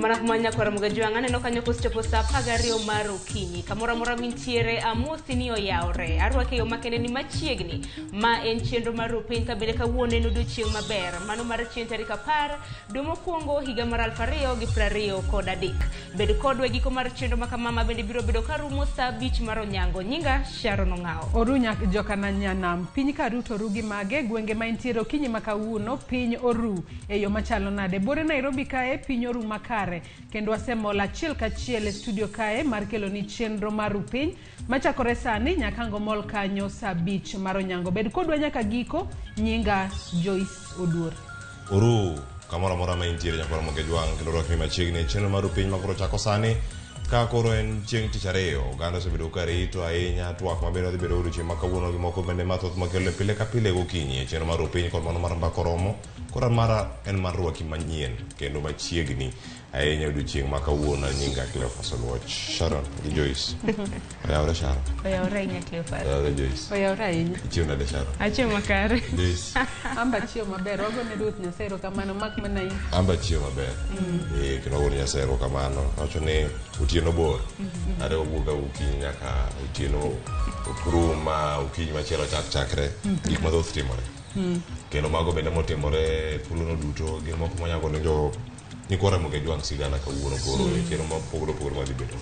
Mana kuma nyakwar Mugajwang' aneno kanyo kosechopo saa 12 mar okinyi. Kamoro amora mintiere amosi ni oyawre. Arwaki e yo makende ni machiegni ma en chenro mar Rupiny ka bende kawuono en odiochieng' maber. Mano mar chieng' tarik 10 dwe mokwongo higa mar 2023. Bed kodwa e giko mar chenro ma kama ma bende biro bedo ka rumo saa 5 mar onyango. Nyinga Sharon Ong'awo. Oru nyak jokana nyanam piny ka ruto oru gi mage gwenge ma intiere okinyi ma kawuono piny oru e yo machalo nade bore Nairobi kae piny oru makare kendo wasemol achiel kachiel e studio kae mar keloni chenro mar Rupiny machakore sani nyaka ango mol kanyo saa 5 mar onyango bed kodwa nyaka giko nyinga Joyce Oduor. Oru kamoro amora ma intiere nyakwar Mogejwang' kendo rwakni machiegni e chenro mar Rupiny ma koro chako sani ka koro en chieng' tich ariyo oganda osebedo ka rito ahinya twak ma bende wadhi bedo odiochieng' ma kawuono gi moko bende mathoth makelo pile ka pile gokinyi e chenro mar Rupiny kod mano mar Mbaka Oromo koro mara en mar rwaki manyien kendo machiegni ahinya odiochieng' ma kawuono nyinga Cleophas Oluoch Sharon gi Joyce oyawore Sharon Oyawre ahinya Cleophas. oyawore Joyce Oyawre ahinya. ichiew nade Sharon Achiew makare. Joyce Amba chiew maber wago ne Ruoth Nyasaye erokamano mak mana in. amba chiew maber eh kendo wagone Nyasaye erokamano wacho ni otieno bor are wawuok ga okinyi nyaka otieno ok rum ma okinyi machielo chak chakre gik mathoth timore kendo mago bende motimore e thuolono duto gin moko manyalo ne jo nyikwa Ramogi Ajwang' sigana kawuono koro e chenro mopogore opogore madhi bedo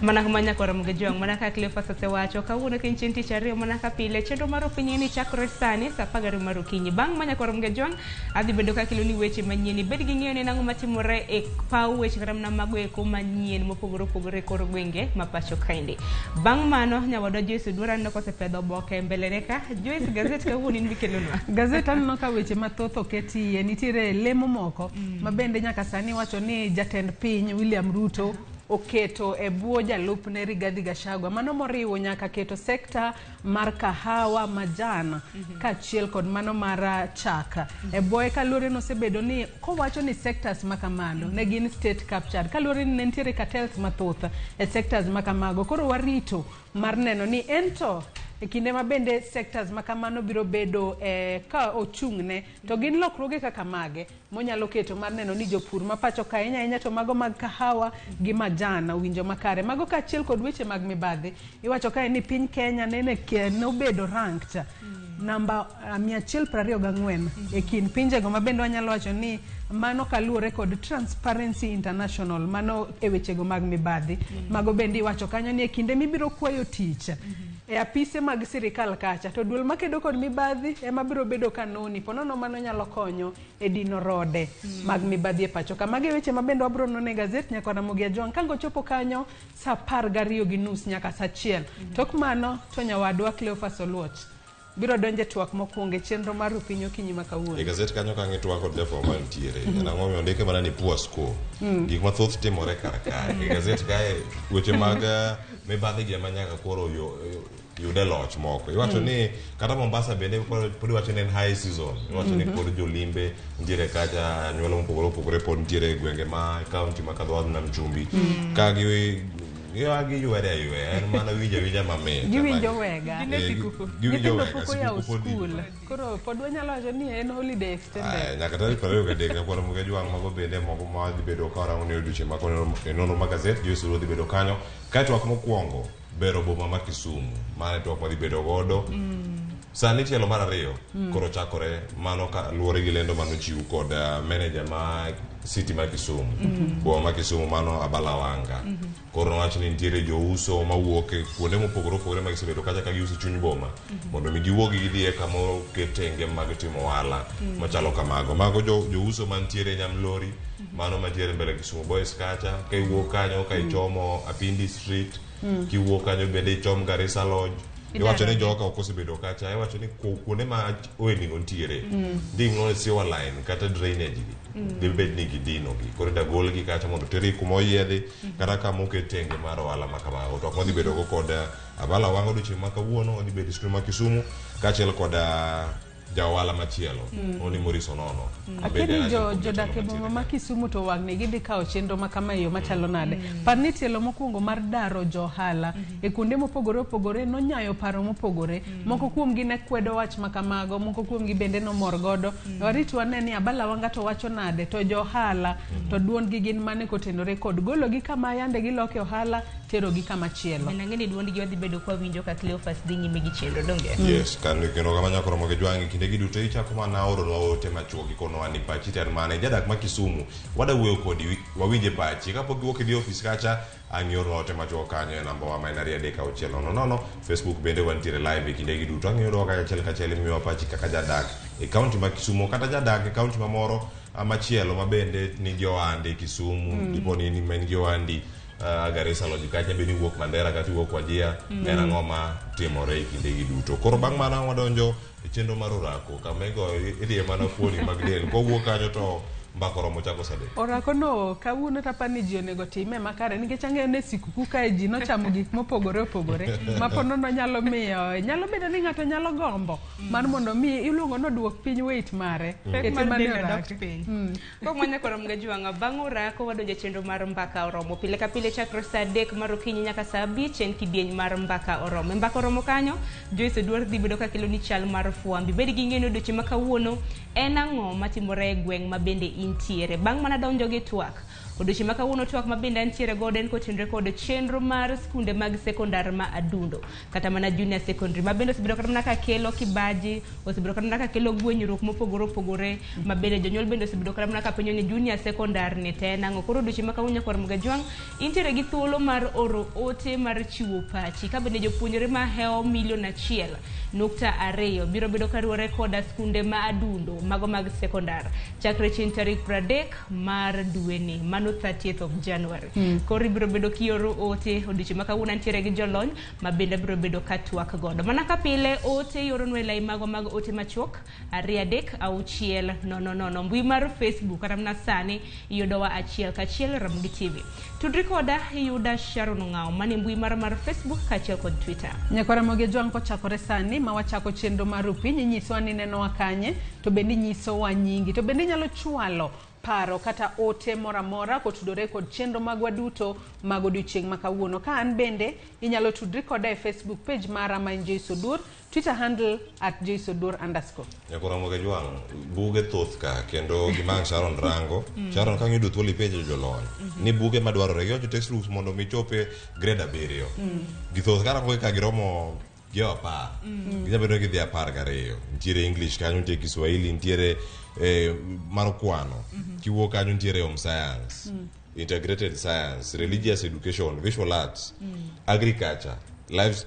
Mana kuma nyakwar Mugajwang' mana ka Cleophas osewacho kawuono kiny chieng' tich ariyo mana ka pile chenro mar Opiny ni chakore sani saa 12 mar okinyi. Bang' ma nyakwar Mugajwang' adhi bedo ka keloni weche manyien ibed gi ng'eyo ni nang'o matimore e paw weche kata mana mago eko manyien mopogore opogore e kor gwenge ma pacho kaendi. Bang' mano nyawadwa Joyce Oduor aneno kosepedho oboke e mbele ne ka. Joyce gazet kawuono in mikelonwa. Gazet aneno ka weche mathoth oket iye nitiere lemo moko ma bende nyaka sani wacho ni jatend piny William Ruto oketo e bwo jalupne Rigathi Gachagua mano moriwo nyaka keto sekta mar kahawa majan kaachiel kod mano mar chak e bwoye kaluwore nosebedo ni kowacho ni sectors ma kamano ne gin state captured kaluwore ni ne nitiere cartels mathoth e sectors ma kamago koro warito mar neno ni ento e kinde ma bende sectors ma kamano biro bedo ka ochung'ne to gin lokruoge kaka mage monyalo keto mar neno ni jopur ma pacho ka ahinya ahinya to mago mag kahawa gi majan owinjo makare. Mago kaachiel kod weche mag mibadhi. Iwacho kae ni piny Kenya nene nobedo ranked namba 124 e kind pinjego ma bende wanyalo wacho ni mano kaluwore kod Transparency International mano e wechego mag mibadhi. Mago bende iwacho kanyo ni e kinde mibiro kwayo tich e apise mag sirikal kacha to duol makedo kod mibadhi ema biro bedo ka noni ponono mano nyalo konyo e dino rode mag mibadhi e pacho ka. Mago e weche ma bende wabiro nono e gazet nyaka Ramogi Ajwang' ka ngochopo kanyo saa 12:30 nyaka saa 1. Tok mano to nyawadwa Cleophas Oluoch biro donjo e twak mokwongo e chenro mar Rupiny okinyi ma kawuono. E gazet kanyo ka ng'i twak kod jafwambo mantiere en ang'o momiyo ondike mana ni poor score gik mathoth timore kar kae e gazet kae weche mag mibadhi gi ema nyaka koro yude loch moko iwacho ni kata Mombasa bende pod iwacho ni en high season iwacho ni pod jolimbe nitiere kacha anyuola mopogore opogore pod nitiere e gwenge ma kaunti ma kadho nam chumbi ka gi giywere ayweya en mana winjo awinja mamit Giwinjo wega. Gin e sikuku. giwinjo Nyithindo wega pok oyawo sikuku pod skul. Koro pod wanyalo wacho ni en holiday extended. Aya, nyaka tarik 23 nyakwar Muga Jwang' mago bende moko ma dhi bedo ka warango ni odiochieng' ma kawuono e nonro mar gazet Joyce Ruo dhi bedo kanyo kae twak mokwongo bero boma ma Kisumu mano e twak madhi bedo godo sani tielo mar ariyo koro chakore mano ka luwore gi lendo manochiw kod manager ma city ma Kisumu boma ma Kisumu mano Abala Wanga koro nowacho ni nitiere jouso mawuok e kuonde mopogore opogore ma gisebedo kacha ka giuso chuny boma mondo mi giwuogi gidhi e kama oket tenge mag timo ohala machalo kamago mago jouso mantiere Nyamlori mano mantiere mbele Kisumu Boys kacha ka iwuok kanyo ka ichomo Apindi Street kiwuok kanyo bende ichom Garissa Lodge iwacho ni joka ok osebedo kacha iwacho ni kuonde ma ohelnigo nitiere nding'o sewer line kata drainage gi dhi bed ni gidino gi koro ida golgi kacha mondo tergi kuma oyiedhi kata kama oket tenge mar ohala ma kamago to wadhi bedo go kod Abala Wanga odiochieng' ma kawuono odhi bedo e studio ma Kisumu kaachiel kod Ja ohala machielo oni Maurice Onono ma bende Akia ni en jo achiel kuom jodak jotelo e boma mantiere ma kanyo. Kisumu to wang'ni gidhi kawo chenro ma kama e yo machalo nade. Par ni tielo mokwongo mar daro jo ohala e kuonde mopogore opogore nonyayo paro mopogore. Moko kuomgi ne kwedo wach ma kamago, moko kuomgi bende nomor godo. Warit wane ni Abala Wanga to wacho nade, to jo ohala to duondgi gin mane kotenore kod gologi kama yande giloke ohala terogi kama chielo. Bende ang'e ni duondgi wadhi bedo kwawinjo ka Cleophas dhi nyime gi chenro donge? Yes, kendo kendo kama nyako romo gi jwang' kinde gi duto ichako mana oronwa ote machuok ikonowa ni pachi to en mane jadak ma Kisumu wada wuoyo kodi wawinje pachi kapok iwuok idhi ofis kacha ang' iornwa ote machuok kanyo e namba wa ma en 23600. Facebook bende wantiere live e kinde gi duto ang' iyudowa kacha achiel kachiel imiyowa pachi kaka jadak e kaunti ma Kisumu kata jadak e kaunti mamoro machielo ma bende nigi ohande Kisumu dipo ni in ma in gi ohandi Garissa Lodge kacha bende iwuok Mandera kata iwuok Wajir en ang'o ma timore e kinde gi duto koro bang' mano wadonjo e chenro mar orako kama igoyo idhiye mana fuoni mag del kowuok kanyo to mbaka oromo chako saa adek. Orako no kawuono to apani ji onego time makare nikech ang'eyo ni e sikuku kae ji nochamo gik mopogore opogore ma po nono nyalo miyo nyalo bedo ni ng'ato nyalo gombo mar mondo mi iluongo ni oduok piny weight mare. Pek Kete mar mana e del odok orako. piny. Koro manya koro Mgajwang'a bang' orako wadonjo e chenro mar mbaka oromo. Pile ka pile chakre saa 3 mar okinyi nyaka saa 5 en kidieny mar mbaka oromo. E mbaka oromo kanyo Joyce Oduor dhi bedo kakelo ni chal mar fwambi. Bed gi ng'eyo ni odiochieng' ma kawuono en ang'o matimore e gweng' ma bende intiere. Bang' mana donjo gi twak odiochieng' ma kawuono twak ma bende antiere godo en kotenore kod chenro mar skunde mag sekondar ma Adundo kata mana junior secondary ma bende osebedo kata mana kakelo kibaji, osebedo kata mana kakelo gwenyruok mopogore opogore ma bende jonyuol bende osebedo kata mana kapenjo ni junior secondary ni to en ang'o. Koro odiochieng' ma kawuono nyakwar Mgajwang' intiere gi thuolo mar oro ote mar chiwo pachi ka bende jopuonjre mahewo milion 1.2 biro bedo kaluwore koda skunde ma Adundo mago mag sekondar chakre chieng' tarik 30 mar dweni mano 30th of January. Koro ibiro bedo kioro ote odiochieng' ma kawuono antiere gi jolony ma bende biro bedo ka twak godo. Mana ka pile ote ioronwa e lai magwa mag ote machuok 236 000. Mbui mar Facebook kata mana sani iyudowa achiel kachiel Ramogi TV. Tudri koda iyuda Sharon Ong'ao mane mbui mar Facebook kaachiel kod Twitter. Nyakwar Ramogi Ojwang' kochakore sani ma wachako chenro mar Rupiny inyisowa ni nenowa kanye to bende inyisowa nyingi to bende inyalo chwalo paro kata ote moro amora kotudore kod chenro magwa duto mag odiochieng' ma kawuono. Ka an bende inyalo tudri koda e Facebook page mara ma en Joyce Oduor, Twitter handle @JoyceOduor_. Nyakwar Ramogi Ojwang' buge thoth ka kendo gima ang' Sharon rango Sharon ka ng'iyudo thuolo ipenjo jolony ni buge madwarore giwacho textbooks mondo mi chope grade 7 githoth karango ka giromo gi 10 ginyalo bedo ni gidhi 12 nitiere English kanyo nitie Kiswahili nitiere mar kwano kiwuok kanyo nitiere home science integrated science religious education visual arts agriculture life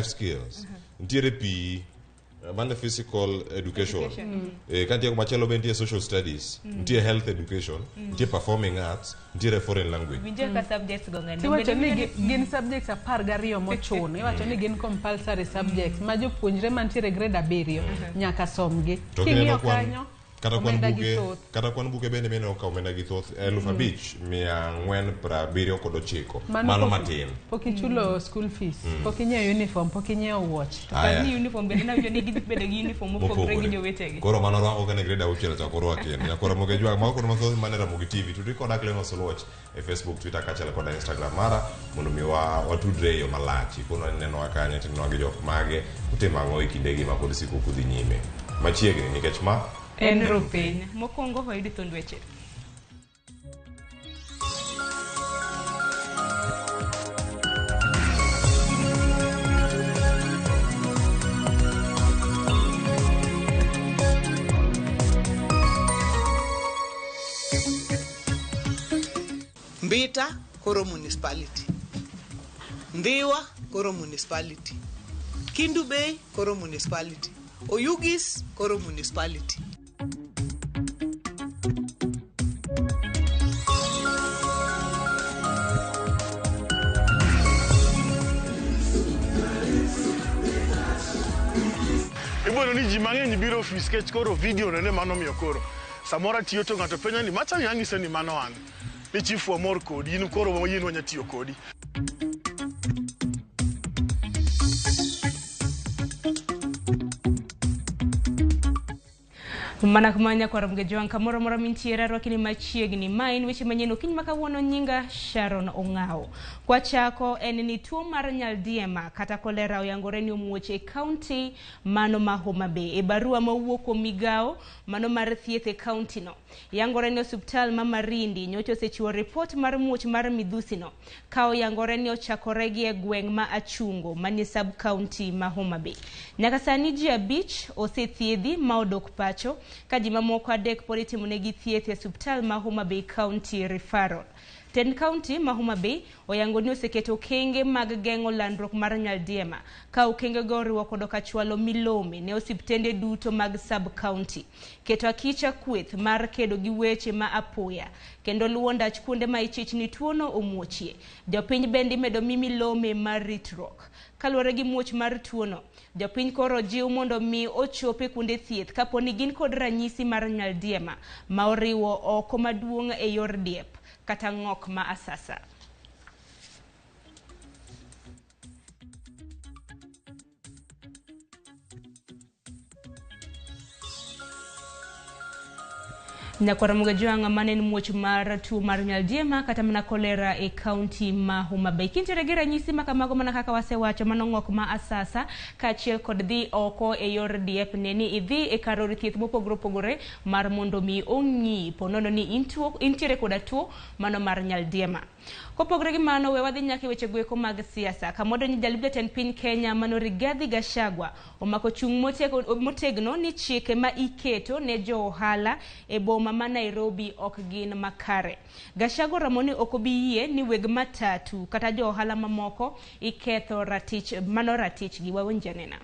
skills nitiere PE mano physical education, ka nitie machielo be nitie social studies nitie health education nitie performing arts nitiere foreign language. Winjo ka subjects go ng'eny. Tiwacho ni gin subjects 12 mochuno. Iwacho ni gin compulsory subjects ma jopuonjre mantiere grade 7 nyaka somgi. To King'iyo kineno kwan kanyo kata kwan omenda gi buge thoth. Kata kwan buge bende mineno ka omenda gi thoth 5479 mano matin. Pok ichulo school fees, pok inyiewo uniform, pok inyiewo wuoch. Aya. Ni uniform bende nawinjo ni gidhi bedo gi uniform mopogore gi jowetegi. Koro mano rwako kane grade 6 chako rwaki en nyakwar Ramogi Ojwang' mago kod mathoth mane Ramogi TV tudri koda Cleophas Oluoch e Facebook, Twitter kaachiel koda Instagram mara mondo mi watudre e yo malach. Ikono ni nenowa kanye to inenowa gi jok mage utimo ang'o e kindegi ma pod sikuku dhi nyime machiegni nikech ma en Rupiny. Mokwongo wayud thund weche. Mbita koro municipality, Ndhiwa koro municipality, Kendu Bay koro municipality, Oyugis koro municipality. Ibono ni ji mang'eny biro ofis kech koro video nene mano miyo koro samoro atiyo to ng'ato penja ni macha ang'ise ni mano an ni chief wamor kodi in koro wayie wanya tiyo kodi. Mana kuma nyakwar Mgejwang' kamoro amora mintiere arwaki ni machiegni. Ma en weche manyien okinyi ma kawuono nyinga Sharon Ong'awo. Kwachako en ni tuo mar nyaldiema kata kolera oyangore ni omuoch e kaunti mano ma Homa Bay. E barua mowuok kuom migawo mano mar thieth e kaunti no. Yangore ni osiptal ma Marindi nyocha osechiwo ripot mar muoch mar midhusi no. Ka oyangore ni ochakore gi e gweng' ma Achungo manie sub kaunti ma Homa Bay. Nyaka sani ji 5 osethiedhi ma odok pacho ka ji mamoko 3 pod itimonegi thieth e osiptal ma Homa Bay County Referral. Tend kaunti ma Homa Bay oyango ni oseketo okenge mag geng'o landruok mar nyaldiema ka okengego oriwo koda ka chwalo milome ne osiptende duto mag sub county, keto akicha kweth mar kedo gi weche ma apoya kendo luwo ndach kuonde ma ichich ni tuono omuochie. Jopiny bende imedo mi milome mar ritruok. Kaluwore gi muoch mar tuono, jopiny koro jiw mondo mi ochop e kuonde thieth kapo ni gin kod ranyisi mar nyaldiema ma oriwo oko maduong' e yor diep kata ng'ok ma asasa. Nyakwar Mgejwang' mane en muoch mar tuo mar nyaldiema kata mana kolera e kaunti ma Homa Bay. Kintiere gi ranyisi ma kamago mana kaka wasewacho mano ng'ok ma asasa kaachiel kod dhi oko e yor diep ne ni idhi e kar od thieth mopogore opogore mar mondo mi ong'i ponono ni intiere koda tuo mano mar nyaldiema. Kopogore gi mano, we wadhi nyaka e weche goeko mag siasa. Kamodo ni jalup jatend piny Kenya mano Rigathi Gachagua omako chung' motegno ni chike ma iketo ne jo ohala e boma ma Nairobi ok gin makare. Gachagua oramo ni ok obi yie ni weg matatu kata jo ohala mamoko iketho ratich mano ratichgi. Wawinj anena.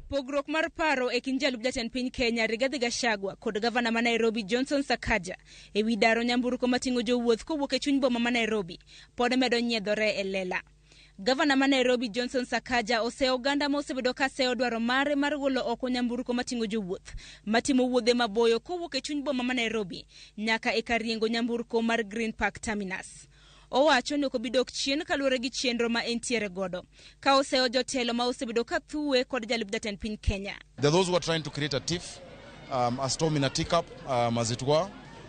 Pogruok mar paro e kind jalup jatend piny Kenya Rigathi Gachagua kod gavana ma Nairobi Johnson Sakaja e wi daro nyamburko mating'o jowuoth kowuok e chuny boma ma Nairobi pod medo nyiedhore e lela. Gavana ma Nairobi Johnson Sakaja oseyo oganda ma osebedo ka seyo dwaro mare mar golo oko nyamburko mating'o jowuoth matimo wuodhe maboyo kowuok e chuny boma ma Nairobi nyaka e kar riengo nyamburko mar Green Park Terminus. Owacho ni ok obi dok chien kaluwore gi chenro ma entiere godo ka oseyo jotelo ma osebedo ka thuwe kod jalup jatend piny Kenya. There are those who are trying to create a tiff, a storm in a teacup, as it were.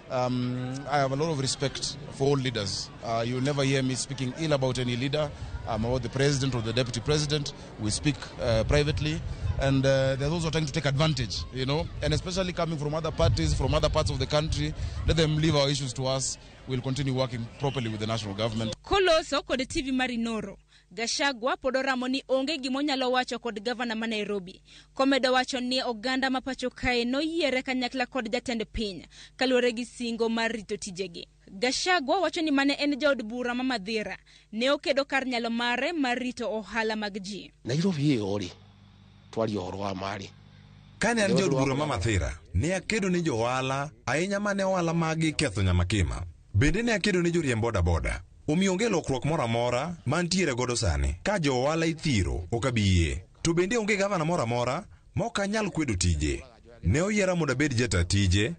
I have a lot of respect for all leaders. You'll never hear me speaking ill about any leader, about the president or the deputy president. We speak privately. And there are those who are trying to take advantage, you know, and especially coming from other parties, from other parts of the country. Let them leave our issues to us. We'll continue working properly with the national government. Koloso kod TV Marinoro, Gachagua pod oramo ni onge gimonyalo wacho kod gavana ma Nairobi. Komedo wacho ni oganda ma pacho kae noyiere kanyakla kod jatend piny kaluwore gi singo mar rito tijegi. Gachagua wacho ni mane en jaod bura ma Mathira ne okedo kar nyalo mare mar rito ohala mag ji. Nairobi ĩyo rĩ, twaria ũhoro wa marĩ. Kane an jaod bura ma Mathira, ne akedo ne jo ohala ahinya mane ohala magi ketho Nyamakima. Bende ne akedo ne joriemb boda boda. Omiyo onge lokruok moro amora mantiere godo sani. Ka jo ohala ithiro, ok abi yie. To bende onge gavana moro amora ma ok anyal kwedo tije. Ne oyiera mondo abed jata tije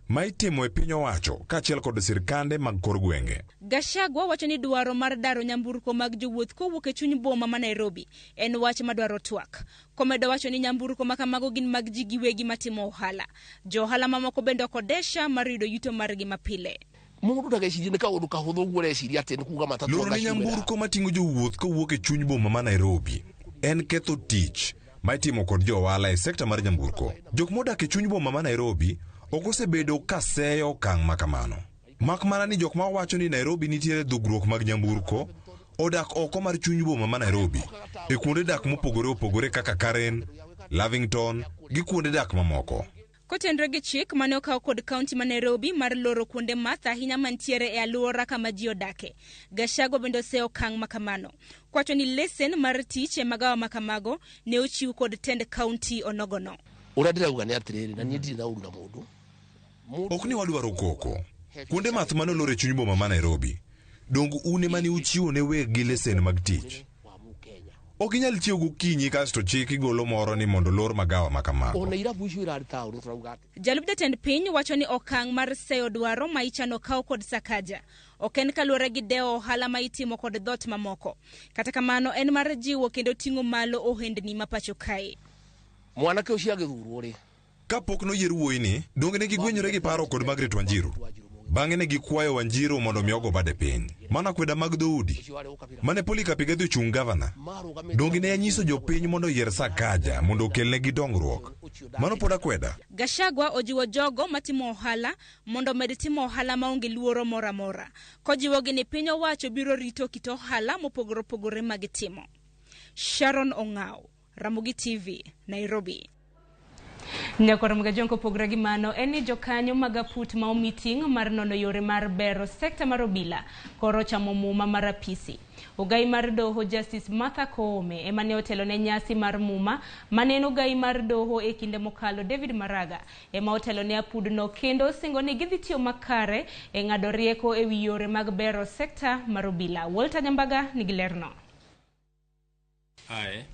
ma itimo e piny owacho kaachiel kod sirkande mag kor gwenge. Gachagua wacho ni dwaro mar daro nyamburko mag jowuoth kowuok e chuny boma ma Nairobi en wach madwaro twak. Komedo wacho ni nyamburko ma kamago gin mag ji giwegi matimo ohala. Jo ohala mamoko bende ok odesha mar yudo yuto margi mapile. Mũndũ ndagecirie nĩ kaũndũ kahũthũ ũguo ũreciria atĩ nĩ kuga matatũ Loro ni angaciumĩra. nyamburko mating'o jowuoth kowuok e chuny boma ma Nairobi en ketho tich ma itimo kod jo ohala e sekta mar nyamburko. Jok modak e chuny boma ma Nairobi ok osebedo ka seyo okang' ma kamano. Mak mana ni jok ma wacho ni Nairobi nitiere dhugruok mag nyamburko odak oko mar chuny boma ma Nairobi e kuonde dak mopogore opogore kaka Karen, Lavington gi kuonde dak mamoko. Kotenre gi chik mane okaw kod kaunti ma Nairobi mar loro kuonde math ahinya mantiere e alwora kama ji odake. Gachagua bende oseyo okang' ma kamano. Kwacho ni lesen mar tich e magawa ma kamago ne ochiw kod tend kaunti onogono. Ũrĩa ndĩrauga nĩ atĩrĩrĩ, na niĩ ndirĩ na ũru na mũndũ. Ok ni wadwaro koko. Kuonde math mane olor e chuny boma ma Nairobi, dong un ema ne uchiwo ne weg gi lesen mag tich. Ok inyal chiew gokinyi kasto chik igolo moro ni mondo olor magawa ma kamago. Ona irabu icio irarĩ taũni tũrauga atĩ. Jalup jatend piny wacho ni okang' mar seyo dwaro ma ichano kaw kod Sakaja ok en kaluwore gi dewo ohala ma itimo kod dhot mamoko. Kata kamano en mar jiwo kendo ting'o malo ohendni ma pacho kae. Mwanake ũcio agĩthurwo rĩ. Kapok noyier wuoyini, donge ne gigwenyore gi paro kod Margaret Wanjiru? Bang'e ne gikwayo Wanjiru mondo mi ogo bade piny. Mana kweda mag dhoudi. Mane Polycarp Igathe ochung' gavana. Donge ne anyiso jopiny mondo oyier Sakaja mondo okelnegi dongruok? Mano pod akweda. Gachagua ojiwo jogo matimo ohala mondo omed timo ohala maonge luoro moro amora, kojiwogi ni piny owacho biro rito kit ohala mopogore opogore ma gitimo. Sharon Ong'aw, Ramogi TV, Nairobi. Nyakwar Mgajong kopogore gi mano en ni jokanyo mag aput ma omi ting' mar nono yore mar bero sekta mar obila koro chamo muma mar apisi. Ogai mar doho Justice Martha Koome ema ne otelo ne nyasi mar muma mane en ogai mar doho e kinde mokalo David Maraga ema otelo ne apudno kendo osingo ni gidhi tiyo makare e ng'ado rieko e wi yore mag bero sekta mar obila. Walter Nyambaga nigi lerno. I,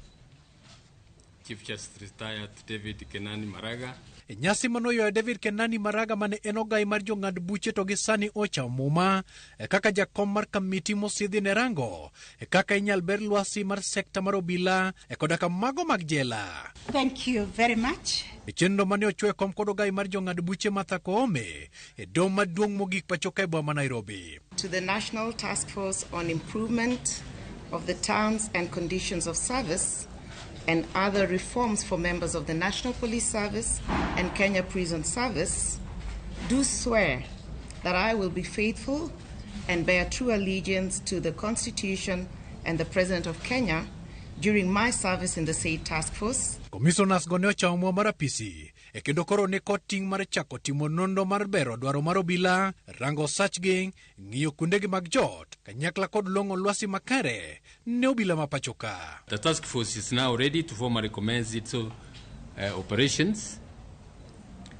Chief Justice retired David Kenani Maraga. E nyasi manoywayo David Kenani Maraga mane en ogai mar jong'ad buche to gi sani ochamo muma e kaka jakom mar kamiti mosidhi ne rango e kaka inyal ber lwasi mar sekta mar obila e koda ka mago mag jela. Thank you very much. E chenro mane ochwe kom kod ogai mar jong'ad buche Martha Koome e doho maduong' mogik pacho ka e boma ma Nairobi. To the National Task Force on Improvement of the Terms and Conditions of Service and other reforms for members of the National Police Service and Kenya Prison Service, do swear that I will be faithful and bear true allegiance to the Constitution and the President of Kenya during my service in the said task force. Commissioners go ne ochamo muma mar apisi e kendo koro ni kod ting' mar chako timo nonro mar bero dwaro mar obila, rango sachgi, ng'iyo kuondegi mag jot, kanyakla kod long'o lwasi makare ne obila ma pacho ka. The task force is now ready to formally commence its operations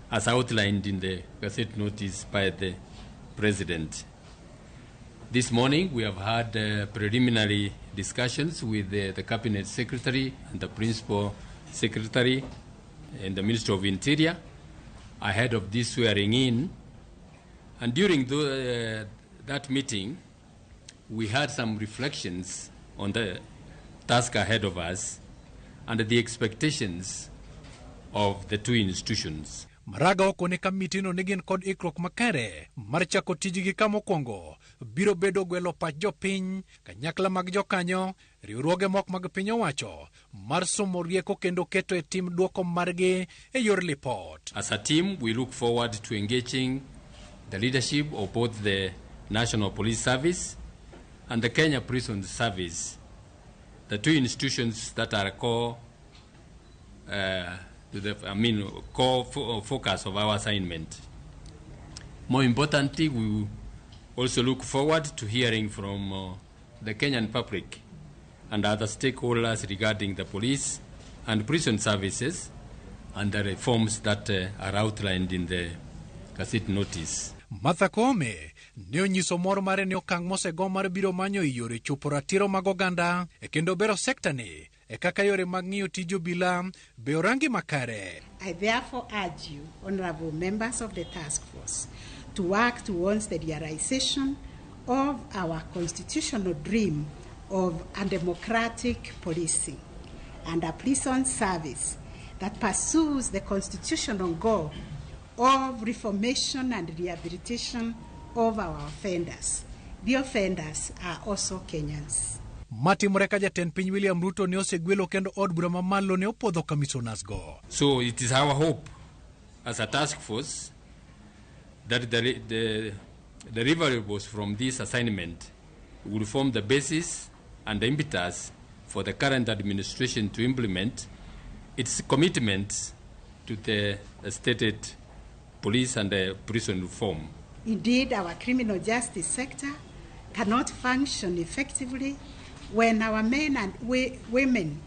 as outlined in the Gazette notice by the President. This morning we have had preliminary discussions with the Cabinet Secretary and the Principal Secretary and the Minister of Interior ahead of this swearing in. And during that meeting, we had some reflections on the task ahead of us and the expectations of the two institutions. Maraga okone kamitino ni gin kod ikruok makare mar chako tijgi ka mokwongo biro bedo gwelo pach jopiny, kanyakla mag jokanyo, riwruoge moko mag piny owacho mar somo rieko kendo keto e tim duoko margi e yor lipot. As a team, we look forward to engaging the leadership of both the National Police Service and the Kenya Prison Service, the two institutions that are core, to the, I mean, core focus of our assignment. More importantly, we also look forward to hearing from the Kenyan public and other stakeholders regarding the police and prison services and the reforms that are outlined in the Gazette notice. Martha Koome ne onyiso mor mare ne okang' mosego mar biro manyo yore chopo ratiro mag oganda e kendo bero sekta ni e kaka yore mag ng'iyo tij obila be orangi makare. I therefore urge you, honorable members of the task force, to work towards the realization of our constitutional dream of a democratic policing and a prison service that pursues the constitutional goal of reformation and rehabilitation of our offenders. The offenders are also Kenyans. Matimore ka jatend piny William Ruto ne osegwelo kendo od bura mamalo ne opuodho commissioners go. So it is our hope as a task force that the deliverables from this assignment will form the basis and the impetus for the current administration to implement its commitment to the stated police and the prison reform. Indeed, our criminal justice sector cannot function effectively when our men and women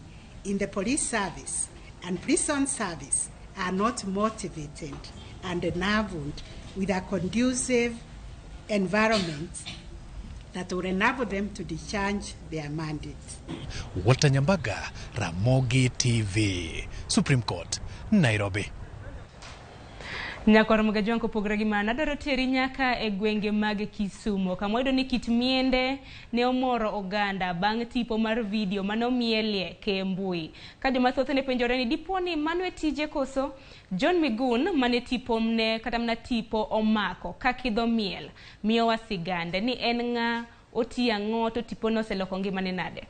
in the police service and prison service are not motivated and enabled with a conducive environment that will enable them to discharge their mandate. Walter Nyambaga, Ramogi TV, Supreme Court, Nairobi. Nyakwar Mugajwang' kopogore gi mano, adwaro teri nyaka e gwenge mag Kisumo, kama wayudo ni kit miende ne omoro oganda bang' tipo mar video mane omielie e mbui. Ka joma thoth ne penjore ni dipo ni mano e tije koso, John Migun mane tipo ne kata mana tipo omako ka kidho miel, miyowa sigande ni en ng'a, otiyo ang'o to tipono oseloko ngimane nade.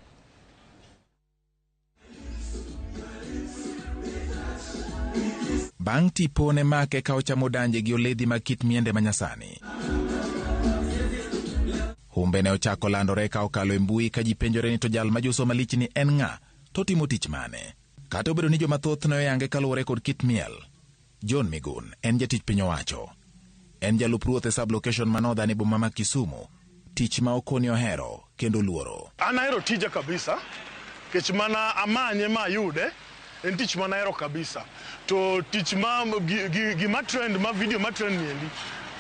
Bang' tipo ne make ka ochamo danje gi oledhi mag kit miende manyasani. Humbe ne ochako landore ka okalo e mbui ka ji penjore ni to jal ma juso malich ni en ng'a to timo tich mane. Kata obedo ni joma thoth ne oyange kaluwore kod kit miel, John Migun en jatich piny owacho. En jalup ruoth e sub-location ma Northern e boma ma Kisumu, tich ma okoni ohero kendo luoro. An ahero tija kabisa, kech mana amanye ma ayude, en tich mana ahero kabisa. To tich ma gima trend ma video ma trend niendi,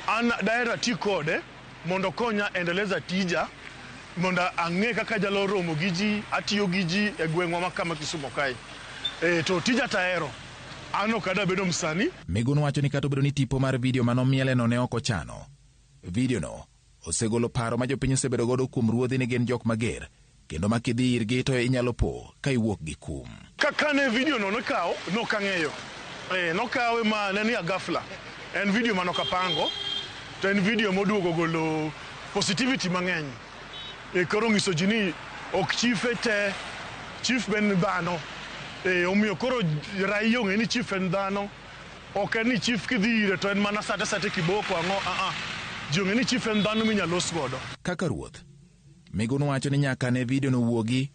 an daher ati kode mondo okonya endeleza tija, mondo ang'e kaka anyalo romo gi ji, atiyo gi ji e gweng'wa ma kama Kisumu kae. To tija tahero. An ok adwa bedo msanii. Migun wacho ni kata obedo ni tipo mar video manomieleno ne ok ochano, video no osegolo paro ma jopiny osebedo godo kuom ruodhi ni gin jok mager, kendo ma kidhi irgi to inyalo po ka iwuok gi kum. Kaka ne video no nokawo, nokang'eyo. Nokawe ma ne ni ghafla. En video mane ok apango, to en video moduogo golo positivity mang'eny. Koro ng'iso ji ni ok chife te, chief be en dhano. Omiyo koro raia ong'e ni chief en dhano. Ok en ni chief kidhi ire to en mana sate sate kiboko ang'o, Ji ong'e ni chief en dhano minyalo los godo. Kaka ruoth, Migun wacho ni nyaka ne video no wuogi,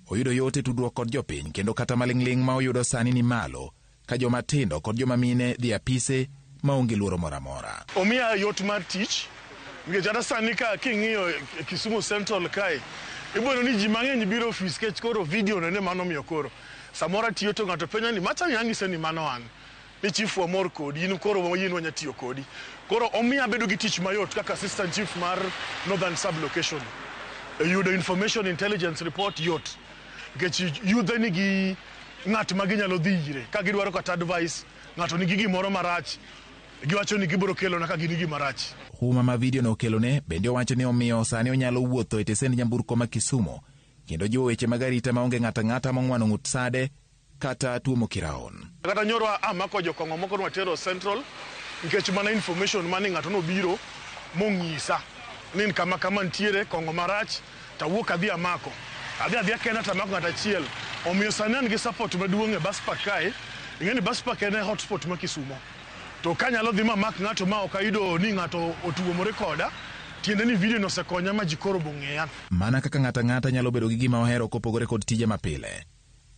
oyudo yot e tudruok kod jopiny kendo kata maling'ling' ma oyudo sani ni malo ka joma tindo kod joma mine dhi apise maonge luoro moro amora. Omiya yot mar tich, nikech kata sani ka king'iyo Kisumu Central kae, ibiro neno ni ji mang'eny biro ofis nikech koro video no ne mano omiyo koro. Samoro atiyo to ng'ato penja ni macha ang'ise ni mano an. Ni chief wamor kodi, in koro wayie ni wanya tiyo kodi. Koro omiya abedo gi tich mayot kaka assistant chief mar Northern Sub-Location. Yudo information intelligence report yot. Nikech yudhe nigi ng'at ma ginyalo dhi ire. Ka gidwaro kata advice, ng'ato nigi gimoro marach, giwacho ni gibiro kelona ka gin gi gima rach. Huma ma video no okelone bende owacho ni omiyo sani onyalo wuotho e tesend nyamburko ma Kisumu kendo jiwo weche mag arita maonge ng'ato ang'ata mong'wano ng'ut sade kata tuomo kiraon. Kata nyoro amako jokong'o moko nwatero Central nikech mana information mane ng'ato nobiro mong'isa ni kama kama nitiere kong'o marach tawuok adhi amako. Adhi adhiya kenda tamako ng'ato achiel. Omiyo sani an gi support maduong' e bus park kae. Ing'e ni bus park en e hotspot ma Kisumo. To kanyalo dhi mamak ng'ato ma ok ayudo ni ng'ato otuomore koda, tiende ni video no osekonya ma ji koro bong'eya. Mana kaka ng'ato ang'ata nyalo bedo gi gima ohero kopogore kod tije mapile.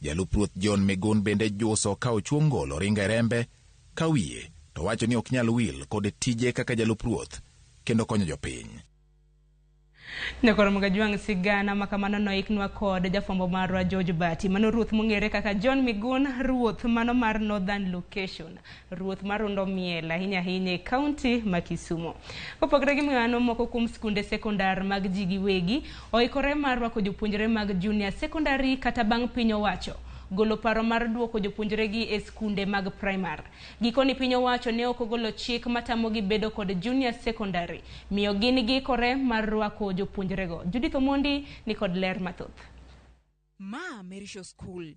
Jalup ruoth John Migun bende juso ka ochuo ngolo ringo e rembe ka wiye to wacho ni ok nyal wil kod tije kaka jalup ruoth kendo konyo jopiny. Nyakoro Mugajwang' sigana makamano noiknwa kod jafwambo marwa George Bati. Mano ruoth mong'ere kaka John Migun, ruoth mano mar Northern Location, ruoth marundo miel ahinya ahinya e kaunti ma Kisumu. Kopogore gi mano, moko kuom skunde sekondar mag ji giwegi oikore mar rwako jopuonjre mag junior secondary kata bang' piny owacho golo paro mar duoko jopuonjregi e skunde mag primar. Gikoni piny owacho ne ok ogolo chik matamogi bedo kod junior secondary, miyo gin giikore mar rwako jopuonjrego. Judith Omondi ni kod ler mathoth. Ma Merisho School,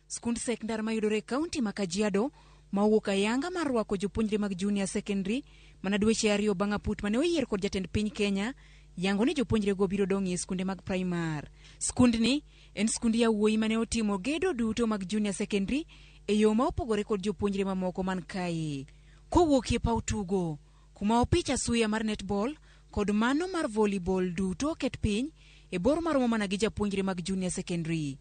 skund sekondar mayudore e kaunti ma Kajiado ma owuok ayanga mar rwako jopuonjre mag junior secondary mana dweche ariyo bang' aput mane oyier kod jatend piny Kenya yango ni jopuonjrego biro dong' e skunde mag primar. Skundni en skund yawuoyi mane otimo gedo duto mag junior secondary e yo ma opogore kod jopuonjre mamoko man kae. Kowuok e paw tugo, kuma opich asuya mar netball kod mano mar volleyball duto oket piny e bor maromo mana gi japuonjre mag junior secondary.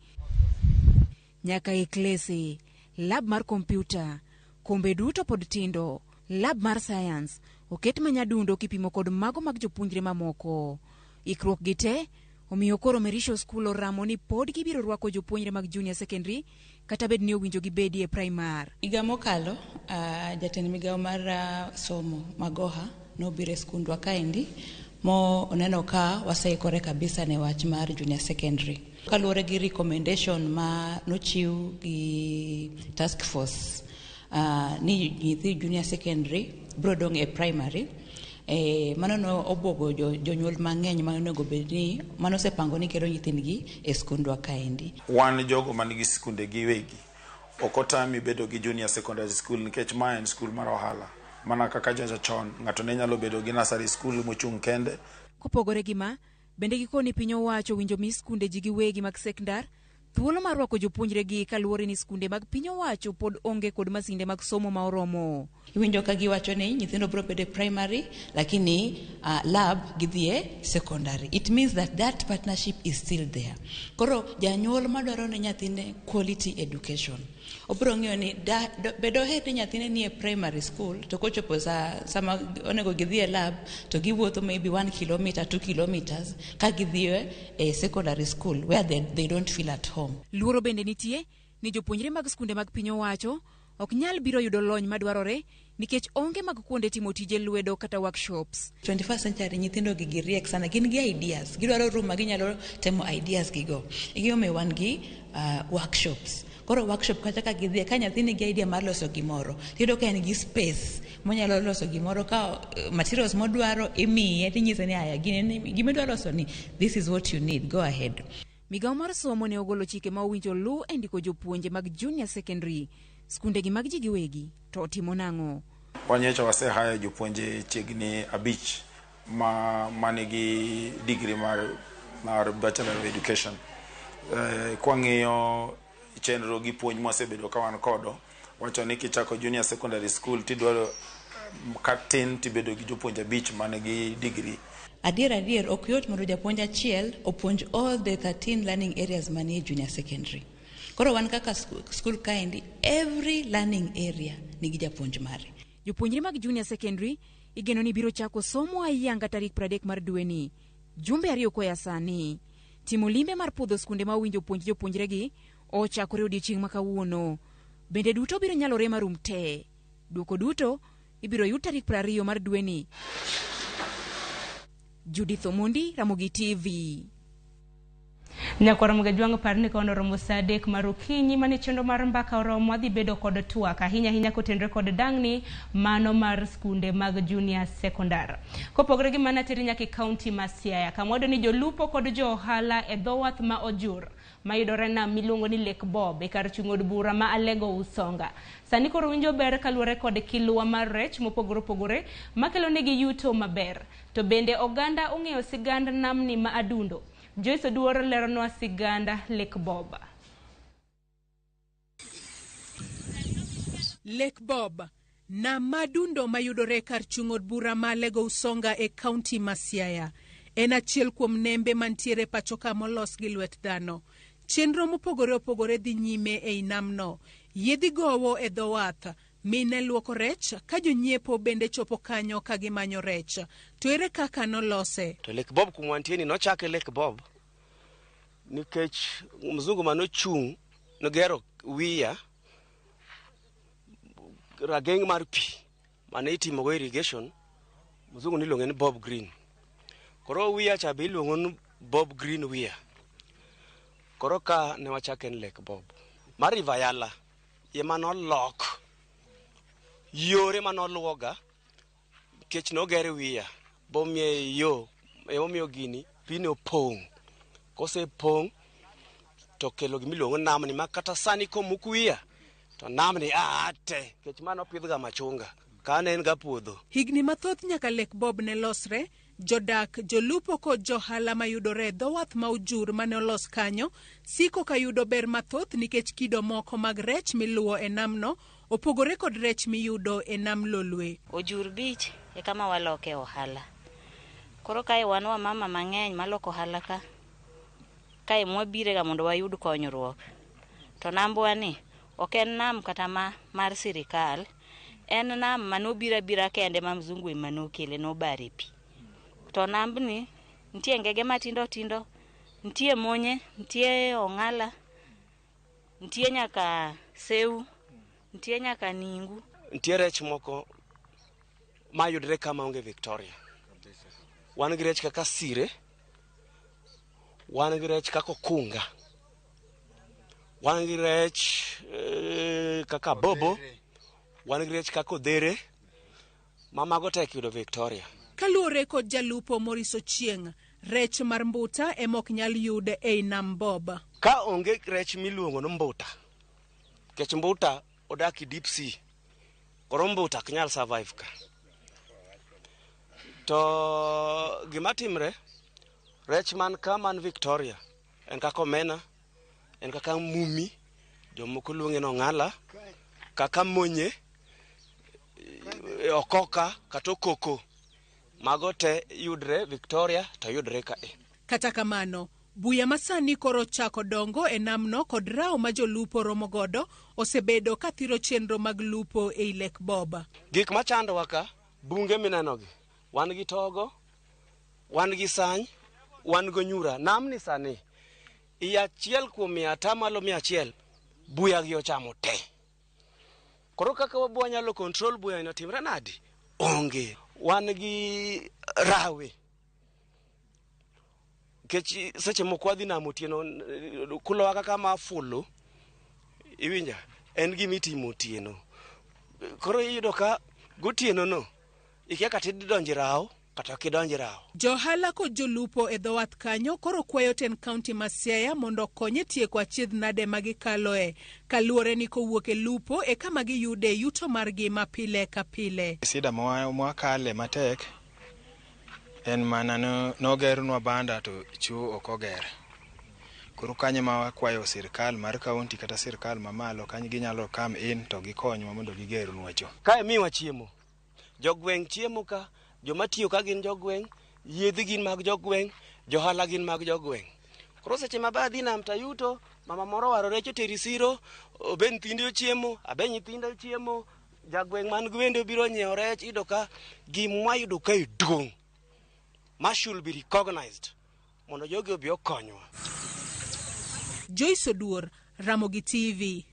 Nyaka e klese, lab mar kompyuta, kombe duto pod tindo, lab mar science oket manyadundo kipimo kod mago mag jopuonjre mamoko. Ikruok gi te omiyo koro Merisho School oramo ni pod gibiro rwako jopuonjre mag junior secondary kata bed ni owinjo gibedi e primar. Higa mokalo, jatend migawo mar somo Magoha nobiro e skundwa kaendi mo oneno ka waseikore kabisa ne wach mar junior secondary. Kaluwore gi recommendation ma nochiw gi task force ni nyithi junior secondary biro dong' e primary. Mano no obwogo jonyuol mang'eny mane onego bed ni mane osepango ni kelo nyithindgi e skundwa kaendi. Wan jogo man gi skunde giwegi ok otami bedo gi junior secondary school nikech ma en skul mar ohala. Mana kaka jocha chon ng'ato ne nyalo bedo gi nursery school mochung' kende. Kopogore gi ma, bende gikoni piny owacho winjo mi skunde ji giwegi mag sekndar thuolo mar rwako jopuonjregi kaluwore ni skunde mag piny owacho pod onge kod masinde mag somo ma oromo. Iwinjo ka giwacho ni nyithindo biro bedo e primary lakini lab gidhi e secondary. It means that that partnership is still there. Koro janyuol madwaro ne nyathine quality education obiro ng'iyo ni be doher ni nyathine nie primary school to kochopo sama onego gidhi e lab to giwuotho maybe 1 kilometer, 2 kilometers ka gidhi e secondary school where they don't feel at home. Luoro bende nitie ni jopuonjre mag skunde mag piny owacho ok nyal biro yudo lony madwarore nikech onge mag kuonde timo tije lwedo kata workshops. 21st century nyithindo gi giriek sana, gin gi ideas, gidwaro room ma ginyalo temo ideas gigo. Egimomiyo wan gi workshops. Koro workshop kata ka gidhie, ka nyathi nigi idea mar loso gimoro, tiyudo ka en gi space monyalo loso gimoro ka materials modwaro imiye tinyise ni aya gini gima idwa loso ni this is what you need, go ahead. Migawo mar somo ne ogolo chike ma owinjo luw e ndiko jopuonje mag junior secondary. Skundegi mag ji giwegi to otimo nang'o? Wanyocha wase hire jopuonje chiegni 5 ma manigi degree mar Bachelor of Education. Kwang'iyo chenro gi puonj mwasebedo ka wan kodo, wacho ni kichako junior secondary school tidwaro katin tibedo gi jopuonje 5 manigi degree. Adier ok yot mondo japuonj achiel opuonj all the 13 learning areas manie junior secondary. Koro wan kaka school kaendi, every learning area nigi japuonj mare. Jopuonjre mag junior secondary igeno ni biro chako somo ayanga tarik 30 mar dweni, jumbe 2 koya sani. Timo limbe mar puodho skunde ma owinjo puonj jopuonjregi ochakore odiechieng' ma kawuono. Bende duto biro nyalore marum te. Duoko duto ibiro yud tarik 20 mar dweni. Judith Omondi, Ramogi TV. Nyakwar Mgajwang' par ni kono romo saa 3 mar okinyi mane chenro mar mbaka oromo adhi bedo kod twak ahinya ahinya kotenre kod dang'ni mano mar skunde mag junior secondary. Kopogore gi mano ateri nyaka e kaunti ma Siaya kama wayudo ni jolupo kod jo ohala e dho wath ma Ojur mayudore nam miluongo ni Lake Bob e kar chung' od bura ma Alego Usonga. Sani koro winjo ber kaluwore kod kilwa mar rech mopogore opogore makelo negi yuto maber. To bende oganda ong'eyo sigand namni ma Adundo. Joyce Oduor leronwa siganda Lake Bob. Lake Bob, nam ma Adundo mayudore kar chung' od bura ma Alego Usonga e kaunti ma Siaya, en achiel kuom nembe mantiere pacho ka molos gi lwet dhano. Chenro mopogore opogore dhi nyime ei namno. Yiedhi gowo e dho wath, mine luoko rech ka jonyiepo bende chopo kanyo ka gimanyo rech. To ere kaka nolose? To Lake Bob kuma wantie ni nochake Lake Bob nikech mzungu manochung' nogero wiya rageng' mar pi mane itimogo irrigation, mzungu niluonge ni Bob Green. Koro wiya cha be iluongo ni Bob Green wiya. Koro ka ne wachake ni Lake Bob. Mar River Yala ema nolok yore manoluwoga nikech nogere wiya bomiye yo emomiyo gini pini opong'. Kosepong' to kelo gimiluongo namni ma kata sani komuk wiya to namni aa te nikech mano opidhga machunga ka ne en ga puodho. Higni mathoth nyaka Lake Bob ne losre, jodak, jolupo kod johala mayudore e dho wath ma Ojur mane olos kanyo siko ka yudo ber mathoth nikech kido moko mag rech miluwo e namno opogore kod rech miyudo e nam Lolwe. Ojur Beach e kama waloke ohala. Koro kae wan wamama mang'eny maloko ohala ka. Kae mwabirega mondo wayud konyruok. To nambwa ni ok en nam kata ma mar sirikal, en nam manobiro abira kende ma mzungu ema nokele nobare pi. To nambni nitie ngege matindo tindo, nitie monye, nitie ong'ala, nitie nyaka seu, nitie nyaka ningu. Nitie rech moko mayudre kama onge Victoria. Wan gi rech kaka sire, wan gi rech kaka okunga, wan gi rech kaka bobo, Wan gi rech kaka odhere, ma mago tek yudo Victoria. Kaluwore kod jalupo Maurice Ochieng', rech mar mbuta ema ok nyal yud ei nam Bob. Ka onge rech miluongo ni mbuta, nikech mbuta odak e deep sea, koro mbuta ok nyal survive ka. To gima timre, rech man ka man Victoria en kaka omena, en kaka mumi, jomoko luonge ni ong'ala, kaka monye, okoka kata okoko. Mago te yudre Victoria to yudre kae. Kata kamano, buya masani koro chako dongo e namno kod rawo ma jolupo romo godo osebedo ka thiro chenro mag lupo ei Lake Bob. Gik machandowa ka, bunge minenogi, wan gi togo, wan gi sany, wan gi onyura. Namni sani, i 1 kuom 100% buya gi ochamo te. Koro kaka wabo nyalo control buya ni otimre nadi? Onge. Wan gi rawe. Nikech seche moko wadhi nam otieno, kulowa kaka ma fulu, iwinja, en gima itimo otieno. Koro iyudo ka gotieno no, ikia kata idonjo e rawo, kata ok idonj e rawo. Johala kod jolupo e dho wath kanyo koro kwayo tend kaunti ma Siaya mondo okony e tieko achiedh nade ma gikaloe, kaluwore ni kowuok e lupo e kama giyude yuto margi ma pile ka pile. Sida mwakale matek en mana nogernwa banda to choo ok oger. Koro kanyo ma wakwayo sirkal mar kaunti kata sirkal mamalo kanyo ginyalo come in to gikonywa mondo gigernwa choo. Kae miwa chiemo. Jogweng' chiemo ka, joma tiyo ka gin jogweng', yiedhi gin mag jogweng', johala gin mag jogweng'. Koro seche ma adhi nam tayuto, mama moro owaro rech otero siro, obe nyithinde ochiemo, abe nyithinda ochiemo, jagweng' man gwende obiro nyiewo rech, iyudo ka gimwa yudo kae duong' ma should be recognized mondo jogi obi okonywa. Joyce Oduor, Ramogi TV.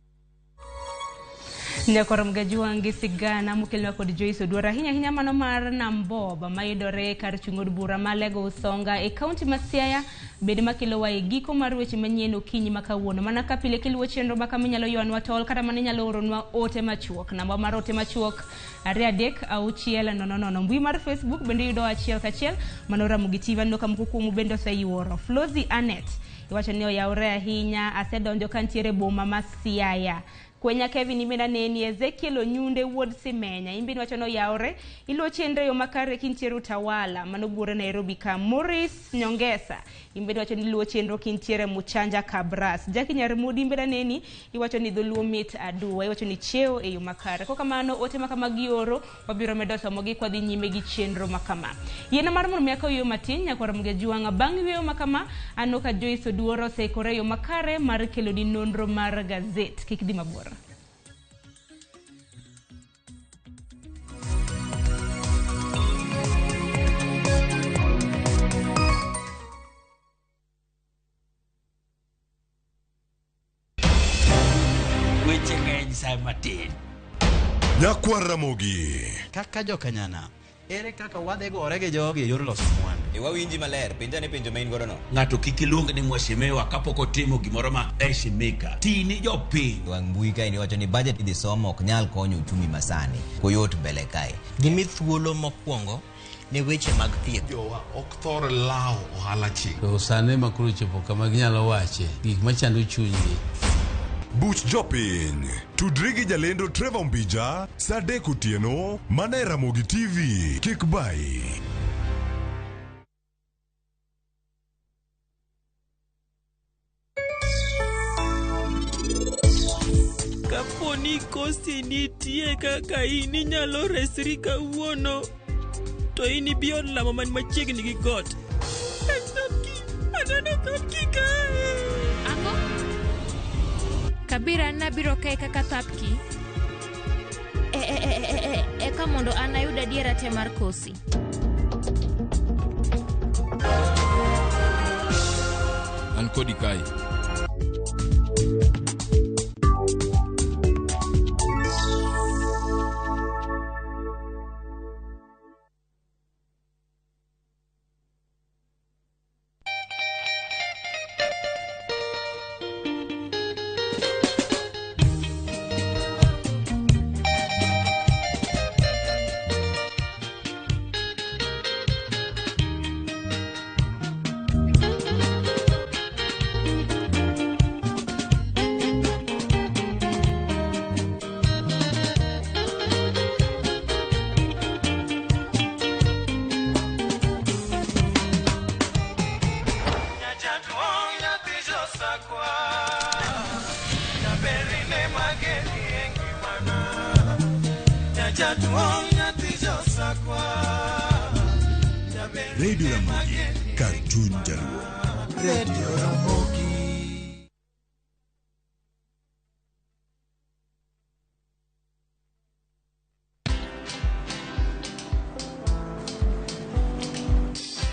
Nyakoro Mgajuang' gi sigana mokelnwa kod Joyce Oduor, ahinya ahinya mano mar Nam Bob mayudore kar chung' od bura ma Lego Usonga e kaunti ma Siaya, bende makelowa e giko mar weche manyien okinyi ma kawuono. Mana ka pile kiluwo chenro ma kama inyalo ywanwa tol kata mana inyalo oronwa ote machuok. Namba mar ote machuok 2 3 6 0 0. Mbui mar Facebook bende yudo achiel kachiel mano Ramogi TV. Aneno ka moko kuomu bende oseyuoro. Flozi Anet iwacho ni oyawre ahinya, asedonjo kantiere boma ma Siaya. Kwenya Kevin imena neni Ezekiel Onyunde wuod Simenya imbe iwacho ni oyawre iluwo chenro e yo makare kintiere Utawala mano buore Nairobi ka. Maurice Nyongesa imbe iwacho ni iluwo chenro kintiere Muchanja Kabras. Jackie Nyarmudi imbe neni iwacho ni dholuo mit aduwa, iwacho ni chiewo e yo makare. Kokamano ote makamagi oro wabiro medo somogi kwadhi nyime gi chenro makama. Yiena mar mondo mi akaw yo matin nyakwar Mgajuang' bang' yweyo makama aneno ka Joyce Oduor oseikore e yo makare mar keloni nonro mar gazet. Kik dhi mabor. Weche ng'eny sa matin. Nyakwar Ramogi. Kaka jokanyana, ere kaka wadhi gore gi jogi e yor loso mwandu? E wawinji maler, penja ne penjo ma in godo no. Ng'ato kik iluong ni mheshimiwa kapok otimo gimoro ma heshimika. Ti ni jopiny. Wang' mbui kae ni wacho ni budget idhi somo ok nyal konyo uchumi masani. Koyot mbele kae. Gimi thuolo mokwongo ne weche mag thieth. Jowa ok thor lawo ohala chik. To sani ma koro chopo kama ginyalo wache gik machando chunygi. Buch jopiny. Tudri gi jalendo Trevor Mbija saa 3 otieno mana e Ramogi TV. Kik bayi. Kapo ni kosi nitie kaka in inyalo resri kawuono, to in ibi od lamo man machiegni gi got. Aneno thapki kae. Ang'o? Kabira nabiro kae kaka thapki. Eka mondo an ayud adiera te mar kosi. An kodi kae. Josakwa Jaberine mageni e ngimana Nyajaduong' nyathi Josakwa Radio Ramogi, kar chuny Jaluo. Radio Ramogi.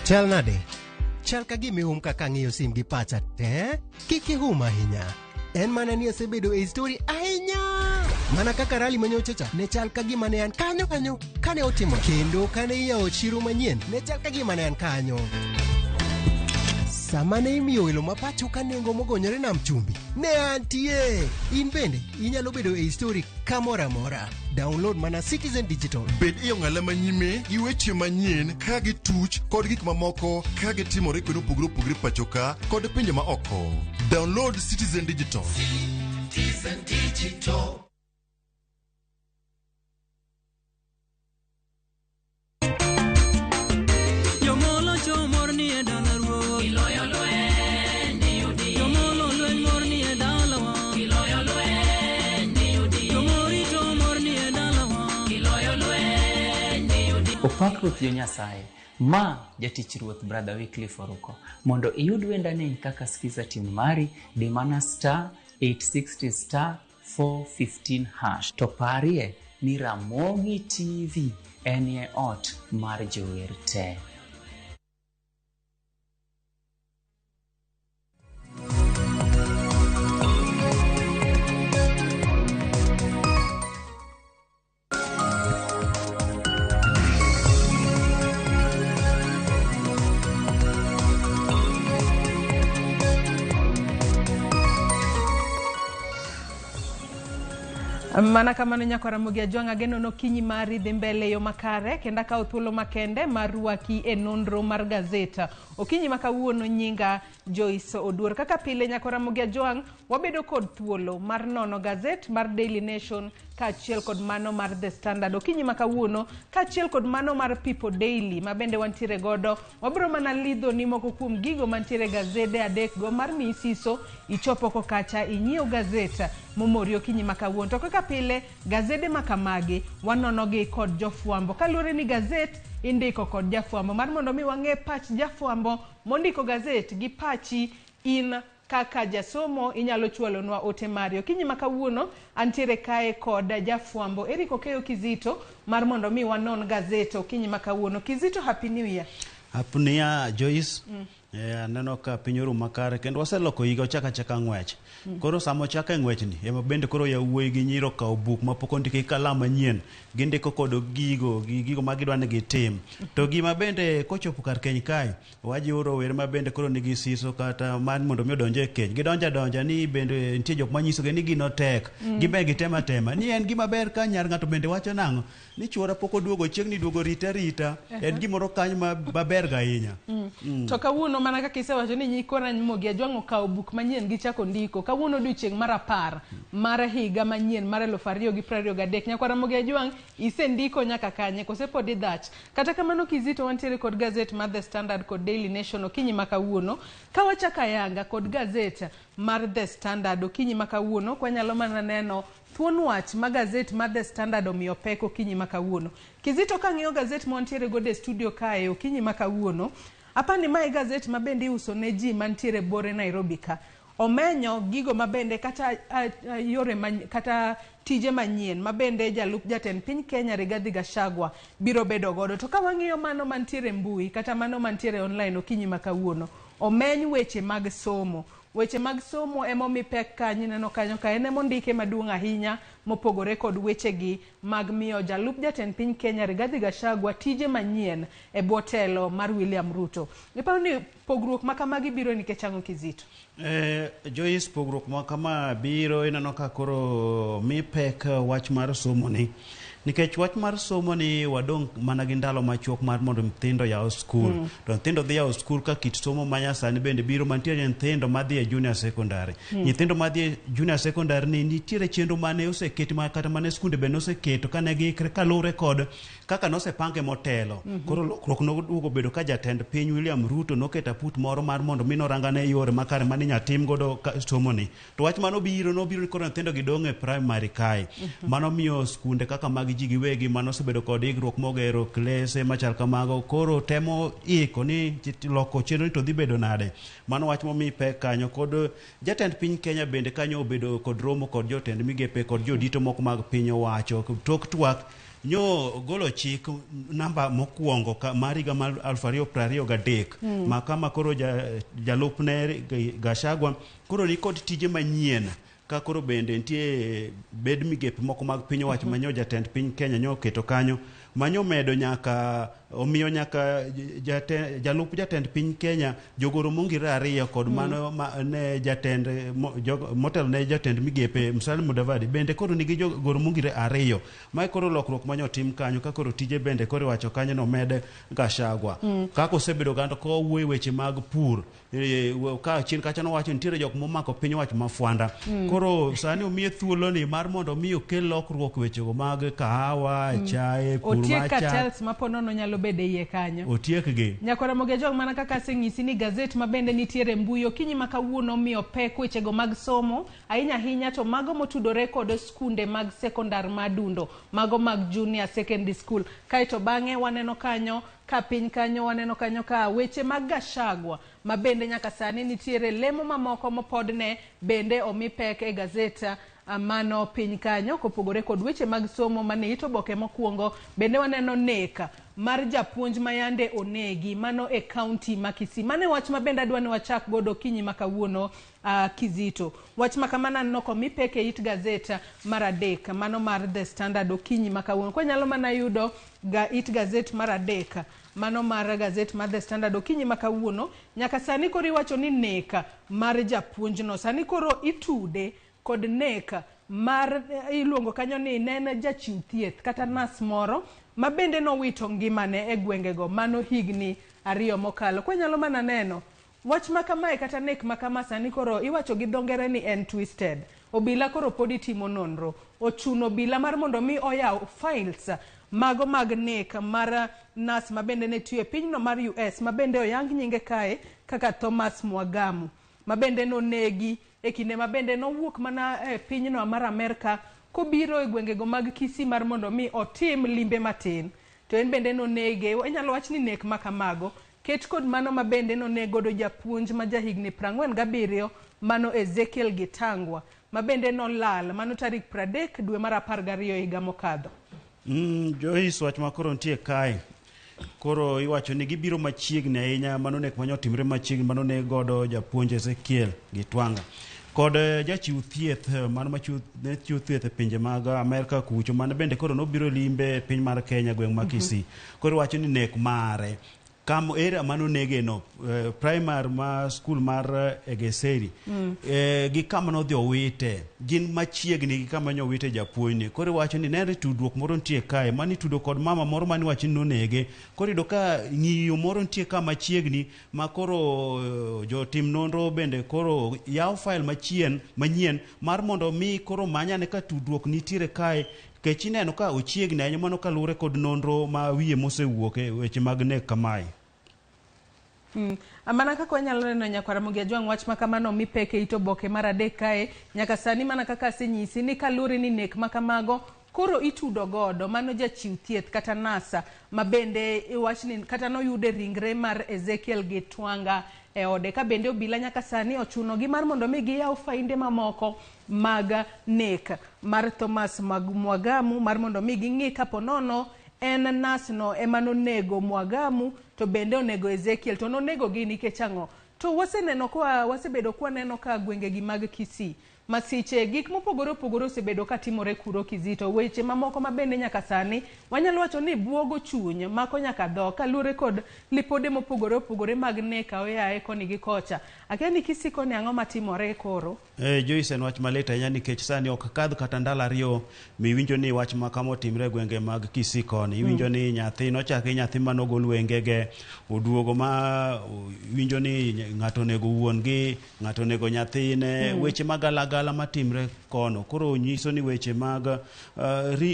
Chal nade? Chal ka gima ihum kaka ang'iyo sim gi pacha te. Kik ihum ahinya. En mana ni asebedo e story ahinya. Mana kaka rali manyocha cha ne chal ka gima ne an kanyo kanyo kane otimo kendo kane iyawo chiro manyien ne chal ka gima ne an kanyo. Sama ne imiyo welo ma pacho ka nengo mogonyore nam chumbi ne antie. In bende inyalo bedo e story kamoro amora. Download mana Citizen Digital. Bed e ong'ala manyime gi weche manyien ka gituch kod gik mamoko ka gitimore kuonde mopogore opogore pacho ka kod pinje ma oko. Download Citizen Digital. Citizen Digital. Jomolo chomor ni e dala ruoth. Iloyo lweny ni udi. Jomolo lweny mor ni e dalawa. Iloyo lweny ni udi. Jomorito mor ni e dalawa. Iloyo lweny ni udi. Opak Ruoth jo Nyasaye. Ma jatich Ruoth Brother Wycliffe Oruko. Mondo iyud wendani kaka skiza tune mari, di mana star 860 star 415 hash. To parie ni Ramogi TV enie ot mar jower te. Mana kamano nyakwa Ramogi Ajwang' ageno nokinyi mari dhi mbele e yo makare kendo akawo thuolo makende mar rwaki e nonro mar gazeta. Okinyi ma kawuono nyinga Joyce Oduor. Kaka pile nyakwa Ramogi Ajwang' wabedo kod thuolo mar nono gazet mar Daily Nation kaachiel kod mano mar The Standard. Okinyi ma kawuono kaachiel kod mano mar People Daily ma bende wantiere godo, wabiro mana lidho ni moko kuom gigo mantiere gazede adek go mar miyi siso ichop oko kacha inyiew gazet momori okinyi ma kawuono. To kaka pile gazede ma kamagi wanono gi kod jofwambo kaluwore ni gazet indiko kod jafwambo mar mondo mi wang'e pach jafwambo mondiko gazet gi pachi in kaka jasomo inyalo chwalonwa ote mari. Okinyi ma kawuono antiere kae kod jafwambo Eric Okeyo Kizito mar mondo mi wanon gazet okinyi ma kawuono. Kizito, happy new year. Happy new year, Joyce. Aneno ka piny orumo makare kendo waseloko higa ochako achaka ng'wech. Koro sama ochako e ng'wechni ema bende koro yawuoyi gi nyiri okawo buk mapok ondiki gi kalam manyien gindiko kod gigo gi gigo ma gidwa ni gitim. To gima bende kochopo kar keny kae wajiwo rowere ma bende koro nigi siso kata mar mondo mi odonj e keny. Gidonjo adonja ni bende nitie jok manyisogi ni gino tek. Gin be gitemo atema ni en gima ber ka nyar ng'ato bende wacho nang'o ni chuora pok oduogo chieng'ni duogo rite arita. En gimoro kanyo maber ga ahinya. To kawuono mana kaka isewacho ni nyikwa Ramogi Ajwang' okawo buk manyien gichako ndiko. Kawuono odiochieng' mar 10 mar higa manyien mar 2023. Nyakwa Ramogi Ajwang' isendiko nyaka kanye kose pod idhach? Kata kamano Kizito wantiere kod gazet mar The Standard kod Daily Nation okinyi ma kawuono. Ka wachako ayanga kod gazet mar The Standard okinyi ma kawuono kwanyalo mana neno thuon wach ma gazet mar The Standard omiyo pek okinyi ma kawuono. Kizito kang'iyo gazet ma wantiere godo e studio kae okinyi ma kawuono, apani mae gazet ma bende iuso ne ji mantiere bore Nairobi ka. Omenyo gigo mabende kata yore kata tije manyien mabende jalup jatend piny Kenya Rigathi Gachagua biro bedo godo. To ka wang'iyo mano mantiere mbui kata mano mantiere online okinyi ma kawuono, omeny weche mag somo. Weche mag somo emomi pek kanyo ineno kanyo ka en emondike maduong' ahinya mopogore kod wechegi mag miyo jalup jatend piny Kenya Rigathi Gachagua tije manyien e bwo telo mar William Ruto. Iparo ni pogruok ma kamagi biro nikech ang'o Kizito? Joyce, pogruok ma kama biro ineno ka koro mi pek wach mar somo ni. Nikech wach mar somo ni wadong' mana gi ndalo machuok mar mondo nyithindo yaw skul. To nyithindo dhi yawo skul ka kit somo ma nyasani bende biro mantiere nyithindo madhi e junior secondary. Nyithindo madhi e junior secondary ni nitiere chenro mane oseketi ma kata mane skunde bende oseketo kane giikre kaluwore kod kaka nosepange motelo. Koro lokruok noduogo bedo ka jatend piny William Ruto noketo aput moro mar mondo mi norangane yore makare mane inyalo tim godo somo ni. To wach manobiro nobiro ni koro nyithindo gidong' e primary kae. Mano miyo skunde kaka mag ji giwegi manosebedo kod ikruok mogero klese machal kamago koro temo iko ni loko chenro ni to dhi bedo nade. Mano wach momi pek kanyo kod jatend piny Kenya bende kanyo obedo kod romo kod jotend migepe kod jodito moko mag piny owacho. Tok twak nyo golo chik namba mokwongo mar higa mar 2023 ma kama koro jalupne Gachagua koro ni kod tije manyien ka koro bende nitie bed migepe moko mag piny owacho manyo jatend piny Kenya nyo oketo kanyo manyo medo nyaka omiyo nyaka jalup jatend piny Kenya jogoro mongire ariyo kod mano ma ne jatend motelo ne jatend migepe Musalia Mudavadi bende koro nigi jogoro mongire ariyo. Mae koro lokruok manyo tim kanyo ka koro tije bende koro iwacho kanyo nomed Gachagua. Kaka osebedo gando kowuoyo weche mag pur ka chien kacha nowacho nitiere jok momako piny owacho mafwanda. Koro sani omiye thuolo ni mar mondo mi okel lokruok wechego mag kahawa, chae, pur Otiek mar chak. cartels ma po nono nyalo bedo e iye kanyo. Otiekgi. Nyakwara Mogejong mana kaka asenyisi ni gazet ma bende nitiere e mbui okinyi ma kawuono omiyo pek wechego mag somo ahinya ahinya to mago motudore kod skunde mag sekondar madundo mago mag junior secondary school. Kaeto bang'e waneno kanyo ka piny kanyo waneno kanyo ka weche mag Gachagua ma bende nyaka sani nitiere lemo mamoko mopodne bende omi pek e gazet mano piny kanyo kopogore kod weche mag somo mane it oboke mokwongo bende waneno nek mar japuonj ma yande onegi mano e kaunti ma Kisii. Mano e wach ma bende adwa ni wachak godo okinyi ma kawuono Kizito. Wach ma kamano aneno komi pek e it gazet mar adek mano mar The Standard okinyi ma kawuono. Kwanyalo mana yudo it gazet mar adek mano mar gazet mar The Standard okinyi ma kawuono nyaka sani koro iwacho ni nek mar japuonjno sani koro itude kod nek mar iluongo kanyo ni ne en jachiw thieth kata nas moro ma bende nowito ngimane e gwengego mano higni 2 mokalo. Kwanyalo mana neno wach ma kamae kata nek ma kama sani koro iwacho gi dho ngere ni en twisted. Obila koro podi timo nonro. Ochuno obila mar mondo mi oyaw files mago mag nek mar nas ma bende ne tiyo e pinyno mar US ma bende oyang nyinge kae kaka Thomas Mwagamu ma bende nonegi e kinde ma bende nowuok mana e pinyno mar Amerka kobiro e gwengego mag Kisii mar mondo mi otim limbe matin. To en bende nonege, inyalo wach ni nek ma kamago ket kod mano ma bende noneg godo japuonj ma jahigni 47 mano Ezekiel Gitangwa ma bende nolal mano tarik 30 dwe mar 12 higa mokadho. Joyce, wach ma koro nitie kae koro iwacho ni gibiro machiegni ahinya mano nek manyo timre machiegni mano ne godo japuonj Ezekiel Gitwanga kod jachiw thieth mano ne chiwo thieth e pinje mag Amerka kucho mano bende koro nobiro limbe e piny mar Kenya gweng' ma Kisii. Koro iwacho ni nek mare kam area mano nege no primary ma school mar Egeseri gi kama nodhi owite gin machiegni gi kama nyo owite japuonj ni. Koro iwacho ni nere tudruok moro nitie kae mani tudo kod mama moro mani wacho ni nonege. Koro iyudo ka ng'iyo moro nitie ka machiegni ma koro jotim nonro bende koro yawo file manyien mar mondo mi koro manyane ka tudruok nitiere kae kech ineno ka ochiegni ahinya mano kaluwore kod nonro ma wiye mosewuok e weche mag nek kamae. Mana kaka wanyalo neno nyakwara Ramogi Ajwang' wach ma kamano omi pek e it oboke mar adek kae nyaka sani mana kaka asenyisi ni kaluwore ni nek ma kamago koro itudo godo mano jachiw thieth kata nasa ma bende iwach ni kata noyude ringre mar Ezekiel Gitwanga e ode ka bende obila nyaka sani ochuno gi mar mondo mi giyaw fainde mamoko mag nek mar Thomas Mwagamu mar mondo mi ging'i kapo nono en nas no ema nonego Mwagamu to bende onego Ezekiel to nonego gi nikech ang'o. To waseneno kwa wasebedo kwa neno ka gwengegi mag Kisii masiche gik mopogore opogore osebedo katimore kuro Kizito. Weche mamoko ma bende nyaka sani wanyalo wacho ni buogo chuny mako nyaka dhok kaluwore kod lipode mopogore opogore mag nek aoyaye koni gi kocha. Akia ni Kisii koni ang'o matimore koro? Joyce, en wach malit ahinya nikech sani ok kadh kata ndalo ariyo miwinjo ni wach ma kama otimre e gwenge mag Kisii koni. Iwinjo ni nyathi nochaki nyathi manogol wengege oduogo ma winjo ni ng'ato onego wuon gi ng'ato onego nyathine. Weche magalagala matimre kono koro nyiso ni weche mag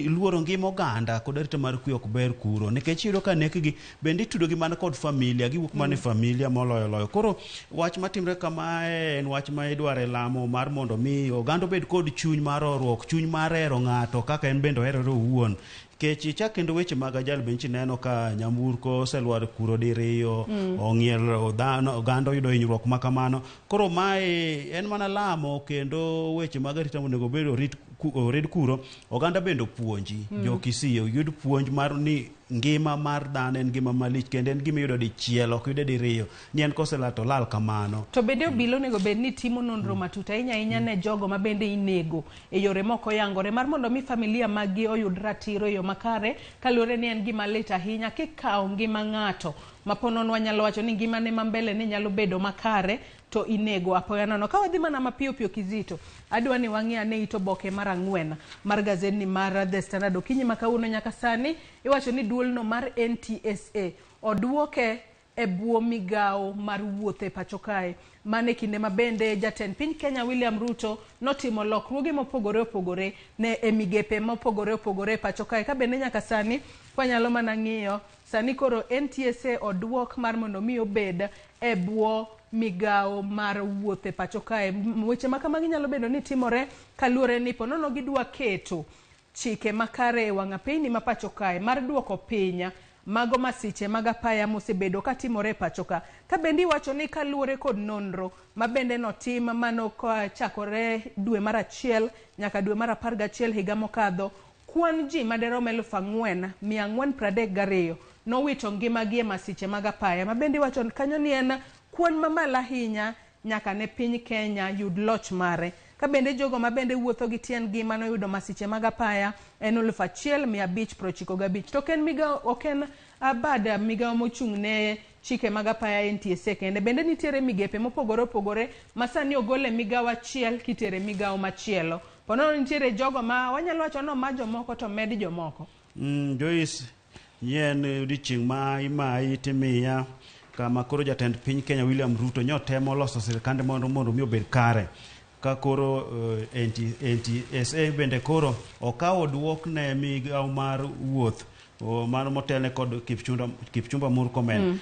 luoro ngima oganda kod arita mar kwe ok ber kuro, nikech iyudo ka nekgi bende itudo gi mana kod familia, giwuok mana e familia moloyo loyo. Koro wach matimre kamae en wach ma idwaro e lamo mar mondo mi oganda obed kod chuny mar horuok, chuny mar hero ng'ato kaka en bende oherore owuon. Nikech ichak kendo weche mag ajali bende ineno ka nyamburko oselwar kuro diriyo. Ong'ielo dhano, oganda oyudo hinyruok ma kamano. Koro mae en mana lamo kendo weche mag arita onego bed orit kuro, oganda bende opuonji. Jo Kisii oyud puonj mar ni ngima mar dhano en ngima malich kendo en gima iyudo dichiel, ok yude diriyo, ni en koselal to olal kamano. To bende obila onego bed ni timo nonro matut ahinya ahinya ne jogo ma bende inego e yore mok oyangore mar mondo mi familia maggi oyud ratiro e yo makare, kaluwore ni en gima lit ahinya kikawo ngima ng'ato ma po nono wanyalo wacho ni ngimane ma mbele ne nyalo bedo makare to inego apoya nono. Ka wadhi mana mapiyo piyo Kizito, adwa ni wang'i ane it oboke mar 4 mar gazetni mar The Standard okinyi ma kawuono. Nyaka sani iwacho ni duolno mar NTSA oduoke e bwo migawo mar wuoth e pacho kae. Mano e kinde ma bende jatend piny Kenya William Ruto notimo lokruoge mopogore opogore ne e migepe mopogore opogore e pacho kae. Ka bende nyaka sani kwanyalo mana ng'iyo sani koro NTSA oduok mar mondo mi obed e bwo migawo mar wuoth e pacho kae. Weche ma kamagi nyalo bedo ni timore kaluwore ni ponono gidwa keto chike makare e wang' apeyni ma pacho kae mar duoko piny mago masiche mag apaya mosebedo katimore e pacho ka. Ka bende iwacho ni kaluwore kod nonro ma bende notim mano chakore dwe mar 1 nyaka dwe mar 11 higa mokadho, kwan ji maderom 4,432 nowito ngimagi e masiche mag apaya, ma bende iwacho kanyo ni en kwan mamalo ahinya nyaka ne piny Kenya yud loch mare. Ka bende jogo ma bende wuotho gi tiendgi manoyudo masiche mag apaya en 1,595. To ok en migawo, ok en bad migawo mochung' ne chike mag apaya NTSA kende, bende nitiere migepe mopogore opogore ma sani ogol e migawo achiel kitere migawo machielo. Ponono nitiere jogo ma wanyalo wacho ni oma jomoko to med jomoko. Joyce, nyien odiochieng' ma imayi timiya kama koro jatend piny Kenya William Ruto nyotemo loso sirikande mondo mi obed kare. Ka koro NTSA bende koro okawo duok ne migawo mar wuoth mano motelne kod Kipchumba Murkomen.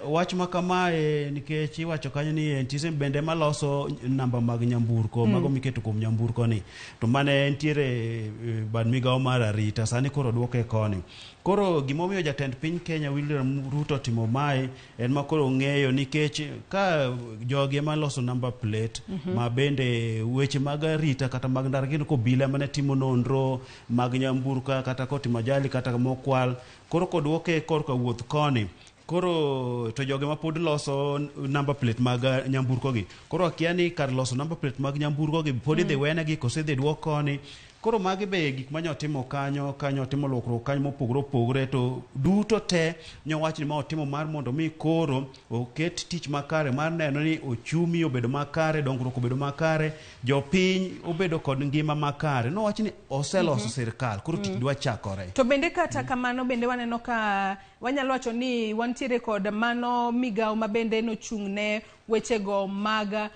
Wach ma kamae nikech iwacho kanyo ni NTSA bende maloso namba mag nyamburko. Mago miketo kuom nyamburko ni to mane ntiere bad migawo mar arita sani koro duoke koni. Koro gimomiyo jatend piny Kenya William Ruto timo mae en ma koro ng'eyo nikech ka jogi ema loso number plate. Ma bende weche mag arita kata mag ndara gin kobila mane timo nonro mag nyamburko kata kotimo ajali kata mokwal, koro koduoke korka wuoth koni koro to joge ma pod loso number plate mag nyamburko gi, koro akia ni kar loso number plate mag nyamburko gi pod idhi wenegi kose idhi duok koni. Koro magi be gik manyotimo kanyo kanyo timo lokruok kanyo mopogore opogore, to duto te nyowach ni ma otimo mar mondo mi koro oket tich makare mar neno ni ochumi obedo makare, dongruok obedo makare, jopiny obedo kod ngima makare. Nowach ni oseloso sirikal, koro tich dwa chakore. To bende kata kamano bende waneno ka wanyalo wacho ni wantiere kod mano migawo ma bende nochung' ne wechego mag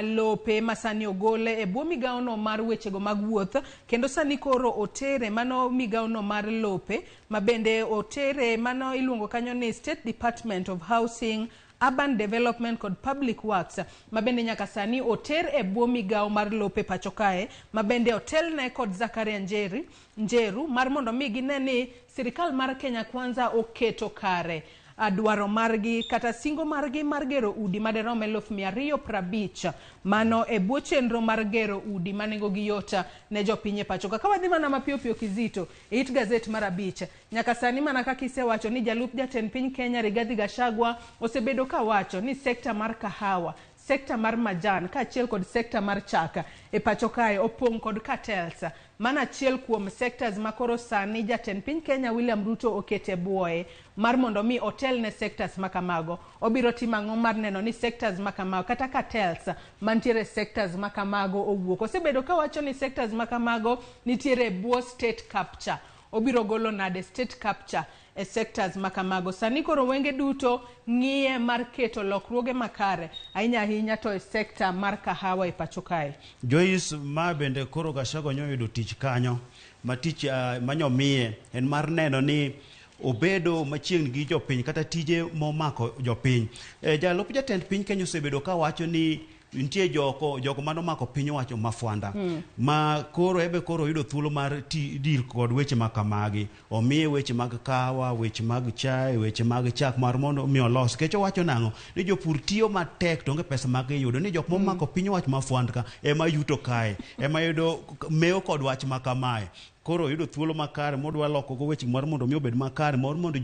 lope ma sani ogole e bwo migawono mar wechego mag wuoth, kendo sani koro otere mano migawono mar lope ma bende otere mano iluongo kanyo ni State Department of Housing, Urban Development kod Public Works, ma bende nyaka sani oter e bwo migawo mar lope pacho kae, ma bende otelne kod Zakaria Njeru mar mondo mi gine ni sirikal mar Kenya Kwanza oketo kare dwaro margi kata singo margi mar gero udi maderom 250,000 mano e bwo chenro mar gero udi ma nengogi yot ne jopiny e pacho ka. Ka wadhi mana mapiyo piyo Kizito e it gazet mar 5, nyaka sani mana kaka isewacho ni jalup jatend piny Kenya Rigathi Gachagua osebedo ka wacho ni sekta mar kahawa sekta mar majan kaachiel kod sekta mar chak e pacho kae opong' kod cartels. Mano achiel kuom sectors ma koro sani jatend piny Kenya William Ruto okete buoye mar mondo mi otel ne sectors ma kamago. Obiro timo ang'o mar neno ni sectors ma kamago kata cartels mantiere sectors ma kamago owuok. Osebedo kawacho ni sectors ma kamago nitiere e bwo state capture. Obiro golo nade state capture e sectors ma kamago. Sani koro wenge duto ng'iye mar keto lokruoge makare ahinya ahinya to e sekta mar kahawa e pacho kae. Joyce, ma bende koro Gachagua nyoyudo tich kanyo ma tich manyomiye en mar neno ni obedo machiegni gi jopiny kata tije momako jopiny. Jalup jatend piny Kenya osebedo kawacho ni nitie jogo manomako piny owacho mafwanda ma koro ebe koro oyudo thuolo mar deal kod weche ma kamagi. Omiye weche mag kawa, weche mag chai, weche mag chak mar mondo mi olos. Nikech owacho nang'o ni jopur tiyo matek to onge pesa ma giyudo, ni jok momako piny owacho mafwand ka ema yuto kae, ema yudo mewo kod wach ma kamae. Koro oyudo thuolo makare modwa loko go weche mar mondo mi obed makare mar mondo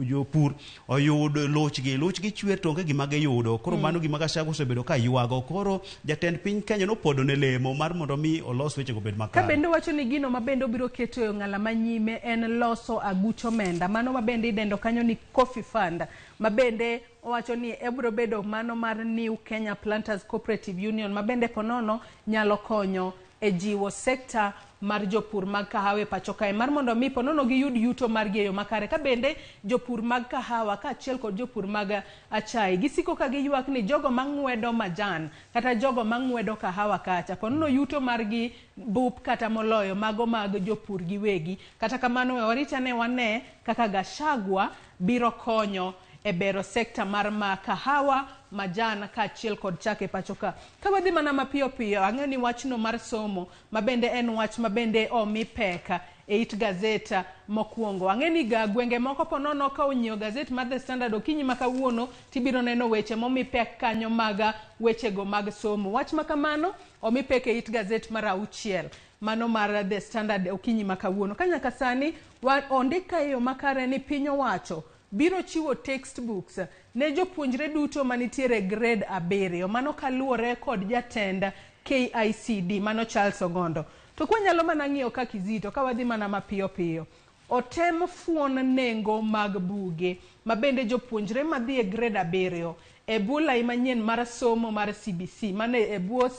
jopur oyud luchgi. Luchgi chwer to onge gima giyudo. Koro mano gima Gachagua osebedo ka ywago. Koro jatend piny Kenya nopodo ne lemo mar mondo mi olos wechego obed makare. Ka bende wacho ni gino ma bende obiro keto e ong'ala manyime en loso aguch omenda, mano ma bende idendo kanyo ni Coffee Fund, ma bende owacho ni ebiro bedo mano mar New Kenya Planters Cooperative Union, ma bende ponono nyalo konyo e jiwo sekta mar jopur mag kahawa e pacho kae mar mondo mi ponono giyud yuto margi e yo makare. Ka bende jopur mag kahawa kaachiel kod jopur mag achai gisiko ka giywak ni jogo mang'wedo majan kata jogo mang'wedo kahawa kacha ponono yuto margi bup kata moloyo mago mag jopur giwegi. Kata kamano we warit ane wane kaka Gachagua biro konyo e bero sekta mar ma kahawa, majan kaachiel kod chak e pacho ka. Ka wadhi mana mapiyo piyo, ang'eyo ni wachno mar somo ma bende en wach ma bende omi pek e it gazeta mokwongo. Ang'e ni ga gwenge moko ponono ka onyiewo gazet mar The Standard okinyi ma kawuono tibiro neno weche momi pek kanyo mag wechego mag somo. Wach ma kamano omi pek e it gazet mar 6 mano mar The Standard okinyi ma kawuono. Ka nyaka sani ondik ka e yo makare ni piny owacho biro chiwo textbooks ne jopuonjre duto manitiere grade 7, mano kaluwore kod jatend KICD mano Charles Ogondo. To kwanyalo mana ng'iyo ka Kizito, ka wadhi mana mapiyo piyo, otem fuon nengo mag buge ma bende jopuonjre madhi e grade 7 e bwo lai manyien mar somo mar CBC mane e bwo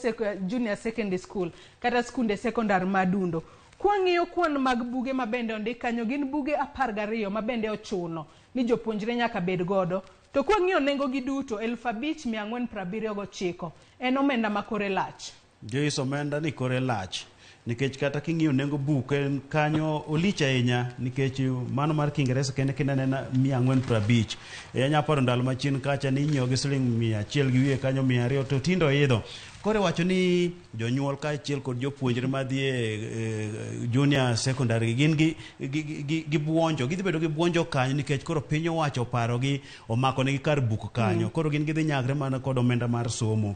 junior secondary school kata skunde sekondar madundo. Kwang'iyo kwan mag buge ma bende ondik kanyo gin buge 12 ma bende ochuno ni jopuonjre nyaka bed godo. To kwang'iyo nengo gi duto 5479 en omenda ma kore lach. Joyce, omenda ni kore lach nikech kata king'iyo nengo buk en kanyo olich ahinya nikech mano mar Kiingereza kende kende nena 450. Anya paro ndalo machien kacha ni inyiewo gi siling 100 gi wiye kanyo 200 to tindo idho. Koro iwacho ni jonyuol kaachiel kod jopuonjre madhi e junior secondary gin gi buonjo, gidhi bedo gi buonjo kanyo nikech koro piny owacho oparogi omako negi kar buk kanyo. Koro gin gidhi nyagre mana kod omenda mar somo.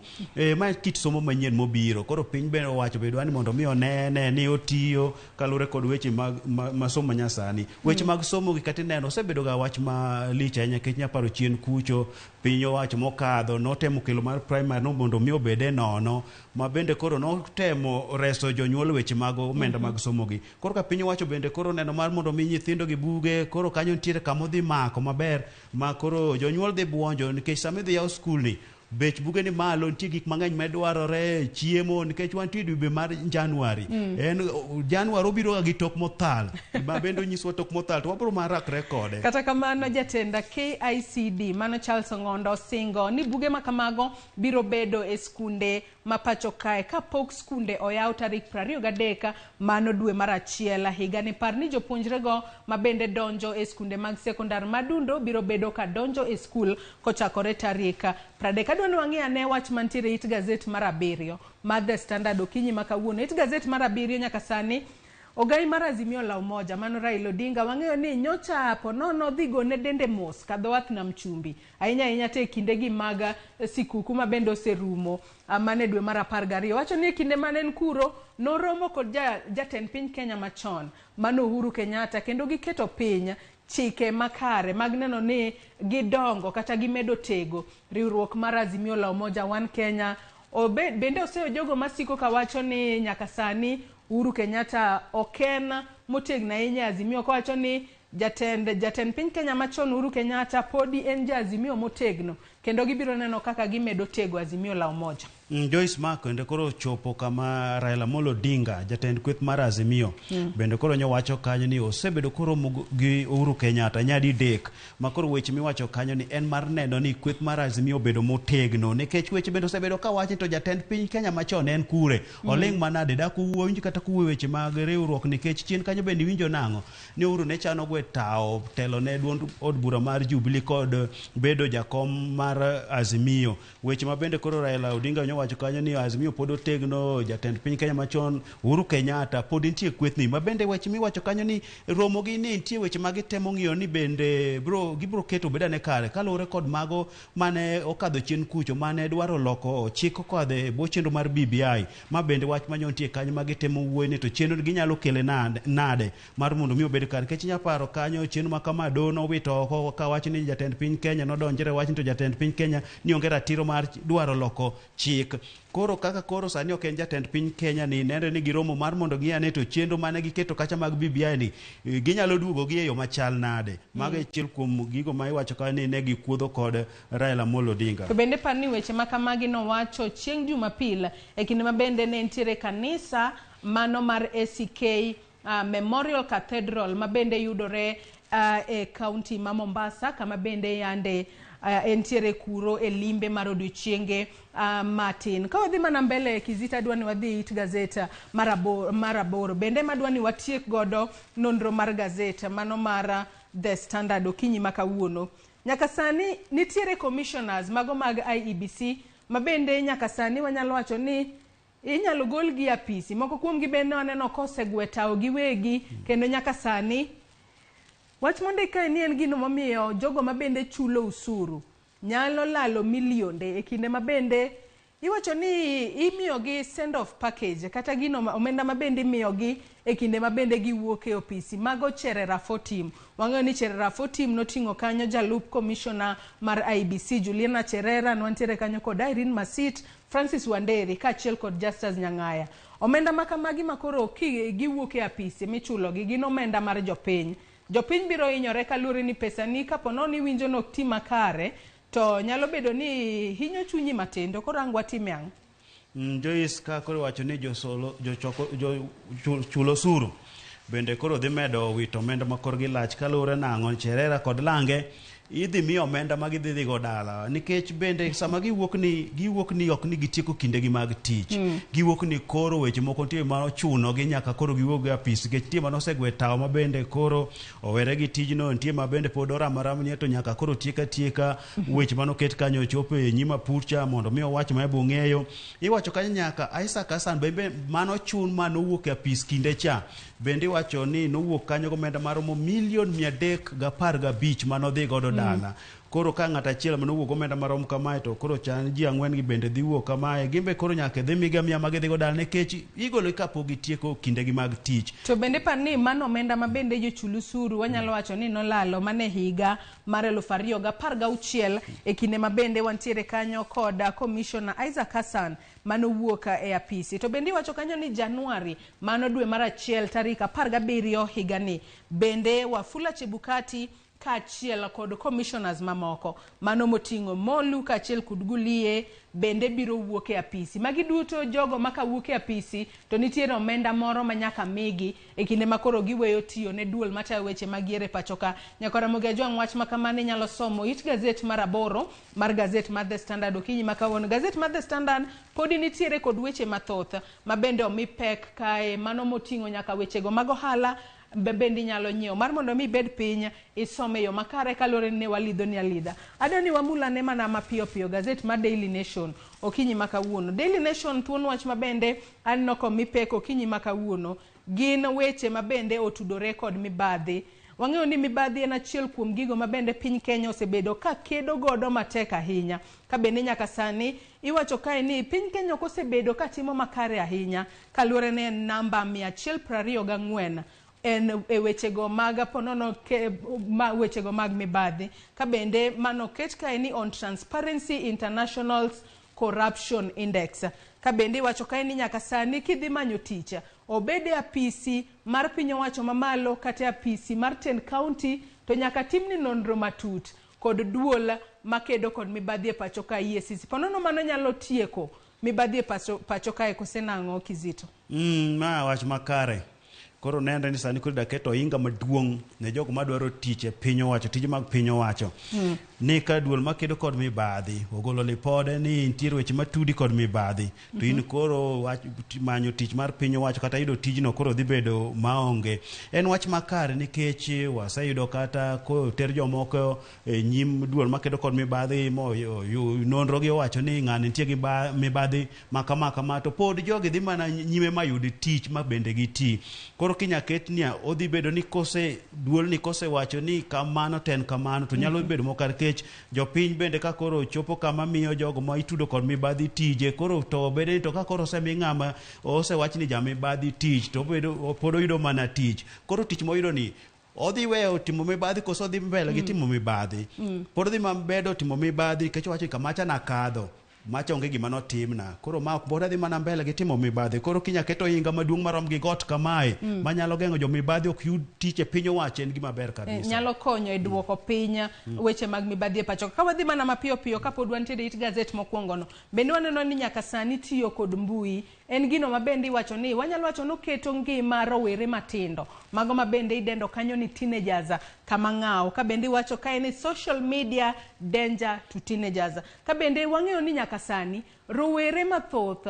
Ma kit somo manyien mobiro. Koro piny bende owacho bedwa ni mondo mi onene ni otiyo kaluwore kod weche mag ma somo manyasani. Weche mag somo gi kata ineno osebedo ga wach malich ahinya nikech nyaparo chien kucho piny owacho mokadho notemo kelo mar primary no mondo mi obede nono ma bende koro notemo reso jonyuol weche mag omenda mag somo gi. Koro ka piny owacho bende koro neno mar mondo mi nyithindo gi buge, koro kanyo nitiere kama odhi mako maber ma koro jonyuol dhi buonjo nikech sama idhi yaw skul ni bech buge ni malo, nitie gik mang'eny madwarore, chiemo, nikech wantie dwe mar Januari. En Januari obiro ga gi tok mothal ma bende onyiswa tok mothal to wabiro mana rakre kode. Kata kamano jatenda KICD mano Charles Ong'ondo osingo ni buge ma kamago biro bedo e skunde ma pacho kae kapok skunde oyaw tarik 23 mano dwe mar 1 higani. Par ni jopuonjrego ma bende donjo e skunde mag sekondar madundo biro bedo ka donjo e skul kochakore tarik 30. Adwa ni wang'i ane wach mantiere it gazet mar 7 mar The Standard okinyi ma kawuono. It gazet mar 7 nyaka sani ogai mar Azimio la Umoja mano Raila Odinga wang'eyo ni nyocha ponono dhi gone dende mos kadho wath nam chumbi ahinya ahinya te kindegi mag sikuku ma bende oserumo mane dwe mar 12. Wacho ni e kinde mane en kuro noromo kod jatend piny Kenya machon mano Uhuru Kenyatta kendo giketo piny chike makare mag neno ni gidongo kata gimedo tego riwruok mar Azimio la Umoja One Kenya. Bende oseyo jogo masiko kawacho ni nyaka sani Uhuru Kenyatta ok en motegno ahinya e Azimio, kowacho ni jatend piny Kenya machon Uhuru Kenyatta podi en ja Azimio motegno, kendo gibiro neno kaka gimedo tego Azimio la Umoja. Joyce Mark bende koro chopo kama Raila Amolo Odinga, jatend kweth mar Azimio, bende koro nyowacho kanyo ni osebedo koromo gi Uhuru Kenyatta nyadidek, ma koro weche miwacho kanyo ni en mar neno ni kweth mar Azimio obedo motegno, nikech weche bende osebedo kawacho to jatend piny Kenya machon en kure, oling' manade, dak uwinj kata kuwuoyo weche mag riwruok, nikech chien kanyo bende iwinjo nang'o ni Uhuru ne chano gwe tawo telo ne duond od bura mar Jubilee kod bedo jakom mar Azimio. Weche ma bende koro Raila Odinga nyowacho kanyo ni Azimio pod otegno, jatend piny Kenya machon Uhuru Kenyatta pod nitie kwethni, ma bende weche miwacho kanyo ni romo gi ni nitie weche ma gitemo ng'iyo ni bende gibro keto bedane kare kaluwore kod mago mane okadho chien kucho mane dwaro loko chik okadho e bwo chenro mar BBI, ma bende wach manyo nitie kanyo ma gitemo wuoyo ni to chenro ginyalo kele nade mar mondo mi obed kare, nikech inyalo paro kanyo chenro ma kama doho nowito oko ka wach ni jatend piny Kenya nodonjre wach ni to jatend piny Kenya ni onge ratiro mar dwaro loko chik. Koro kaka koro sani ok en jatend piny Kenya ni nenre ni giromo mar mondo gi ane to chenro mane giketo kacha mag BBI ni ginyalo duogo gi e yo machal nade. Mago e achiel kuom gigo ma iwacho ka ni ne gikuodho kod Raila Amolo Odinga. To bende par ni weche ma kamagi nowacho chieng' Jumapil e kinde ma bende ne nitiere kanisa mano mar ACK Memorial Cathedral ma bende yudore e kaunti ma Mombasa, kama bende yande entiere kuro e limbe mar odiochienge matin. Ka wadhi mana mbele Kizita, adwa ni wadhi it gazet mar aboro bende madwa ni watiek godo nonro mar gazet mano mar The Standard okinyi ma kawuono. Nyaka sani nitiere commissioners mago mag IEBC ma bende nyaka sani wanyalo wacho ni inyalo gol gi apisi. Moko kuom gi bende waneno kosegwe tawo giwegi, kendo nyaka sani wach mondik kae ni en gino momiyo jogo ma bende chulo usuru nyalo lalo milionde e kinde ma bende iwacho ni imiyogi send off package kata gino omenda ma bende imiyogi e kinde ma bende giwuok e ofisi. Mago Cherera 4 team. Wang'eyo ni Cherera 4 team noting'o kanyo jalup commissioner mar IEBC Juliana Cherera, nwantiere kanyo kod Irene Masit, Francis Wanderi kaachiel kod Justus Nyang'aya. Omenda ma kamagi ma koro giwuok e apisi michulogi gin omenda mar jopiny. Jopiny biro hinyore kaluwore ni pesa ni kapo nono iwinjo ni ok ti makare to nyalo bedo ni hinyo chunyi matin, to koro ang' watime ang'o? Joyce, ka koro iwacho ni jochulo osuru bende koro dhi medo wito omenda ma korgi lach kaluwore nang'o Cherera kod Lange idhi mi omenda ma gidhi dhigo dala, nikech bende sama giwuok ni ok ni gitieko kindegi mag tich, giwuok ni koro weche moko nitie ma ochuno gi nyaka koro giwuog e apis, nikech nitie mane osegwe tawo ma bende koro owere gi tijno, nitie ma bende pod oramaram ni to nyaka koro tieka tieka weche mane oket kanyo ochopo e nyim apurcha mondo mi owach ma ebo ng'eyo. Iwacho kanyo nyaka Isaac Hassan bende mano chun mane owuok e apis kinde cha, bende iwacho ni nowuok kanyo gomenda maromo milion 315 mane odhi godo dala. Koro ka ng'at achiel mane owuok gomenda marom kamae to koro chan ji ang'wen gi bende dhi wuok kamae, gimbe koro nyaka dhi miga miya ma gidhi go dala, nikech igolo kapok gitieko kindegi mag tich. To bende par ni mano omenda ma bende jochul osuru wanyalo wacho ni nolalo mane higa mar 2016 e kinde ma bende wantiere kanyo kod Commissioner Isaac Hassan manowuok e apisi. To bende iwacho kanyo ni Januari mano dwe mar 1 tarik 17 higani bende Wafula Chebukati kaachiel kod commissioners mamoko mano moting'o Molu kaachiel kod Gulie bende biro wuok e apisi. Magi duto jogo maka wuok e apisi to nitiere omenda moro ma nyaka migi e kinde ma koro giweyo tiyo ne duol matayo weche mag yiero e pacho ka. Nyaka Ramogi Ajwang' wach ma kamano inyalo somo it gazet mar 8 mar gazet mar The Standard okinyi ma kawuono. Gazet mar The Standard podi nitiere kod weche mathoth ma bende omi pek kae, mano moting'o nyaka wechego mag ohala bende inyalo nyiewo mar mondo mi ibed piny isome yo makare kaluwore ni walidho ni alidha. Adwa ni wamulane mana mapiyo piyo gazet mar Daily Nation okinyi ma kawuono. Daily Nation thuon wach ma bende aneno komi pek okinyi ma kawuono gin weche ma bende otudore kod mibadhi. Wang'eyo ni mibadhi en achiel kuom gigo ma bende piny Kenya osebedo ka kedo godo matek ahinya. Ka bende nyaka sani iwacho kae ni piny Kenya ok osebedo ka timo makare ahinya kaluwore ne namba 124 en e wechego mag ponono ke, ma, wechego mag mibadhi. Ka bende mano ket kae ni on Transparency International's Corruption Index. Ka bende iwacho kae ni nyaka sani kidhi manyo tich, obed e apisi mar piny owacho mamalo kata e apisi mar tend county, to nyaka timni nonro matut kod duol makedo kod mibadhi e pacho ka EACC. Ponono mano nyalo tieko mibadhi e pacho kae kose nang'o Kizito? Ma wach makare. Koro nenre ni sani koro idaketo ohinga maduong' ne jogo madwaro tich e piny owacho, tije mag piny owacho. Ni ka duol makedo kod mibadhi ogolo lipode ni nitiere weche matudi kod mibadhi, to in koro wach manyo tich mar piny owacho kata yudo tijno koro dhi bedo maonge. En wach makare nikech waseyudo kata koter jomoko e nyim duol makedo kod mibadhi mo nonro gi owacho ni ng'ani nitie gi mibadhi ma kama kama, to pod jogi dhi mana nyime mayud tich ma bende giti. Koro kinya ket niya, odhi bedo ni kose duol ni kosewacho ni kamano to en kamano, to nyalo bedo mokar kech jopiny bende ka koro chopo kama miyo jogo ma itudo kod mibadhi tije, koro to bede ni to ka koro osemi ng'ama osewach ni jamibadhi tich, to obedo pod oyudo mana tich. Koro tich moyudo ni odhi weyo timo mibadhi koso odhi mbele gi timo mibadhi? Pod odhi mabedo timo mibadhi nikech owacho ni kamacha nakadho, macha onge gima notimna, koro ma ok pod adhi mana mbele gi timo mibadhi. Koro kinya keto ohinga maduong' marom gi got kamae manyalo geng'o jomibadhi ok yud tich e piny owacho, en gima ber kabisa. Nyalo konyo e duoko piny weche mag mibadhi e pacho. Ka wadhi mana mapiyo piyo kapod wantiere it gazet mokwongo no, bende waneno ni nyaka sani tiyo kod mbui en gino ma bende iwacho ni wanyalo wacho ni oketo ngima rowere matindo, mago ma bende idendo kanyo ni teenagers, kama ng'awo. Ka bende iwacho kae ni social media danger to teenagers. Ka bende wang'eyo ni nyaka sani rowere mathoth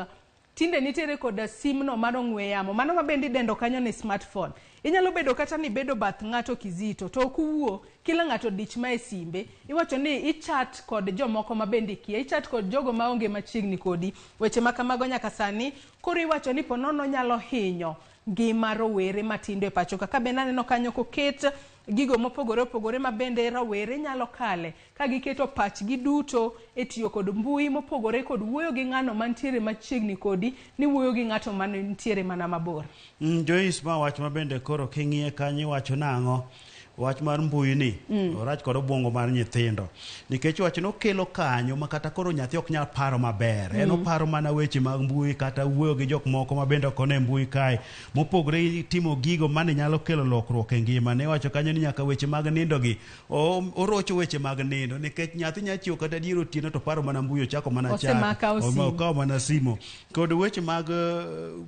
tinde nitiere koda simno mar ong'we yamo, mano ma bende idendo kanyo ni smartphone. Inyalo bedo kata ni bedo bath ng'ato Kizito, to ok uwuo, kila ng'ato dich ma e simbe. Iwacho ni ichat kod jomoko ma bende ikia, ichat kod jogo maonge machiegni kodi. Weche ma kamago nyaka sani koro iwacho ni ponono nyalo hinyo ngima rowere matindo e pacho ka. Ka bende aneno kanyo koket gigo mopogore opogore ma bende rawere nyalo kale ka giketo pachgi duto e tiyo kod mbui mopogore kod wuoyo gi ng'ano mantiere machiegni kodi, ni wuoyo gi ng'ato mantiere mana mabor. Joyce, ma wach ma bende koro king'iye kanyo iwacho nang'o? Wach mar mbui ni orach kod obwongo mar nyithindo, nikech wach nokelo kanyo ma kata koro nyathi ok nyal paro maber. En oparo mana weche mag mbui kata wuoyo gi jok moko ma bende ok one mbui kae, mopogore timo gigo mane nyalo kelo lokruok e ngima. Ne iwacho kanyo ni nyaka weche mag nindo gi orocho weche mag nindo, nikech nyathi nyalo chiewo kata dier otieno to paro mana mbui, ochako mana chat, okawo mana simo. Kod weche mag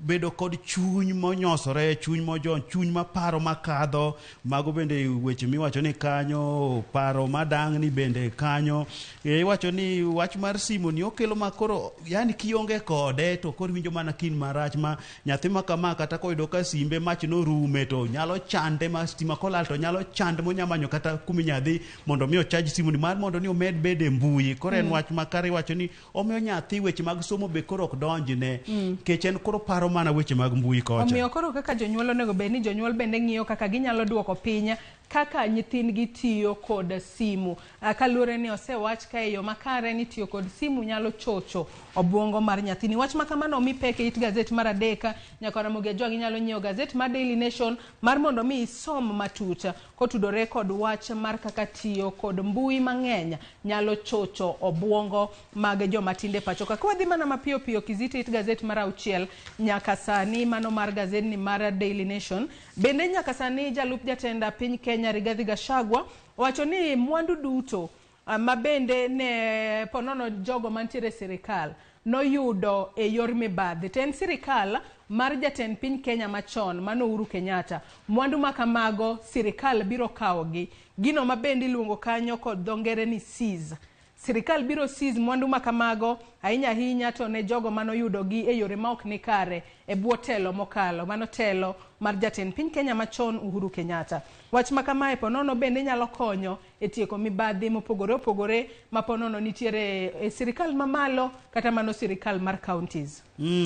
bedo kod chuny monyosore, chuny mojony, chuny maparo makadho, mago bende weche miwacho ni kanyo, paro madang'ni bende kanyo. Iwacho ni wach mar simu ni okelo ma koro yani kionge kode to koro iwinjo mana kin marach ma nyathi ma kama kata koyudo ka simbe mach norume to nyalo chande ma stima kolal to nyalo chande monya manyo kata kuminya dhi mondo mi ochaj simu ni mar mondo ni omed bedo e mbui. Koro en wach makare iwacho ni omiyo nyathi weche mag somo be koro ok donjne, nikech en koro paro mana weche mag mbui kocha. Omiyo koro kaka jonyuol onego bed ni jonyuol bende ng'iyo kaka ginyalo duoko piny kaka nyithindgi tiyo kod simu. Kaluwore ni osewach ka e yo makare ni tiyo kod simu nyalo chocho obwongo mar nyathini. Wach ma kamano omi pek e it gazet mar 3. Nyaka Ramogi Ajwang' inyalo nyiewo gazet mar Daily Nation mar mondo mi isom matut kotudore kod wach mar kaka tiyo kod mbui mang'eny nyalo chocho obwongo mag joma tindo e pacho ka. Ka wadhi mana mapiyo piyo Kizito it gazet mar 6 nyaka sani, mano mar gazetni mar Daily Nation. Bende nyaka sani jalup jatend piny Kenya Rigathi Gachagua owacho ni mwandu duto ma bende ne ponono jogo mantiere e sirikal noyudo e yor mibadhi. To en sirikal mar jatend piny Kenya machon mano Uhuru Kenyatta. Mwandu ma kamago sirikal biro kawogi. Gino ma bende iluongo kanyo kod dho ngere ni seize. Sirikal biro seize mwandu ma kamago ahinya ahinya to ne jogo manoyudogi e yore ma ok ni kare e bwo telo mokalo, mano telo mar jatend piny Kenya machon Uhuru Kenyatta. Wach ma kamae ponono bende nyalo konyo e tieko mibadhi mopogore opogore ma ponono nitiere e sirikal mamalo kata mano sirikal mar counties.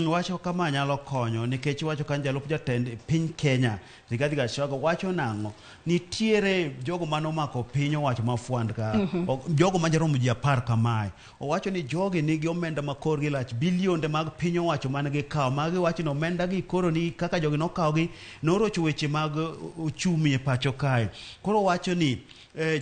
Wacho kama nyalo konyo nikech wacho ka jalup jatend piny Kenya Rigathi Gachagua wacho nang'o? Nitiere jogo manomako piny owacho ma fwand ka, jogo majaromo ji 10 kamae. Owacho ni jogi nigi omenda ma korgi lach, bilionde mag piny owacho mane gikawo. Magi wacho ni omenda gi koro ni kaka jogi nokawogi Norocho weche mag uchumi e pacho kae. Koro wacho ni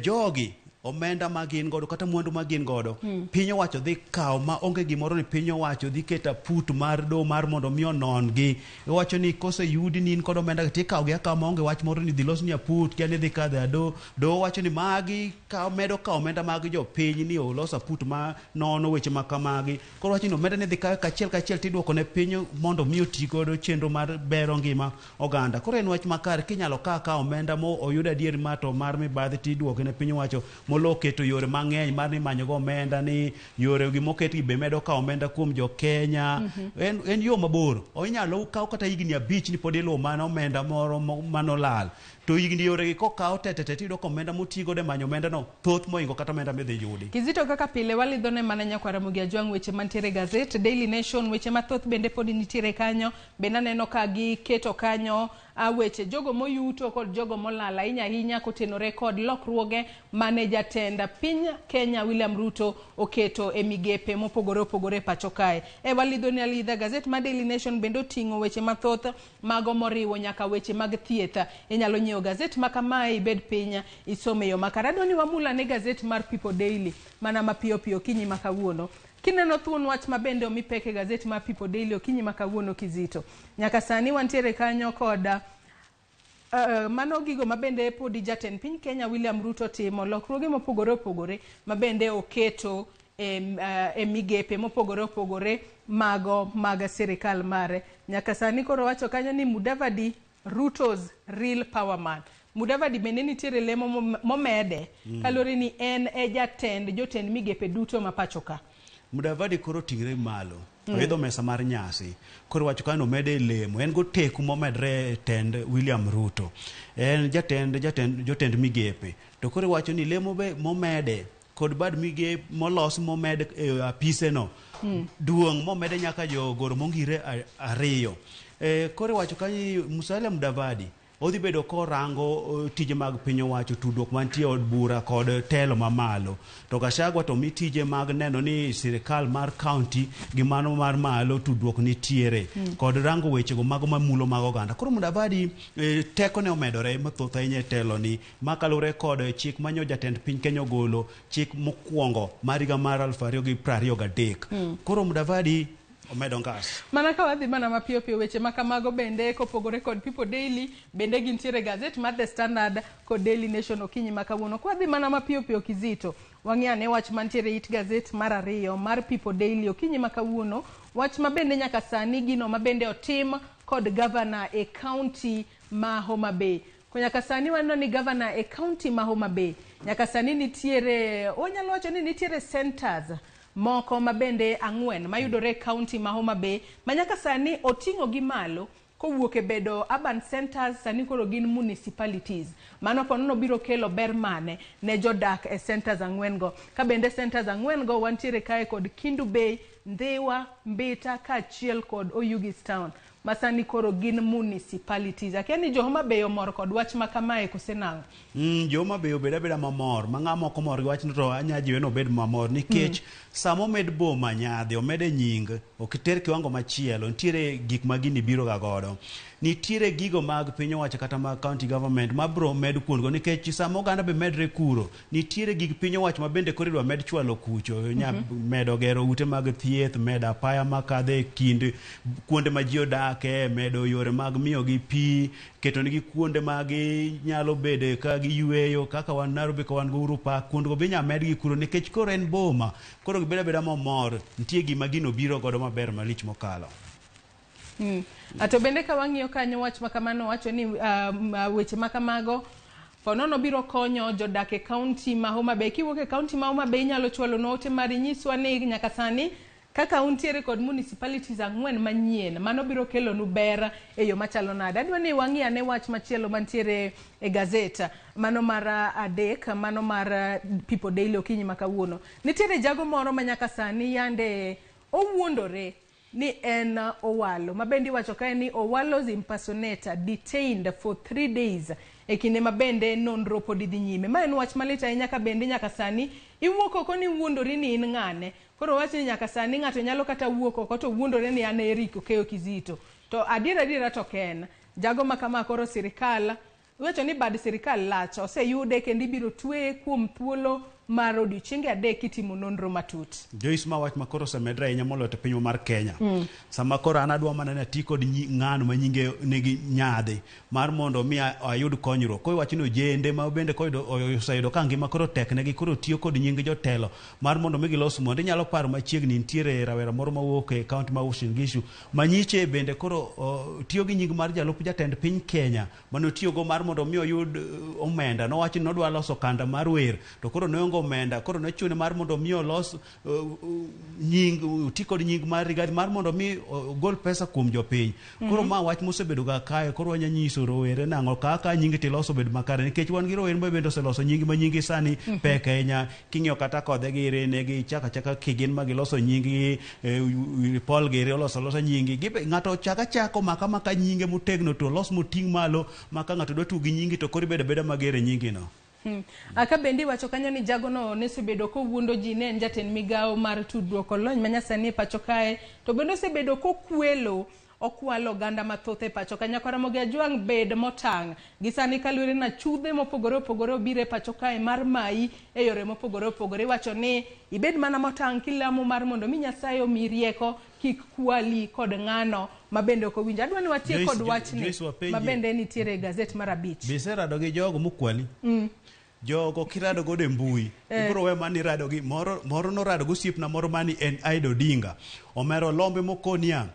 jogi omenda ma gin godo kata mwandu ma gin godo piny owacho dhi kawo ma onge gimoro ni piny owacho dhi keto aput mar doho mar mondo mi onon gi. Iwacho ni koseyudi ni in kod omenda tikawo gi akawa maonge wach moro ni dhi losni aput kia ni dhi kadho e doho. Doho wacho ni magi kawo medo kawo omenda mag jopiny ni olos aput ma nono weche ma kamagi. Koro wacho ni omenda ni dhi kawe kachiel kachiel tiduoko ne piny mondo mi oti godo chenro mar bero ngima oganda. Koro en wach makare kinyalo kaw akawa omenda mo oyud adier ma to mar mibadhi tiduoke ne piny owacho molo keto yore mang'eny mar ni manyo go omenda ni yore gi moket gi be medo kawo omenda kuom jo Kenya. En yo mabor. Inyalo kaw kata higni 5 ni pod iluwo mana omenda moro manolal. To higni yore gi kokaw te tiyudo ka omenda moti godo e manyo omenda no thoth mohingo kata omenda midhi yudi. Kizito kaka pile walidhone mana nyakwar Ramogi Ajwang' weche mantiere e gazet Daily Nation, weche mathoth bende pod nitiere kanyo. Bende aneno ka giketo kanyo weche jogo moyuto kod jogo molal ahinya ahinya kotenore kod lokruoge mane jatend piny Kenya William Ruto oketo e migepe mopogore opogore e pacho kae. Walidhone alidha gazet ma Daily Nation bende oting'o weche mathoth mago moriwo nyaka weche mag thieth. Inyalo nyiewo gazet ma kamae ibed piny isome yo makare. Adwa ni wamul ane gazet mar People Daily mana mapiyo piyo okinyi ma kawuono. Kineno thuon wach ma bende omi pek e gazet mar People Daily okinyi ma kawuono Kizito. Nyaka sani wantiere kanyo kod mano gigo ma bende podi jatend piny Kenya William Ruto timo, lokruoge mopogore opogore ma bende oketo e migepe mopogore opogore mago mag sirikal mare. Nyaka sani koro wacho kanyo ni Mudavadi Ruto's real power man. Mudavadi bende nitiere lemo momede kaluwore ni en e jatend jotend migepe duto ma pacho ka. Mudavadi koro ting're malo. Oidho mesa mar nyasi. Koro wacho ka nomede lemo. En go teku momedre e tend William Ruto. En jatend jotend migepe. To koro wacho ni lemo be momede kod bad migepe molos momed e apise no. Duong' momede nyaka jogoro mongire 2. Koro wacho ka Musalia Mudavadi odhi bedo korango tije mag piny owacho, tudruok mantie od bura kod telo mamalo. To Gachagua to mi tije mag neno ni sirikal mar county gi mano mar malo tudruok nitiere kod rango wechego mago mamulo mag oganda. Koro Mudavadi tekone omedore mathoth ahinya e telo ni makaluwore kod chik manyo jatend piny Kenya ogolo, chik mokwongo mar higa mar 2023. Koro Mudavadi omedo ngas. Mana ka wadhi mana mapiyo piyo weche ma kamago bende kopogore kod People Daily bende gintiere gazet mar The Standard kod Daily Nation okinyi ma kawuono. Kwadhi mana mapiyo piyo Kizito, wang'i ane wach mantiere it gazet mar 2 mar People Daily okinyi ma kawuono, wach ma bende nyaka sani gino ma bende otim kod gavana e county ma Homa Bay. Ko nyaka sani waneno ni gavana e county ma Homa Bay nyaka sani nitiere, wanyalo wacho ni nitiere centers moko mabende 4 mayudore e county ma Homa Bay ma nyaka sani oting'o gi malo kowuok e bedo urban centers, sani koro gin municipalities. Mano ponono biro kelo ber mane ne jodak e centers 4 go. Ka bende centers 4 go wantiere kae kod Kindu Bay, Ndhiwa, Mbita kaachiel kod Oyugis Town ma sani koro gin municipalities. Akia ni jo Homa Bay omor kod wach ma kamae kose nang'o? Jo Homa Bay obed abeda mamor. Ma ng'ama ok omor gi wachno to anya jiwe ni obed mamor nikech sama omed boma nyadhi, omede nying, ok ter kiwango machielo, nitiere gik ma gini biro ga godo. Nitiere gigo mag piny owacho kata mag county government ma bro med kuondgo nikech sama oganda be medre kuro, nitiere gig piny owacho ma bende koro idwa med chwalo kucho, nya medo gero ute mag thieth, medo apaya makadho e kind kuonde ma ji odake, medo yore mag miyogi pi, ketonegi kuonde ma ginyalo bede ka giyweyo kaka wan Nairobi ka wan go Uhuru Park, kuondego be inya medgi kuro nikech koro en boma, koro gibedo abeda mamor, nitie gima gino biro godo maber malich mokalo. To bende ka wang'iyo kanyo wach ma kamano wacho ni weche ma kamago ponono biro konyo jodak e county ma Homa Bay. Kiwuok e county ma Homa Bay inyalo chwalo note mari nyiswa ni nyaka sani kaka untiere kod municipalities 4 manyien, mano biro kelonu ber e yo machalo nade. Adwa ni wang'i ane wach machielo mantiere e gazet, mano mar 3, mano mar People Daily okinyi ma kawuono. Nitiere jago moro ma nyaka sani yande owuondore ni en Owalo, ma bende iwacho kae ni Owalo's impersonator detained for 3 days e kinde ma bende nonro pod dhi nyime. Ma en wach malit ahinya ka bende nyaka sani iwuok oko ni wuondori ni in ng'ane. Koro wach ni nyaka sani ng'ato nyalo kata wuok oko to wuondore ni an Eric Okeyo Kizito, to adiera adiera to ok en. Jago ma kama koro sirikal iwacho ni bad sirikal lach oseyude kendo ibiro tweye kuom thuolo mar odiochienge 3 kitimo nonro matut. Joyce, ma wach ma koro osemedre ahinya moloyo to pinywa mar Kenya. Sama koro an adwa mana ni ati kod ng'ano ma nyinge nigi nyadhi mar mondo mi ayud konyruok. Koro iwacho ni ojende ma bende koyudo oseyudo ka ngima koro tek negi koro tiyo kod nying jotelo mar mondo mi gilos mondo inyalo paro machiegni nitiere rawera moro mawuok e kaunti ma Uasin Gishu manyiche bende koro tiyo gi nying mar jalup jatend piny Kenya mane otiyogo mar mondo mi oyud omenda. Nowacho ni nodwa loso kanda mar wer to koro ne onge omenda, koro nochune mar mondo mi olos nying oti kod nying mar Rigathi mar mondo mi ogol pesa kuom jopiny. Koro ma wach mosebedo ga kae, koro wanya nyiso rowere nang'o kaka nying tiloso obed makare, nikech wan gi rowere ma bende oseloso nying ma nying sani pek ahinya. King'iyo kata kodhe giri ne gichako achaka kigin ma giloso nying gi Paul giri oloso alosa nyingi. Gibe ng'ato chaka chako maka maka nyinge motegno to olos moting' malo ma ka ng'ato dwa tugo gi nyingi to koro ibedo abeda mager e nyingi no. Aka bende iwacho kanyo ni jagono nosebedo kowuondo ji ne en jatend migawo mar tudruok olony manyasani e pacho kae, to bende osebedo kokwelo okwalo oganda mathoth e pacho ka. Nyakwa Ramogi Ajwang' bed motang' gi sani kaluwore na chudhe mopogore opogore obiro e pacho kae mar mayi e yore mopogore opogore. Iwacho ni ibed mana motang' kilamo mar mondo mi Nyasaye omiyi rieko kik kwali kod ng'ano ma bende ok owinjo. Adwa ni watiek kod wachni ma bende nitiere e gazet mar 5. Biserado gi jogo mokwali. Jogo kirado godo e mbui, ibiro we mani rado gi moro moro norado go osiepna moro mani en Aida Odinga. Omero lombe mokonia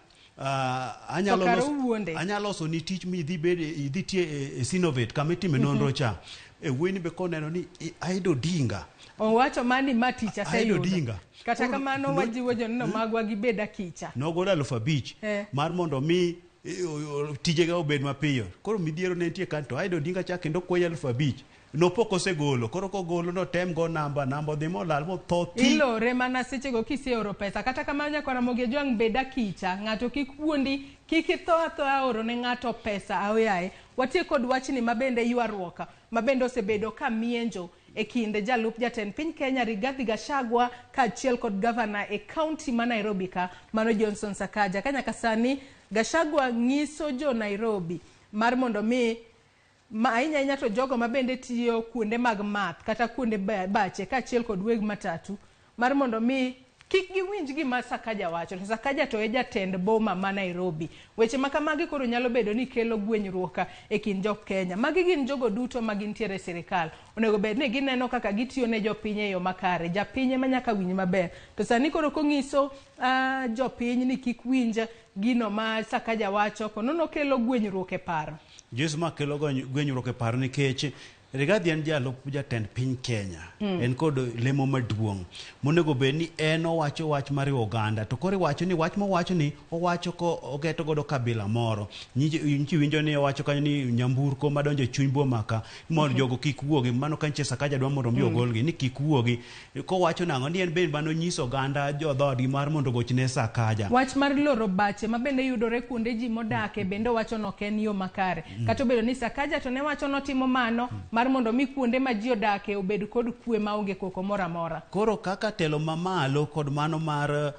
anyalo loso ni tich mi idhi bede idhi tie e Sinovate kama itime nonro cha. E wuoyi be koneno ni Aida Odinga. Owacho mani ma tich aseyudo. Aida Odinga. Kata kamano wajiwo joneno magwa gibed akicha. Nogolo 5,000 mar mondo mi tijega obed mapiyo. Koro midhiero ne nitie kanyo to Aida Odinga cha kendo kwayo 5,000. Nopok osegolo, koro kogolo notem go namba odhi molal motho thi. Ilore mana sechego kiseoro pesa. Kata kamano Nyakwa Ramogi Ajwang' bed akicha, ng'ato kik wuondi, kik itho athoa oro ne ng'ato pesa aoyaye. Watiek kod wachni mabende ywaruok mabende osebedo ka mienjo e kind jalup jatend piny Kenya Rigathi Gachagua kaachiel kod gavana e kaunti ma Nairobi ka mano Johnson Sakaja. Ka nyaka sani Gachagua ng'iso jo Nairobi mar mondo mi ma ahinya ahinya to jogo mabende tiyo kuonde mag math kata kuonde bache kaachiel kod weg matatu mar mondo mi kik giwinj gima Sakaja wacho. To Sakaja to e jatend boma ma Nairobi. Weche ma kamagi koro nyalo bedo ni kelo gwenyruok e kind jo Kenya. Magi gin jogo duto ma gintiere e sirikal. Onego bed ni gineno kaka gitiyo ne jopiny e yo makare. Japiny ema nyaka winj maber. To sani koro kong'iso jopiny ni kik winj gino ma Sakaja wacho, konono kelo gwenyruok e paro. Jesu ma kelo gwenyruok e paro nikech Rigathi en jalup jatend piny Kenya. En kod lemo maduong' monego bed ni en owacho wach mar oganda, to koro iwacho ni wach mowacho ni owacho ko ogeto godo kabila moro. Nyichi winjo ni owacho kanyo ni nyamburko madonjo e chuny boma ka mondo jogo kik wuogi, mano kanyo Sakaja dwa mondo mi ogolgi ni kik wuogi. Kowacho nang'o ni en bende mano nyiso oganda jodhoodgi mar mondo ogochne Sakaja. Wach mar loro bache ma bende yudore kuonde ji modake bende owacho ni ok en yo makare. Kata obedo ni Sakaja to ne wacho notimo mano mar mondo mi kuonde ma ji odake obed kod kwe maonge koko moro amora. Koro kaka telo mamalo kod mano mar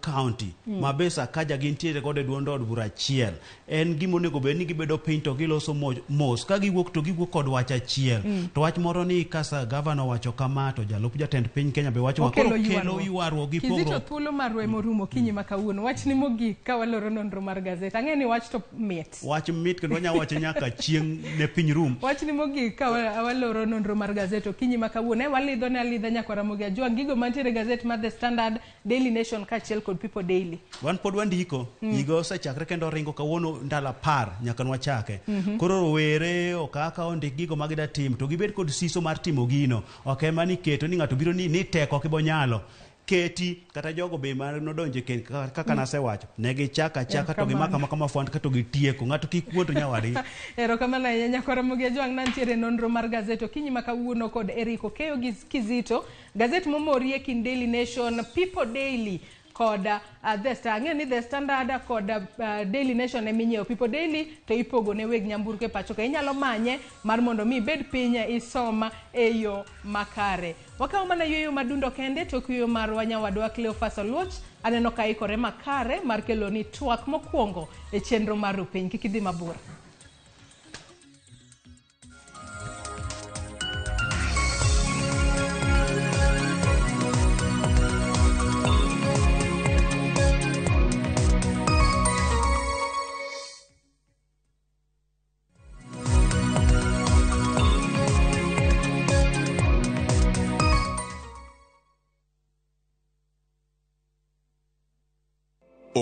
county ma be Sakaja gintiere godo e duond od bura achiel, en gima onego bed ni gibedo piny to giloso mos ka giwuok to giwuok kod wach achiel. To wach moro ni kasa gavana owacho kama to jalup jatend piny Kenya be wacho koro kelo ywaruok gi pogruok. Kizito thuolo marwa morumo kinyi ma kawuono. Wach ni mogik ka waloro nonro mar gazet. Ang'e ni wach to mit. Wach mit kendo wanyalo wacho nyaka chieng' ne piny rum. Wach ni mogik ka waloro nonro mar gazet okinyi ma kawuono. Walidho ne alidha Nyakwa Ramogi Ajwang' gigo mantiere e gazet mar The Standard, Daily Nation kaachiel kod People Daily. Wan pod wandiko, higa osechakre kendo ringo kawuono ndalo 10 nyaka nwachake. Koro rowere okaka ondik gigo ma gida timo to gibed kod siso mar timo gino. Ok ema ni keto ni ng'ato biro ni tek ok ibonyalo. Keti kata jogo be ma nodonje kend kaka nasewacho ne gichako achaka to gimako amaka mafwand kato gitieko ng'ato kik wuond nyawadgi. Erokamano ahinya Nyakwa Ramogi Ajwang' nantiere nonro mar gazet okinyi ma kawuono kod Eric Okeyo gi Kizito. Gazet momori e kind Daily Nation, People Daily kod The Star. Ang'eyo ni The Standard kod Daily Nation ema inyiewo. People Daily to ipogo ne weg nyamburko e pacho ka. Inyalo manye mar mondo mi ibed piny isom e yo makare. Wakawo mana yueyo madundo kende tok yueyo marwa nyawadwa Cleophas Oluoch. Aneno ka ikore makare mar keloni twak mokwongo e chenro mar Rupiny. Kik idhi mabor.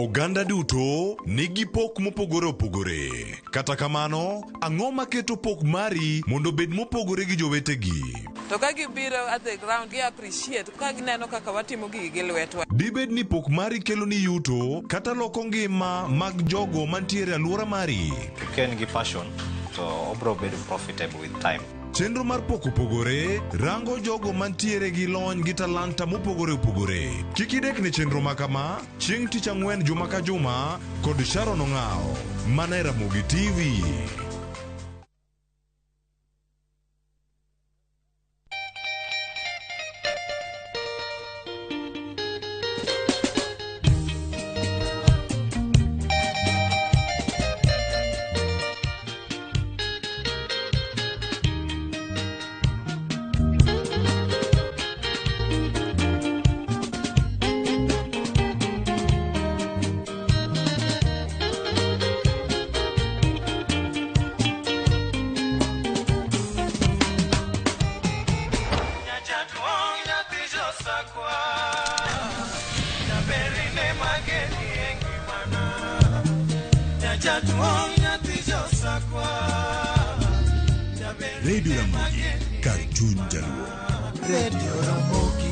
Oganda duto nigi pok mopogore opogore. Kata kamano, ang'o maketo pok mari mondo obed mopogore gi jowetegi? To ka gibiro at the ground, gi appreciate ka gineno kaka watimo gigi gi lwetwa. Dibed ni pok mari kelo ni yuto kata loko ngima mag jogo mantiere e alwora mari? Ka en gi passion to obro bedo profitable with time. Chenro mar pok opogore rango jogo mantiere gi lony gi talanta mopogore opogore. Kik idek ne chenro ma kama chieng' tich ang'wen juma ka juma kod Sharon Ong'awo mana e Ramogi TV. Nyajaduong' nyathi josakwa, jaberine mageni e ngimana. Nyajaduong' nyathi josakwa, jaberine Radio Ramogi, mageni kar chuny jaluo. Radio Ramogi.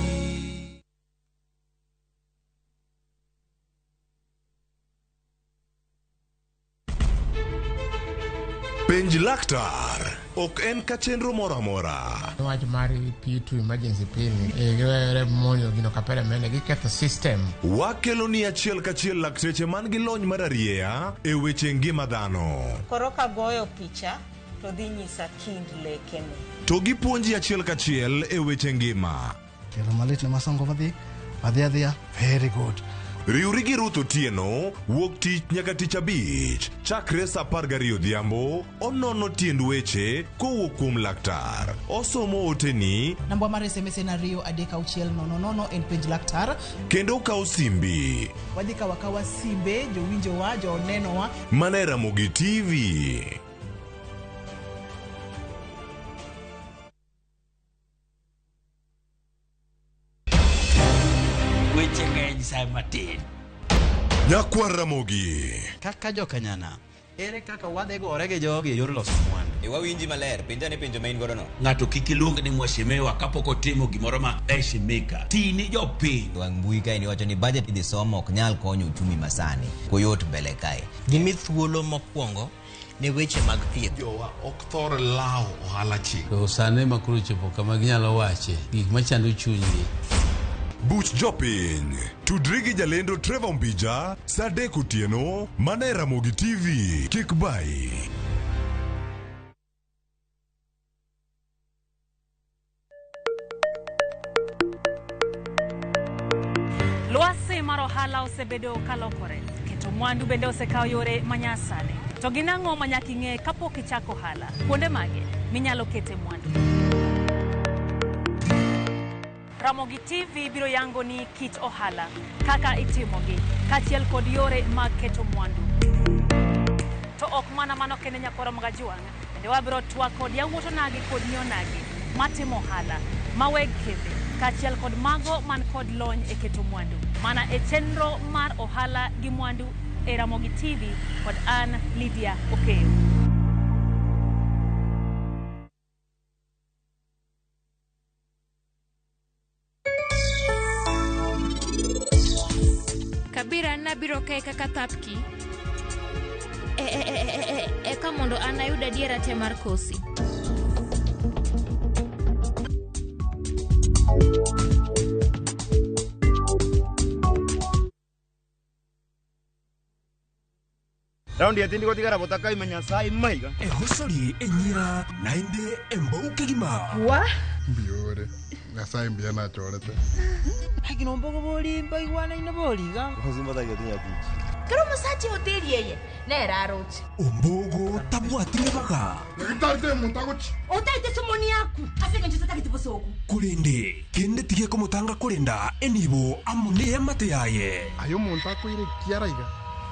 Penj laktar ok en ka chenro moro amora. Wach mar P2 emergency pill ni giwere monjo gino kapere mene giketho system. Wakelo ni achiel kachiel lakteche man gi lony mar arieya e weche ngima dhano. Koro kagoyo picha to dhi nyisa kind lekene. To gipuonji achiel kachiel e weche ngima. Kelo malit ne masongo madhi adhi adhiya very good. Riwri gi Ruth Otieno wuok tich nyaka tich abich chakre saa 12 odhiambo onono tiend weche kowuok kuom laktar. Osomo oteni Namba mar SMS en 2 3 6 0 0 en penj laktar. kendo okawo simbi Wadhi kawo akawa simbe jowinjowa, jonenowa. mana e Ramogi TV. Weche ng'eny sa matin. Nyakwar Ramogi. Kaka jokanyana, ere kaka wadhi gore gi jogi e yor loso mwandu? E wawinji maler, penja ne penjo ma in godo no. Ng'ato kik iluong ni mheshimiwa kapok otimo gimoro ma heshimika. Ti ni jopiny. Wang' mbui kae niwacho ni budget idhi somo ok nyal konyo uchumi masani. Koyot mbele kae. Gimi thuolo mokwongo ne weche mag thieth. Jowa ok thor lawo ohala chik. To sani ema koro ochopo kama ginyalo wache gik machando chunygi. Buch jopiny. Tudri gi jalendo Trevor Mbija saa 3 otieno mana e Ramogi TV. Kik bayi. Lwasi mar ohala osebedo kalokore, keto mwandu bende osekawo yore manyasani. To gin ang'o ma nyaka ing'e kapok ichako ohala? Kuonde mage minyalo kete mwandu? Ramogi TV biro yango ni kit ohala, kaka itimogi, kaachiel kod yore mag keto mwandu. To ok mana mano kende nyakwara Magajuang', bende wabiro twak kod yawuot onagi kod nyi onagi matimo ohala, ma weg kembe, kaachiel kod mago man kod lony e keto mwandu. Mana e chenro mar ohala gi mwandu e Ramogi TV kod an Lydia Okeyo. Kabira nabiro kae kaka thapki. E, e, e, e, e, eka mondo an ayud adiera te mar kosi. Raundi yatindi gotigara botaka imenya sai maiga. Ehosori enyira naende embouke gima. Wa? Mbiore. Nyasaye mbiya nachorete. Agino mbogo boli mbaigwana ina boliga. Kero musache hoteli yeye nera aroche. Ombogo tabwatire baga. Ngitarite muntagochi. Otaite somoni yaku. Asenge nchotata bosoku. Kurinde kende tige komutanga kurinda enibo amune amate yaye. Ayo muntu akwire kiaraiga.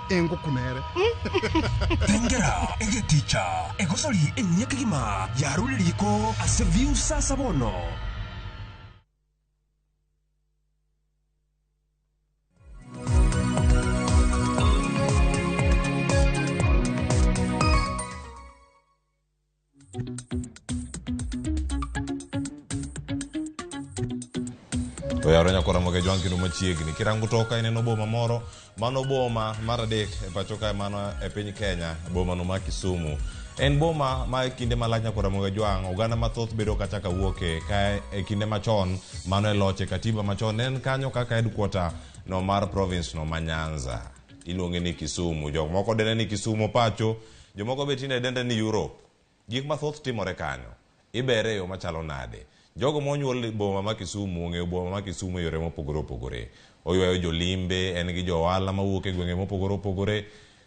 Engukunere. Tengera egeticha egosori enyekigima yaruliriko ase viusa sabono. Oyawore nyakora Ramogi Ajwang' kendo machiegni. Kirango toka ineno boma moro, mano boma mar adek e pacho kae mano e piny Kenya, boma no ma Kisumu. En boma ma e kinde malach nyakora Ramogi Ajwang', oganda mathoth bedo kacha kawuoke ka e kinde machon mano e loch e katiba machon ne en kanyo kaka headquarter no mar province no ma Nyanza. Iluonge ni Kisumu. Jok moko dende ni Kisumu pacho, jomoko be tinde dende ni Europe. Gik mathoth timore kanyo. Ibere e yo machalo nade? Jogo monyuol e boma ma Kisumu ong'eyo boma ma Kisumu e yore mopogore opogore. Oywayo jolimbe, en gi jo ohala mawuok e gwenge mopogore opogore.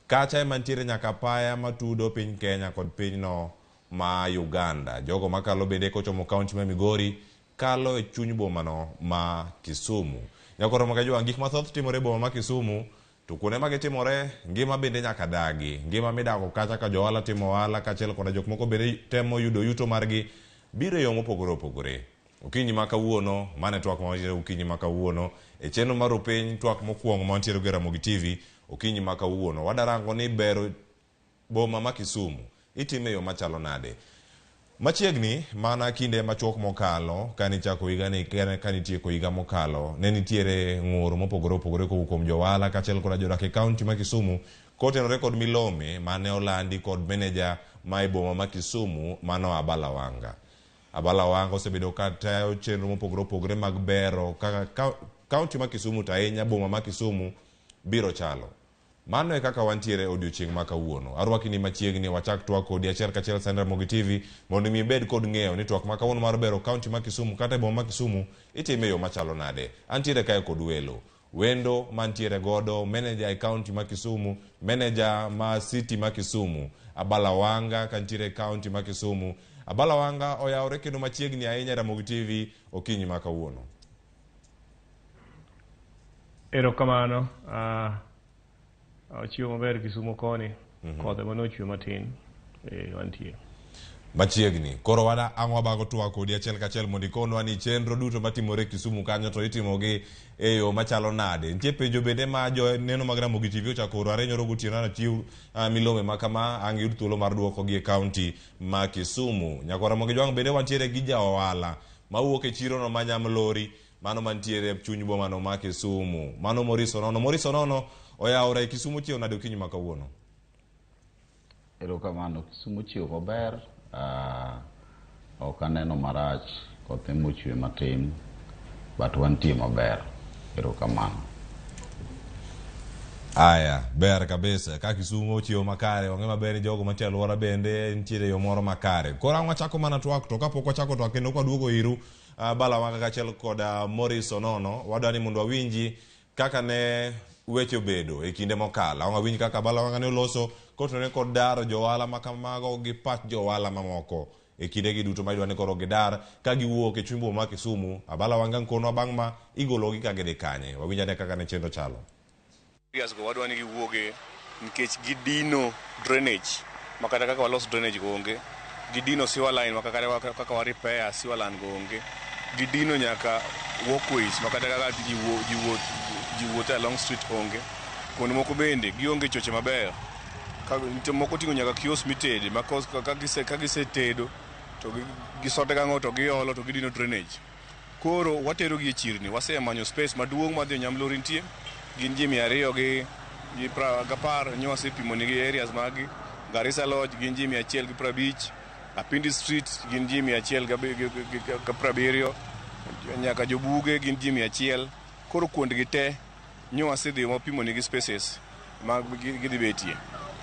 Kacha ema nitiere nyaka apaya matudo piny Kenya kod pinyno ma Uganda. Jogo makalo bende kochomo kaunti ma Migori kalo e chuny bomano ma Kisumu. Nyakoro Makajwang', gik mathoth timore e boma ma Kisumu. To kuonde ma gitimore, ngima bende nyaka dagi. Ngima midago kacha ka jo ohala timo ohala kaachiel koda jok moko bende temo yudo yuto margi biro e yo mopogore opogore. Okinyi ma kawuono, mano e twak ma wantiere okinyi ma kawuono. E chenro mar Rupiny, twak mokwongo ma wantiere go e Ramogi TV, okinyi ma kawuono. Wadarango ni bero boma ma Kisumu itime e yo machalo nade. Machiegni mana kinde machuok mokalo kane ichako higani kane itieko higa mokalo ne nitiere ng'ur mopogore opogore kowuok kuom jo ohala kaachiel koda jodak e kaunti ma Kisumu kotenore kod milome mane olandi kod meneja ma e boma ma Kisumu mano Abala Wanga. Abala Wanga osebedo ka tayo chenro mopogore opogore mag bero kaka kaunti ma Kisumu to ahinya boma ma Kisumu biro chalo. Mano e kaka wantiere odiochieng' ma kawuono. Arwaki ni machiegni wachak twak kodi achiel kachiel sani Ramogi TV mondo mi ibed kod ng'eyo ni twak ma kawuono mar bero kaunti ma Kisumu kata e boma ma Kisumu itime e yo machalo nade. Antiere kae kod welo. Wendo mantiere godo meneja e kaunti ma Kisumu, meneja ma city ma Kisumu, Abala Wanga kantiere e kaunti ma Kisumu. Abala Wanga oyawore kendo machiegni ahinya e Ramogi TV okinyi ma kawuono. Erokamano. Ochiwo maber Kisumu koni. Koth ema nochwe matin. Wantie. Machiegni. Koro wana ang' wabago twak kodi achiel kachiel mondo ikonwa ni chenro duto matimore Kisumu kanyo to itimogi e yo machalo nade. Nitie penjo bende ma joneno mag Ramogi TV ochako oro are nyoro gotieno anachiw milome ma kama ang' yud thuolo mar duokogi e kaunti ma Kisumu. Nyakwar Ramogi Jwang' bende wantiere gi ja ohala mawuok e chirono ma Nyamlori mano mantiere e chuny bomano ma Kisumu. Mano Maurice Onono. Maurice Onono oyawore Kisumu chiew nade okinyi ma kawuono? Erokamano, Kisumu chiew maber. Ok aneno marach, koth ema ochwe matin, but wantie maber. Erokamano. Aya, ber kabisa. Ka Kisumu ochiew makare, wang'e maber ni jogo mantie alwora bende nitiere yo moro makare. Koro ang' wachako mana twak, to kapok wachako twak kendo kwaduogo iru Bala Wanga kaachiel kod Maurice Onono, wadwa ni mondo wawinji kaka ne weche obedo e kinde mokalo. Ang' wawinj kaka Bala Wanga ne oloso kotenore kod daro jo ohala ma kamago gi pach jo ohala mamoko e kindegi duto ma idwa ni koro gidar ka giwuok e chuny boma ma Kisumu. Abala Wanga nkonwa bang' ma igologi ka gidhi kanye. Wawinj ane kaka ne chenro chalo. Areas go wadwa ni giwuoge nikech gidino drainage ma kata kaka walos drainage go onge, gidino sewer line ma kata kaka wa repair sewer line go onge, gidino nyaka walkways ma kata kaka ji wuotho along street onge. Kuonde moko bende gionge choche mabeyo. Nitie moko oting'o nyaka kiosk mitede ma ka gisetedo to gisote gang'o to giolo to gidino drainage. Koro watero gi e chirni, wasemanyo space maduong' ma dhi Nyamlori nitie, gin ji 200 gi 10 nyo wasepimo nigi areas mag Garissa Lodge gin ji 150, Apindi Street gin ji 170, nyaka Jobuge gin ji 100. Koro kuondgi te nyo wasedhi wapimo nigi spaces ma gidhi betie.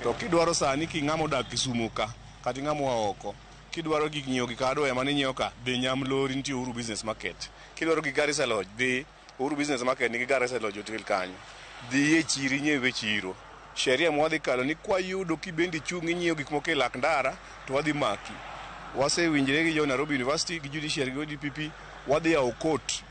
To kidwaro sani ki ng'ama odak Kisumu ka, kata ng'ama oa oko, kidwaro gik nyiewo gik hardware mane inyiewo ka, dhi Nyamlori nitie Uhuru Business Market. Kidwaro gik Garissa Lodge, dhi Uhuru Business Market nigi Garissa Lodge Hotel kanyo. Dhi e chiro inyiew e chiro. Sheria mwadhi kalo ni kwayudo kibendi chung' inyiewo gik moko e lak ndara to wadhi maki. Wasewinjre gi jo Nairobi University gi Judiciary gi ODPP, wadhi yawo court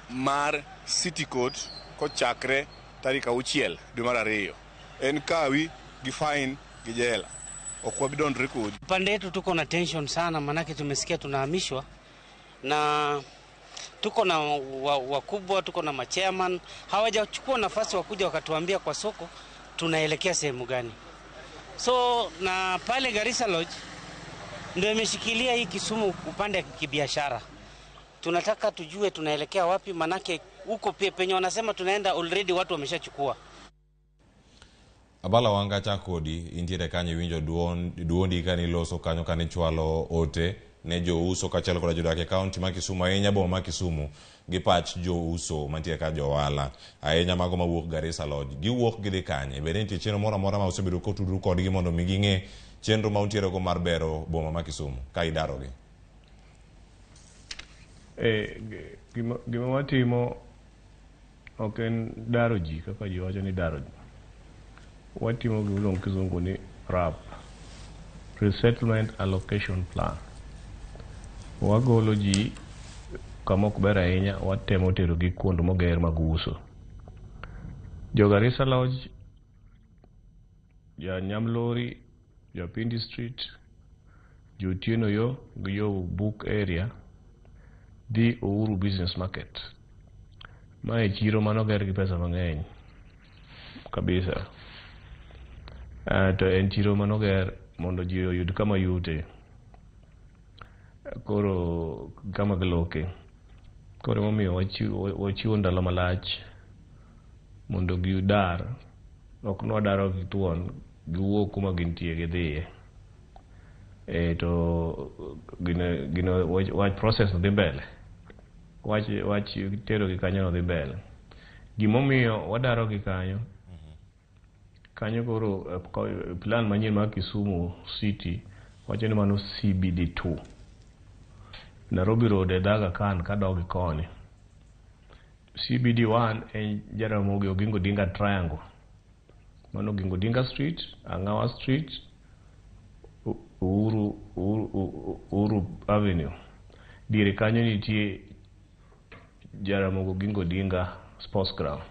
mar City Court kochakre tarik 6 dwe mar 2. En kawi gi fine gi jela. Ok wabi dondre kodi. Pande yetu tuko na tension sana, manake tumesikia tunahamishwa na tuko na wakubwa, tuko na machairman, hawajachukua nafasi wakuja wakatuambia kwa soko tunaelekea sehemu gani. So na pale Garissa Lodge ndio imeshikilia hii Kisumu upande wa kibiashara. Tunataka tujue tunaelekea wapi, manake huko pia penye wanasema tunaenda already watu wameshachukua. Abala Wanga Chakodi intiere kanyo iwinjo duondi kaniloso kanyo kanichwalo ote ne jouso kaachiel koda jodak e kaunti ma Kisumu, ahinya boma ma Kisumu gi pach jouso mantie ka johala ahinya mago mawuok Garissa Lodge. Giwuok gidhi kanye? Bende nitie chenro moro amora ma osebedo kotudru kodgi mondo mi ging'e chenro ma untiere go mar bero boma ma Kisumu ka idarogi? Gima watimo ok en daro ji kaka ji wacho ni daro ji. Watimo gima iluongo kizungu ni RAP, Resettlement Allocation Plan. Wagolo ji kama ok ber ahinya, watemo terogi kuond moger mag uso. Jo Garissa Lodge, ja Nyamlori, jo Pindi Street, jo Otieno Yo gi jo Book Area dhi Uhuru Business Market. Mae chiro manoger gi pesa mang'eny kabisa. To en chiro manoger mondo ji oyud kama yute. Koro kama giloke. Koro emomiyo wachiwo ndalo malach mondo gidar. Ok nwadaro gi thuon, giwuok kuma gintie gidhiye. To gino wach process no dhi mbele. Wach tero gi kanyo no dhi mbele. Gimomiyo wadaro gi kanyo, kanyo koro plan manyien mar Kisumu City wacho ni mano CBD2. Nairobi Road e Aga Khan kadok koni. CBD1 en Jaramogi Oginga Odinga Triangle. Mano Oginga Odinga Street, Ang'awa Street, Uhuru Avenue. Diere kanyo nitie Jaramogi Oginga Odinga Sports Ground.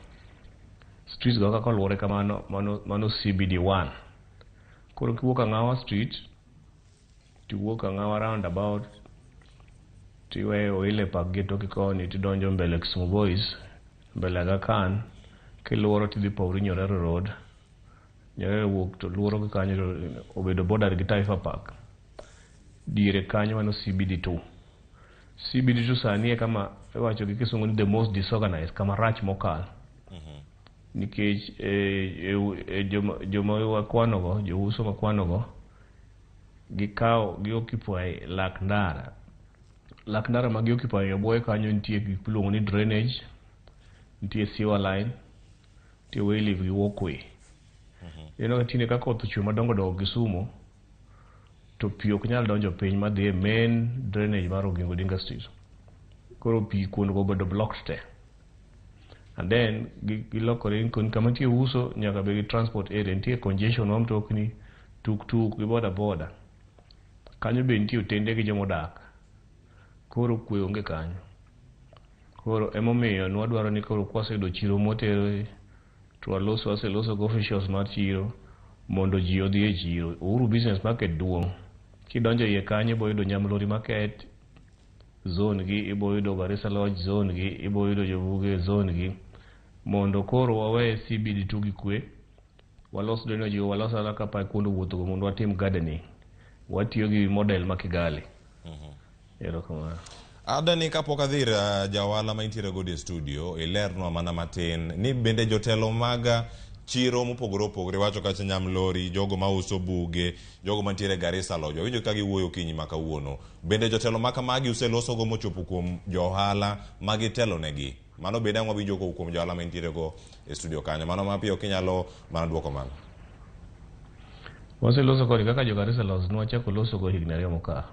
Streets go kaka oluwore kamano, mano CBD1. Koro kiwuok Ang'awa Street, tiwuok Ang'awa roundabout, tiweyo Oile Park gi toki koni tidonjo mbele Kisumu Boys, mbele Aga Khan, kiluoro tidhi Pauri Nyerere Road. Nyerere wuok to luoro gi kanyo to obedo border gi Taifa Park. Diere kanyo mano CBD2. CBD2 sani e kama iwacho gi kisungu ni the most disorganized, kama rach mokalo. Nikech joma wakwanogo, jouso makwanogo, gikawo gi occupy lak ndara. Lak ndara ma gi occupy e bwoye kanyo nitie gik miluongo ni drainage, nitie sewer line, nitie wayleave gi walkway. Ineno ka tinde ka koth ochwe madongo dongo Kisumu, to pi ok nyal donjo piny madhi e main drainage mar Oginga Odinga Street. Koro pi kuondgo obedo blocked te. And then gilokore kama nitie uso nyaka bed gi transport area, nitie congestion mar mtokni, tuk tuk gi boda boda. Kanyo be nitie otende gi jomodak. Koro kwe onge kanyo. Koro emomiyo nwadwaro ni koro kwaseyudo chiro mwatere to waloso, waseloso gi officials mar chiro mondo ji odhi e chiro. Uhuru Business Market duong'. Kidonjo iye kanyo ibo yudo Nyamlori Market zone gi, ibo yudo Garissa Lodge zone gi, ibo yudo Jobuge zone gi, mondo koro wawe CBD2 gi kwe, walos drainage, walos alaka pa kuond wuotho go mondo watim gardening. Watiyo gi model ma Kigali. Erokamano. Adani kapok adhi ir jaohala ma intiere godo e studio, ilernwa mana matin ni bende jotelo mag chiro mopogore opogore wacho kacha Nyamlori, jogo mauso buge, jogo mantiere Garissa Lodge, wawinjo ka giwuoyo okinyi ma kawuono. Bende jotelo ma kamagi uselosogo mochopo kuom johala ma gitelonegi? Mano bende ang' wawinjo kowuok kuom johala ma intiere go e studio kanyo. Mano mapiyo kinyalo mana duoko mano. Waseloso kodgi kaka jo Garissa Lodge nwachako loso go higni 2 mokalo.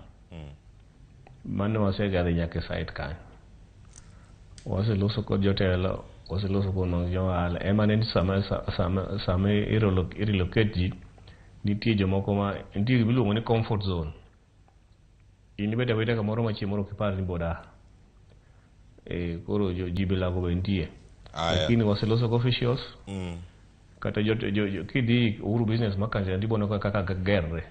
Mano wasegadhi nyaka e site kanyo. Waseloso kod jotelo, waseloso kod mag johala. Ema ne sama i-relocate ji, nitie jomoko ma nitie gima iluongo ni comfort zone. In ibedo abeda kamoro ma chieng' moro ok ipar ni ibodar. Koro ji bilago be nitie. Lakini waseloso gi officials. Kata kidhi Uhuru Business Market iboneno kaka gerre.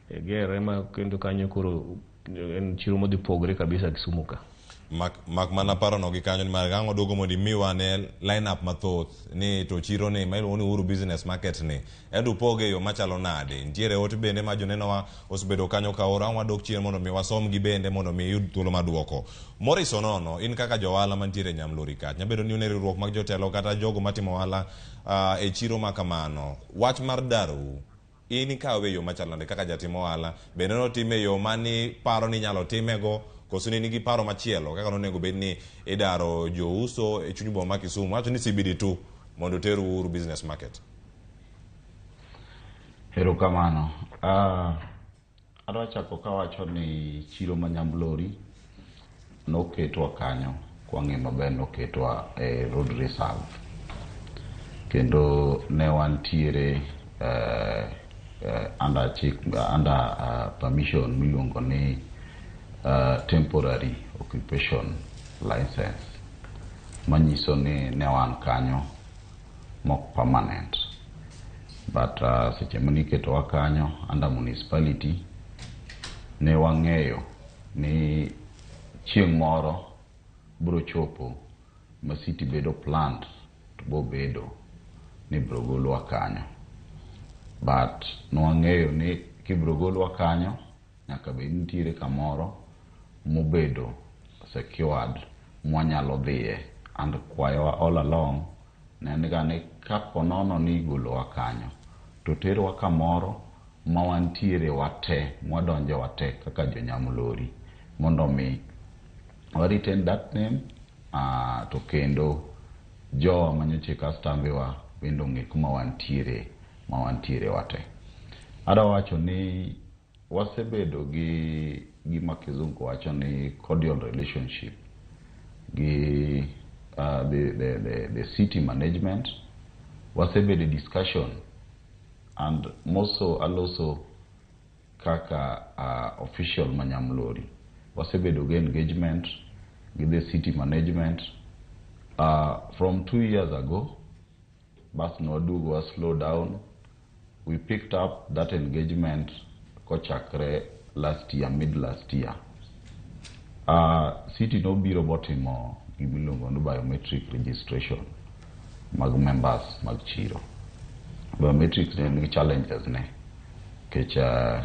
Gerre ma kendo kanyo koro en chiro modhi pogre kabisa Kisumu ka. Mak mana parono gi kanyo nimar ang' oduogo mondo imiwa ne line up mathoth ni to chiro ni ma iluongo ni Uhuru Business Market ni ento upoge e yo machalo nade. Nitiere ote bende ma jonenowa osebedo kanyo ka oro ang' wadok chien mondo mi wasom gi bende mondo mi iyud thuolo mar duoko. Morris Onono, in kaka johala mantiere e Nyamlori kacha, nyabedo ni un e riwruok mag jotelo kata jogo matimo ohala e chiro ma kamano. Wach mar darou in ikawe e yo machalo nade kaka jatim ohala? Bende notime e yo mani paro ni inyalo timego koso ne nigi paro machielo kaka nonego bed ni idaro jouso e chuny boma ma Kisumu? Wacho ni CBD tu mondo oter Uhuru Business Market. Erokamano. Adwa chako kawacho ni chiro ma Nyamlori noketwa kanyo kwang'e maber noketwa e road reserve kendo ne wantiere under chik under permission miluongo ni temporary occupation license manyiso ni ne wan kanyo mok permanent but seche maniketowa kanyo under municipality ne wang'eyo ni chieng' moro bro chopo ma city bedo planned to bobedo ni bro golwa kanyo but nwang'eyo ni kibro golwa kanyo nyaka bed nitiere kamoro mobedo secured mwanyalo dhiye and kwayowa all along ne en ga ni kapo nono ni igolowa kanyo to terwa kamoro ma wantiere wate mwadonje wate kaka jonyamlori mondo mi wa retain that name to kendo jowa manyocha kastambe wa bende ong'e kuma wantiere ma wantiere wate. Adwa wacho ni wasebedo gi gima kizungu wacho ni cordial relationship gi the city management. Wasebedo e discussion and moso aloso kaka official ma Nyamlori. Wasebedo gi engagement gi the city management from 2 years ago. Bas nwaduogo wa slow down. We picked up that engagement kochakre last year, mid last year. City nobiro botimo gimiluongo ni biometric registration mag members mag chiro. Biometrics ne nigi challenges ne nikech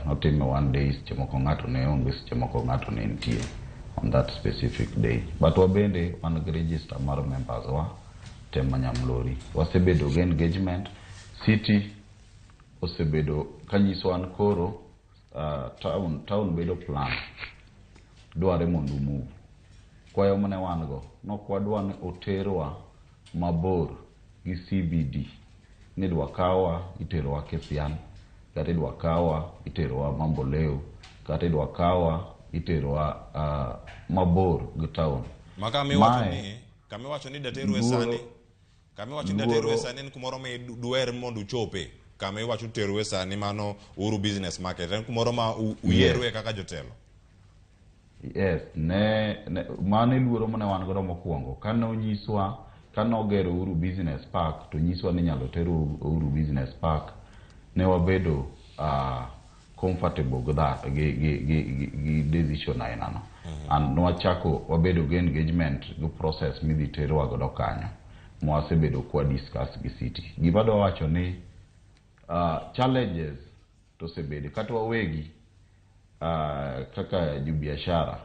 notime one day, seche moko ng'ato ne onge, seche moko ng'ato ne nitie on that specific day. But wabende wan gi register mar members wa te ma Nyamlori. Wasebedo gi engagement. City osebedo kanyiso an koro town bedo plan dware mondo move. Kwayo mane wan go nok wadwa ni oterwa mabor gi CBD ni idwa kawa iterowa Kisian kata idwa kawa iterowa Mamboleo kata idwa kawa iterowa mabor gi town. Ma kama iwacho ni kama iwacho ni daterwe sani, kama iwacho ni daterwe sani en kumoro ma duher mondo uchope. Kama iwacho terwe sani mano Uhuru Business Market en kumoro ma uyierwe kaka jotelo. Yes, ne mano e luoro mane wan godo mokwongo. Kane onyiswa, kane ogero Uhuru Business Park, to nyiswa ni inyalo ter Uhuru Business Park, ne wabedo comfortable gi that, gi decision aina no. And nwachako wabedo gi engagement gi process midhi terwa godo kanyo, mwasebedo kwa discuss gi city. Gima adwa wacho ni challenges to osebedo kata wawegi kaka jobiashara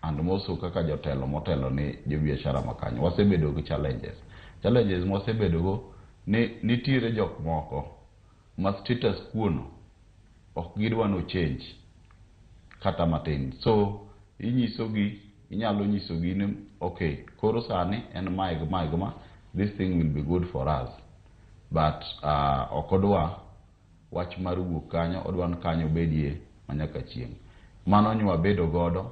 and also kaka jotelo motelo ni jobiashara makanyo wasebedo gi challenges. Challenges mwasebedo go ni nitiere jok moko ma status quo no ok gidwa no change kata matin, so inyisogi, inyalo nyisogi ni okay, koro sani en mae gi mae gi ma, this thing will be good for us, but ok odwa wach mar wuok kanyo, odwa ni kanyo bedie manyaka chieng'. Mano nywabedo godo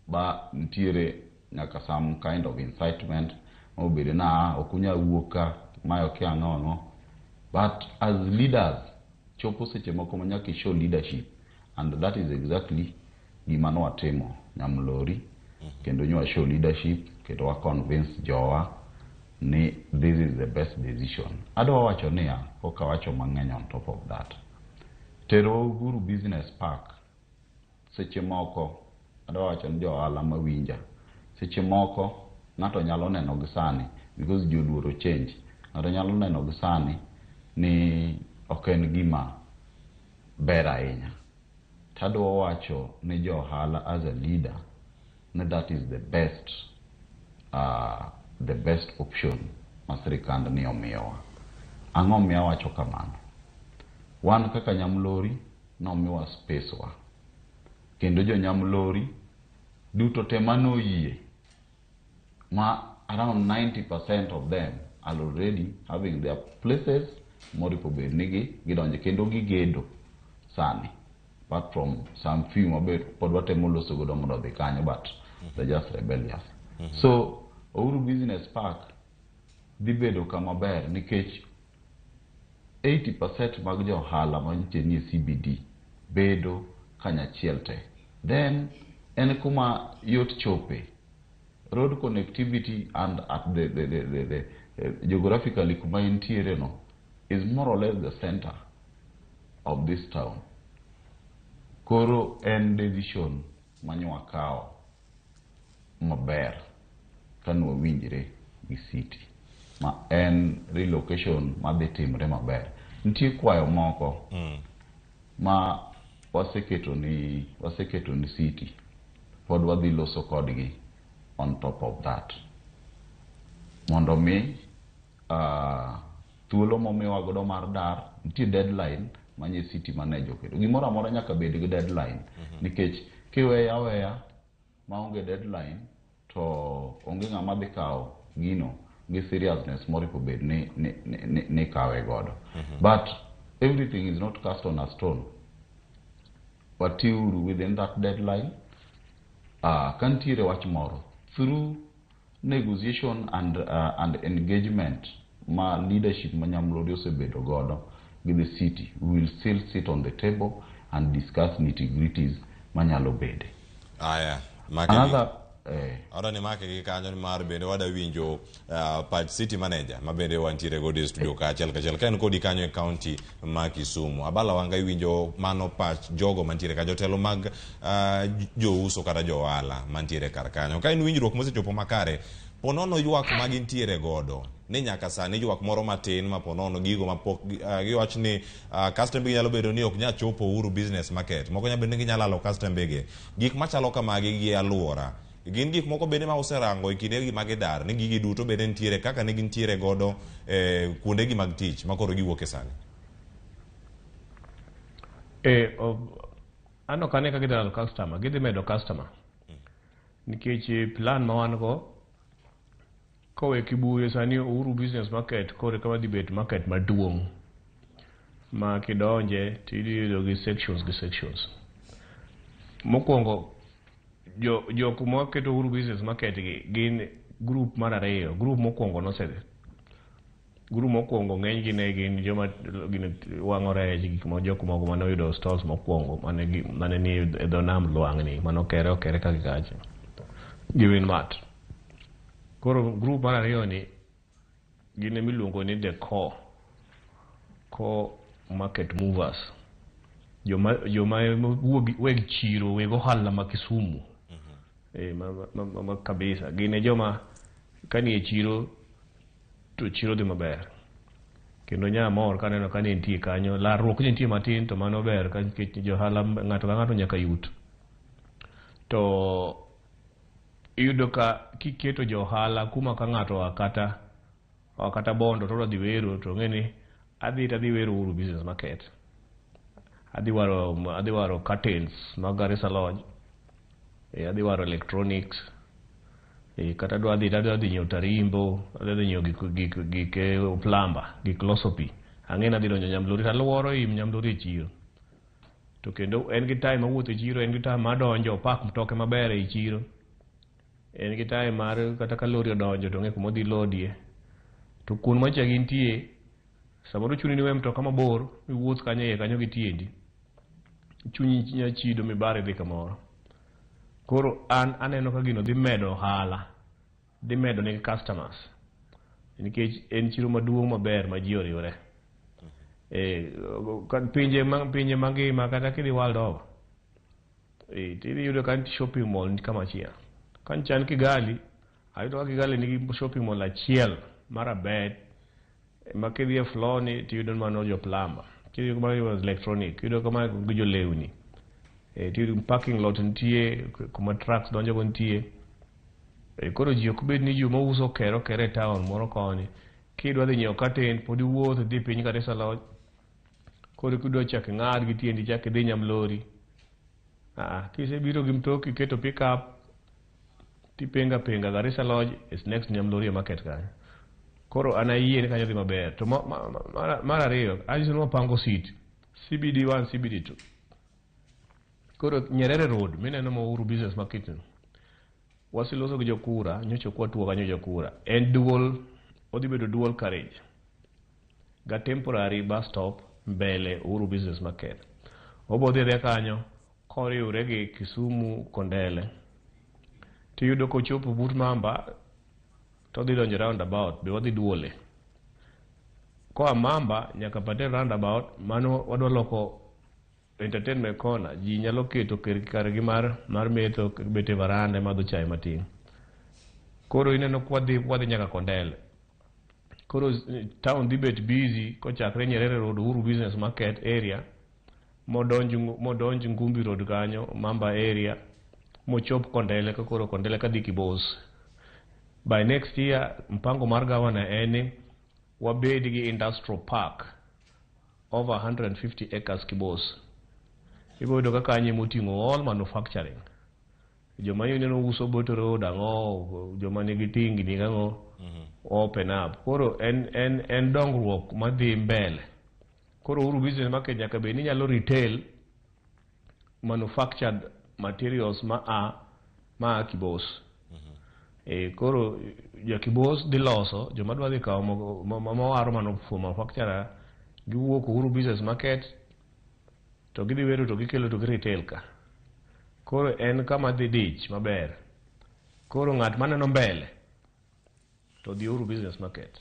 ba nitiere nyaka some kind of incitement mobedo na ok unyal wuok ka mae okia ang'o ang'o, but as leaders chopo seche moko ma nyaka i show leadership, and that is exactly gima nwatimo Nyamlori kendo nywa show leadership kendo wa convince jowa ni this is the best decision. Adwa wacho niya, koka wacho mang'eny on top of that, tero Uhuru Business Park seche moko Adwa wacho ni jo ohala mawinja. Seche moko ng'ato nyalo neno gi sani because ji oluoro change. Ng'ato nyalo neno gi sani ni ok en gima ber ahinya. Tadwa wacho ni jo ohala as a leader ni that is the best option ma sirikand ni omiyowa. Ang'o miyo awacho kamano? Wan kaka Nyamlori nomiwa space wa. Kendo jo Nyamlori duto te manoyie ma around 90% of them are already having their places moripo bed ni gi gidonje kendo gigedo sani, apart from some few mabe pod watemo loso godo mondo odhi kanyo, but they're just rebellious. So Uhuru Business Park dhi bedo kama ber nikech 80% mag jo ohala mantie nie CBD bedo kanyachiel te. Then en kuma yot chope, road connectivity, and at the geographically kuma entiere no is more or less the center of this town. Koro en decision manyowakawo maber kanwawinjre gi city ma en relocation madhi timre maber. Nitie kwayo moko ma waseketo ni city pod wadhi loso kodgi on top of that mondo mi thuolo momiwa godo mar dar nitie deadline manye city manager oketo. Gimoro amora nyaka bed gi deadline nikech kiweye aweya maonge deadline to onge ng'ama dhi kawo gino gi seriousness moripo bed ni kawe godo. But everything is not cast on a stone. Watiuru within that deadline. Ka nitiere wach moro through negotiation and engagement ma leadership ma Nyamlori osebedo godo gi the city, we will still sit on the table and discuss nitty gritties manyalo bede. Aya, make Another Adwa ni make gi kanyo nimar bende wada winjo pach city manager ma bende wantiere godo e studio ka achiel kachiel ka en kodi kanyo e county ma Kisumu. Abala Wanga, iwinjo mano pach jogo mantiere ka, jotelo mag jouso kata jo ohala mantiere kar kanyo. Ka en winjruok mosechopo makare, ponono ywak ma gintiere godo ni nyaka sani ywak moro matin ma ponono gigo mapok giwach ni customer gi nyalo bedo ni ok nyal chopo Uhuru Business Market, moko nyalo bedo ni ginyalo lalo customer gi, gik machalo kamagi gi aluora gin gik moko bende ma userango e kinde gi ma gidar ni gigi duto bende nitiere kaka ne gintiere godo kuonde gi mag tich ma koro giwuok e sani. An ok ane ka gidhi lalo customer, gidhi medo customer. Nikech plan ma wan go kowe Kibuye sani Uhuru Business Market koro kama dhi bet market maduong' ma kidonje tidhi yudo gi sections gi sections. Mokwongo jo jok maketo Uhuru Business Market gi gin group mar ariyo. Group mokwongo nosedhi. Group mokwongo ng'eny gi ne gin joma gin wang'o rech, gik ma jok moko mane oyudo stalls mokwongo mane ni e dho nam lwang'ni manokere okere ka gi kacha gi Winmart. Koro group mar ariyo ni gin emiluongo ni the core market movers. Joma wuog weg chiro, weg ohala ma Kisumu ma kabisa gin e joma kanie chiro to chiro dhi maber kendo nya mor kaneno ka ne nitie kanyo larruok ne nitie matin to mano ber ka nikech johala ng'ato ka ng'ato nyaka yut to iyudo ka kiketo jo ohala kuma ka ng'ato oa kata Bondo to odwa dhi wero to ong'e ni adhi to adhi wero Uhuru Business Market, adhi waro curtains mag Garissa Lodge, adhi waro electronics, kata adwa dhi adwa dhi nyiewo tarimbo, adwa dhi nyiewo gik plumber, gik loso pi. Ang'e ni adhi donjo Nyamlori to aluoro im Nyamlori e chiro to kendo en gi time mawuotho e chiro, en gi time madonjo opak mtoke maber ei chiro, en gi time mar kata ka lori odonjo to ong'e kuma odhi lodie to kuond macha gintie samoro chuni ni we mtoka mabor miwuoth kanyo iye kanyo gi tiendi, chunyi nya chido mibar idhi kamoro. Koro an aneno ka gino dhi medo ohala, dhi medo negi customers nikech en chiro maduong' maber ma ji oriwre. Pinje mangima kata kidhi world over. Tidhi yudo ka nitie shopping mall ni kama achiel. Ka nyicha an Kigali, ayudo ka Kigali nigi shopping mall achiel marabet ma kidhi e floor ni tiyudo mano jo plumber. Kidhi kama jo electronic, iyudo kama gi jo lewni. Tiyudo parking lot nitie, kuma trucks donjo go nitie. Koro ji ok bed ni joma uso kere okere e town moro koni. Kidwa dhi nyiewo curtain, pod iwuoth idhi piny Garissa Lodge. Koro kidwa chak ing'ad gi tiendi chak idhi Nyamlori. Kisebiro gi mtoki iketo pick up tipenga penga Garissa Lodge is next Nyamlori e market kanyo. Koro an ayie ni kanyo dhi maber. To mar ariyo, anyiso ni wapango seat. CBD 1, CBD 2. Koro Nyerere Road mineno ma Uhuru Business Market no. Waseloso gi jokura, nyocha ok watuo kanyo jokura. En dual, odhi bedo dual carriage. Ga temporary bus stop mbele Uhuru Business Market. Obo dhi adhiya kanyo koriwre gi Kisumu Kondele. Tiyudo kochopo but Mamba to odhi donjo roundabout be wadhi duole. Koa Mamba nyaka Patel roundabout mano wadwa loko entertainment corner. Ji nyalo keto kargi mar metho bet e varanda madho chai matin. Koro ineno kwadhi wadhi nyaka Kondele. Koro town dhi bet busy kochakre Nyerere Road, Uhuru Business Market area, modonj Ngumbi Road kanyo, Mamba area, mochop Kondele ka koro Kondele kadhi Kibos. By next year, mpango mar governor en ni wabed gi industrial park over 150 acres Kibos. Ibiro yudo ka kanyo emoting'o all manufacturing. Joma ineno uso Boto Road ang'o, joma nigi tingni gang'o, open up. Koro en dongruok madhi mbele. Koro Uhuru Business Market nyaka bed ni nyalo retail manufactured materials ma a Kibos. Koro jo Kibos dhi loso, joma dwa dhi kawo mawaro manufacturer giwuok Uhuru Business Market to gidhi wero to gikelo to gi retail ka. Koro en kama dhi dich maber. Koro ng'at maneno mbele to dhi Uhuru Business Market.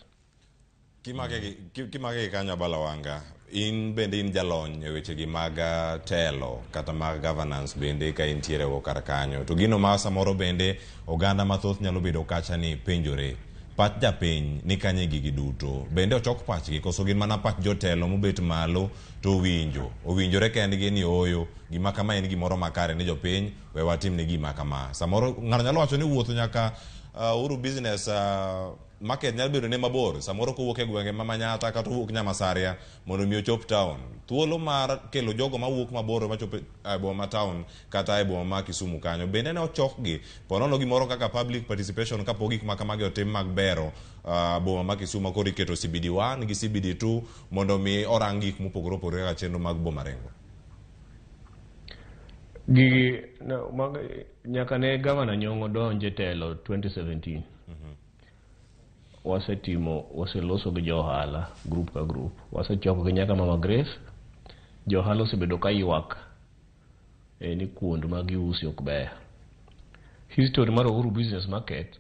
Kimake gi kanyo Abala Wanga, in bende in jalony e wechegi mag telo kata mag governance bende ka intiere go kar kanyo. To gino ma samoro bende oganda mathoth nyalo bedo kacha ni penjore, pach japiny ni kanye gigi duto. Bende ochok pachgi koso gin mana pach jotelo mobet malo to owinjo. Owinjore kendgi ni ooyo, gima kama en gimoro makare ni jopiny, we watim ne gima kama. Samoro ng'ato nyalo wacho ni wuotho nyaka Uhuru Business Market nyalo bedo ne mabor, samoro kowuok e gwenge ma Manyatta kata owuok Nyamasaria mondo mi ochop town. Thuolo mar kelo jogo mawuok mabor machopo e boma ma town kata e boma ma Kisumu kanyo bende ne ochokgi ponono gimoro kaka public participation kapok gik ma kamagi otim mag bero boma ma Kisumu koro iketo CBD 1 gi CBD 2 mondo mi orang gik mopogore opogore kaka chenro mag boma Rengo. Gigi nyaka ne Governor Nyong'o donje telo 2017. Wasetimo, waseloso gi jo ohala group ka group. Wasechoko gi nyaka Mama Grace. Jo ohala osebedo ka ywak ni kuond ma giuse ok beyo. History mar Uhuru Business Market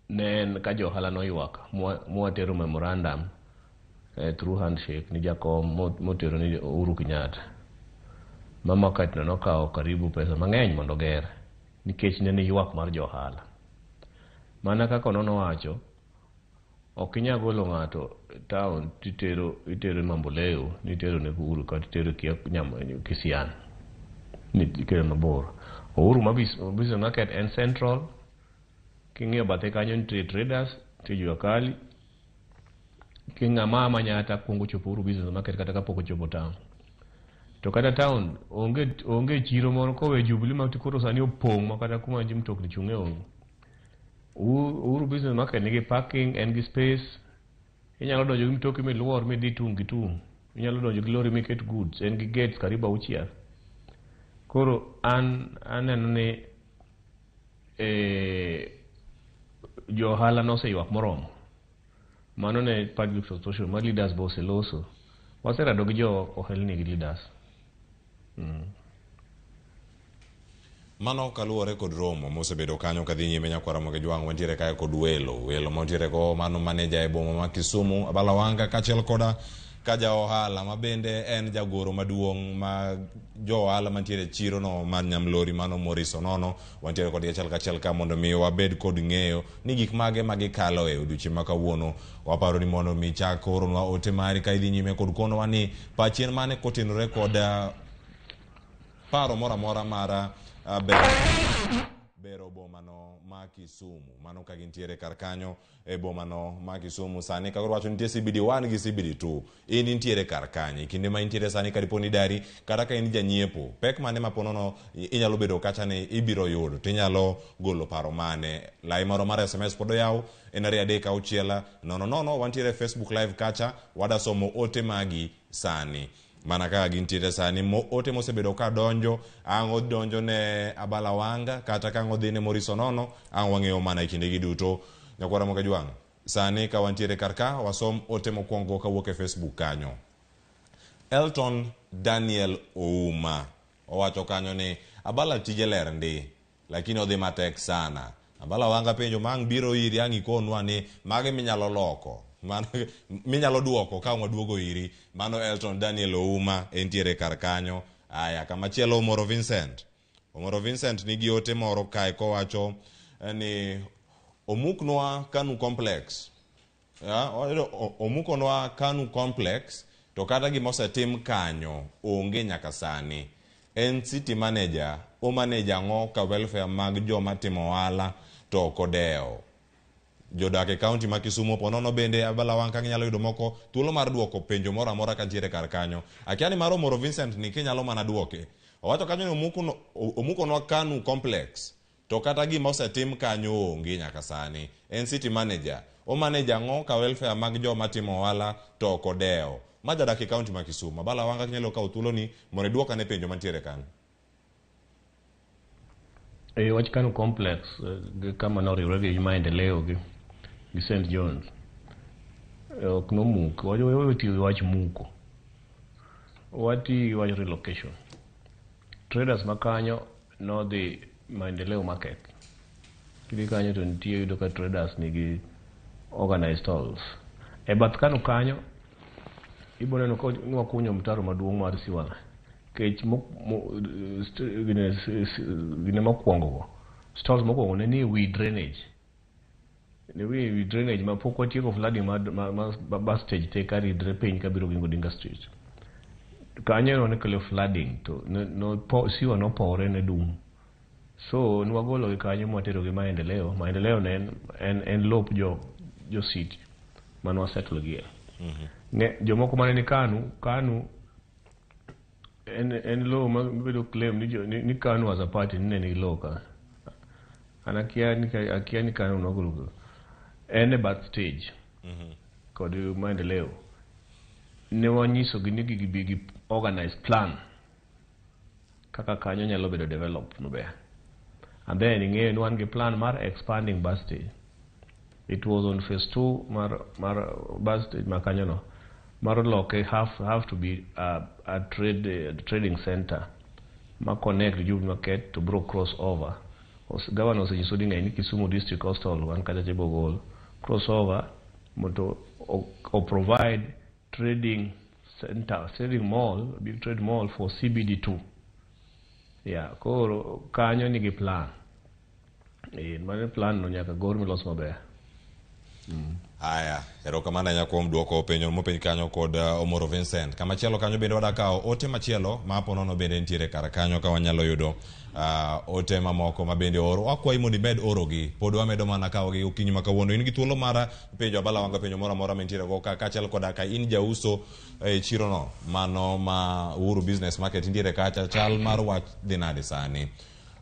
ne en ka jo ohala noywak mwatero memorandum through handshake ni jakom motero ni Uhuru Kenyatta. Ma market no nokawo karibu pesa mang'eny mondo oger nikech ne ni ywak mar jo ohala. Mana kaka nono wacho, ok inyal golo ng'ato town titero itero Mamboleo, nitero ne Uhuru kata itero Kisian, ni ikelo mabor. Uhuru ma Business Market en central, king'iyo bathe kanyo nitie traders, nitie jua kali. King'ama Manyatta kuongo chopo Uhuru Business Market kata kapok ochopo town. To kata town onge chiro moro kowe Jubilee ma koro sani opong' ma kata kuma ji mtokni chung'e onge. Uhuru Business Market nigi parking, en gi space. Inyalo donjo gi mtoki miluor midhi tung' gi tung'. Inyalo donjo gi lori miket goods, en gi gates karibu 6. Koro an aneno ni jo ohala noseywak moromo. Mano ne public participation ma leaders be oseloso. Waserado gi jo ohelni gi leaders. Mano kaluwore kod romo mosebedo kanyo kadhi nyime nyakwara Ramogi Jwang' wantiere kae kod welo mantiere go mano maneja e boma ma Kisumu Abala Wanga kaachiel koda ka ja ohala ma bende en jagoro maduong' ma jo ohala mantiere e chiro no mar Nyamlori mano Maurice Onono. Wantiere kodgi achiel kachiel ka mondo mi wabed kod ng'eyo ni gik mage ma gikalo e odiochieng' ma kawuono. Waparo ni mondo mi chak oronwa ote mari ka idhi nyime kod konowa ni pachi en mane kotenore kod paro moro amora mar bero bomano ma Kisumu. Mano ka gintiere kar kanyo e bomano ma Kisumu sani ka koro wacho nitie CBD 1 gi CBD 2. In intiere kar kanye? Kinde ma intiere sani ka dipo ni dari kata ka in janyiepo, pek mane ma ponono inyalo bedo kacha ni ibiro yudo to inyalo golo paro mane? Lai moro mar SMS pod oyaw en 2 3 6 0 0. Wantiere e Facebook live kacha, wadasomo ote magi sani mana kaka gintiere sani. Ote mosebedo ka donjo ang' odonjo ne Abala Wanga kata ka ang' odhi ne Maurice Onono, ang' wang'eyo mana e kindegi duto. Nyakwara Mogajwang' sani ka wantiere kar ka, wasom ote mokwongo kawuok e Facebook kanyo. Elton Daniel Ouma owacho kanyo ni Abala tije ler ndi, lakini odhi matek sana. Abala Wanga penjo ma ang' biro iri ang' ikonwa ni mage minyalo loko mano minyalo duoko ka waduogo iri. Mano Elton Daniel Ouma entiere kar kanyo. Aya, kamachielo Omoro Vincent. Omoro Vincent nigi ote moro kae kowacho ni omuknwa Kanu Complex. Ya, omukonwa Kanu Complex to kata gima osetim kanyo onge nyaka sani. En city manager, o manage ang'o ka welfare mag joma timo ohala to ok odewo? Jodak e kaunti ma Kisumu ponono bende Abala Wang' ka ginyalo yudo moko thuolo mar duoko penjo moro amora kantiere kar kanyo. Akia ni mar Omoro Vincent ni kinyalo mana duoke. Owacho kanyo ni omukonwa Kanu Complex to kata gima osetim kanyo onge nyaka sani. En city manager, o manage ang'o ka welfare mag joma timo ohala to ok odewo? Ma jadak e kaunti ma Kisumu. Abala Wanga kinyalo kawo thuoloni mondo iduok ane penjo mantiere kanyo. E wach Kanu Complex gi kama noriwre gi Maendeleo gi St John's ok nomuk. Watiyo gi wach muko, wati gi wach relocation. Traders ma kanyo nodhi Maendeleo Market. Kidhi kanyo to nitie, yudo ka traders nigi organized stalls e bath Kanu kanyo. Ibo neno ka nwakunyo mtaro maduong' mar sewer kech gine mokwongo go, stalls mokwongo ne ni wi drainage, ne wi drainage ma pok watieko flooding ma bus stage te karidre piny kabiro Oginga Odinga Street kanyo. No ne kelo flooding to no, sewer nopowre ne dum, so nwagolo gi kanyo mwatero gi Maendeleo. Maendeleo ne en lop jo city mane wasettle gie. Ne jomoko mane ni Kanu. Kanu en lowo ma bedo claim ni Kanu as a party ni ne nigi lowo ka. An akia ni Kanu nogolo en e bath stage kod Maendeleo. Ne wanyisogi ni gibi gi organized plan kaka kanyo nyalo bedo developed maber, and then ing'eyo ni wan gi plan mar expanding bus stage. It was on phase 2 mar bus stage ma kanyo no mar loke have to be a trading center ma connect Jubilee Market to bro cross over. Governor osenyiso ding'eny ni Kisumu District Coastal wan kacha chebogol cross over mondo o provide trading center, trading mall, big trade mall for CBD2. Yeah, koro kanyo nigi plan. Mano plan no nyaka gor milos maber. Haya, erokamano ahinya kuom duoko penjo mopenj kanyo kod Omoro Vincent. Kamachielo kanyo bende wadakawo ote machielo ma ponono bende nitiere kar kanyo ka wanyalo yudo ote mamoko ma bende oro. Wakwayi mondo imed orogi. Pod wamedo mana kawogi okinyi ma kawuono. In gi thuolo mar penjo Abala Wanga penjo moro amora mantiere go ka kaachiel koda ka in jauso e chirono mano ma Uhuru Business Market nitiere kacha, chal mar wach dhi nade sani.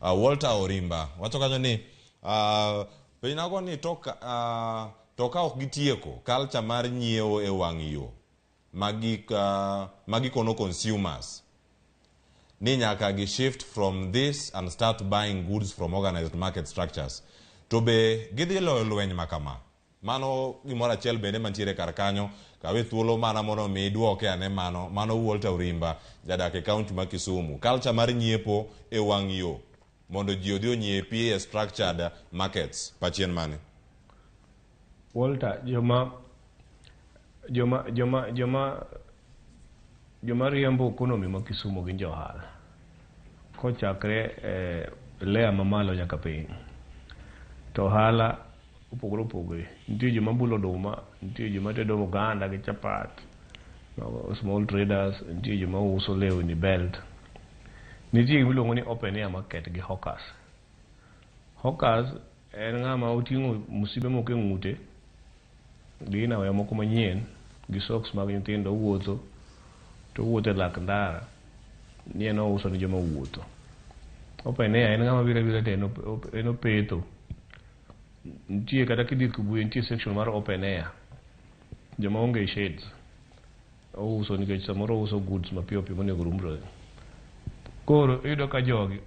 Walter Orimba wacho kanyo ni penjnago ni to ka ok gitieko culture mar nyiewo e wang' yo magikono consumers ni nyaka gi shift from this and start buying goods from organized market structures, to be gidhi loyo lweny ma kama? Mano gimoro achiel bende mantiere kar kanyo. Kawe thuolo mana mondo mi iduoke ane mano. Walter Orimba jadak e kaunti ma Kisumu, culture mar nyiepo e wang' yo mondo ji odhi onyiepi e structured markets, pachien mane? Walter, joma Joma riembo economy ma Kisumu gin jo ohala. Kochakre e layer mamalo nyaka piny. To ohala opogore opogore. Nitie joma bulo oduma, nitie joma tedo oganda gi chapat, small traders, nitie joma uso lewni belt. Nitie gima iluongo ni open air market gi hawkers. Hawkers en ng'ama oting'o msibe moko e ng'ute gi inawea moko manyien gi socks mag nyithindo owuotho to owuotho e lak ndara ni en ouso ne joma wuotho. Open air en ng'ama biro abira to en opetho. Nitie kata kidhi Kibuye nitie section mar open air. Joma onge shades ouso nikech samoro ouso goods mapiyo piyo monego rumre. Koro iyudo ka jogi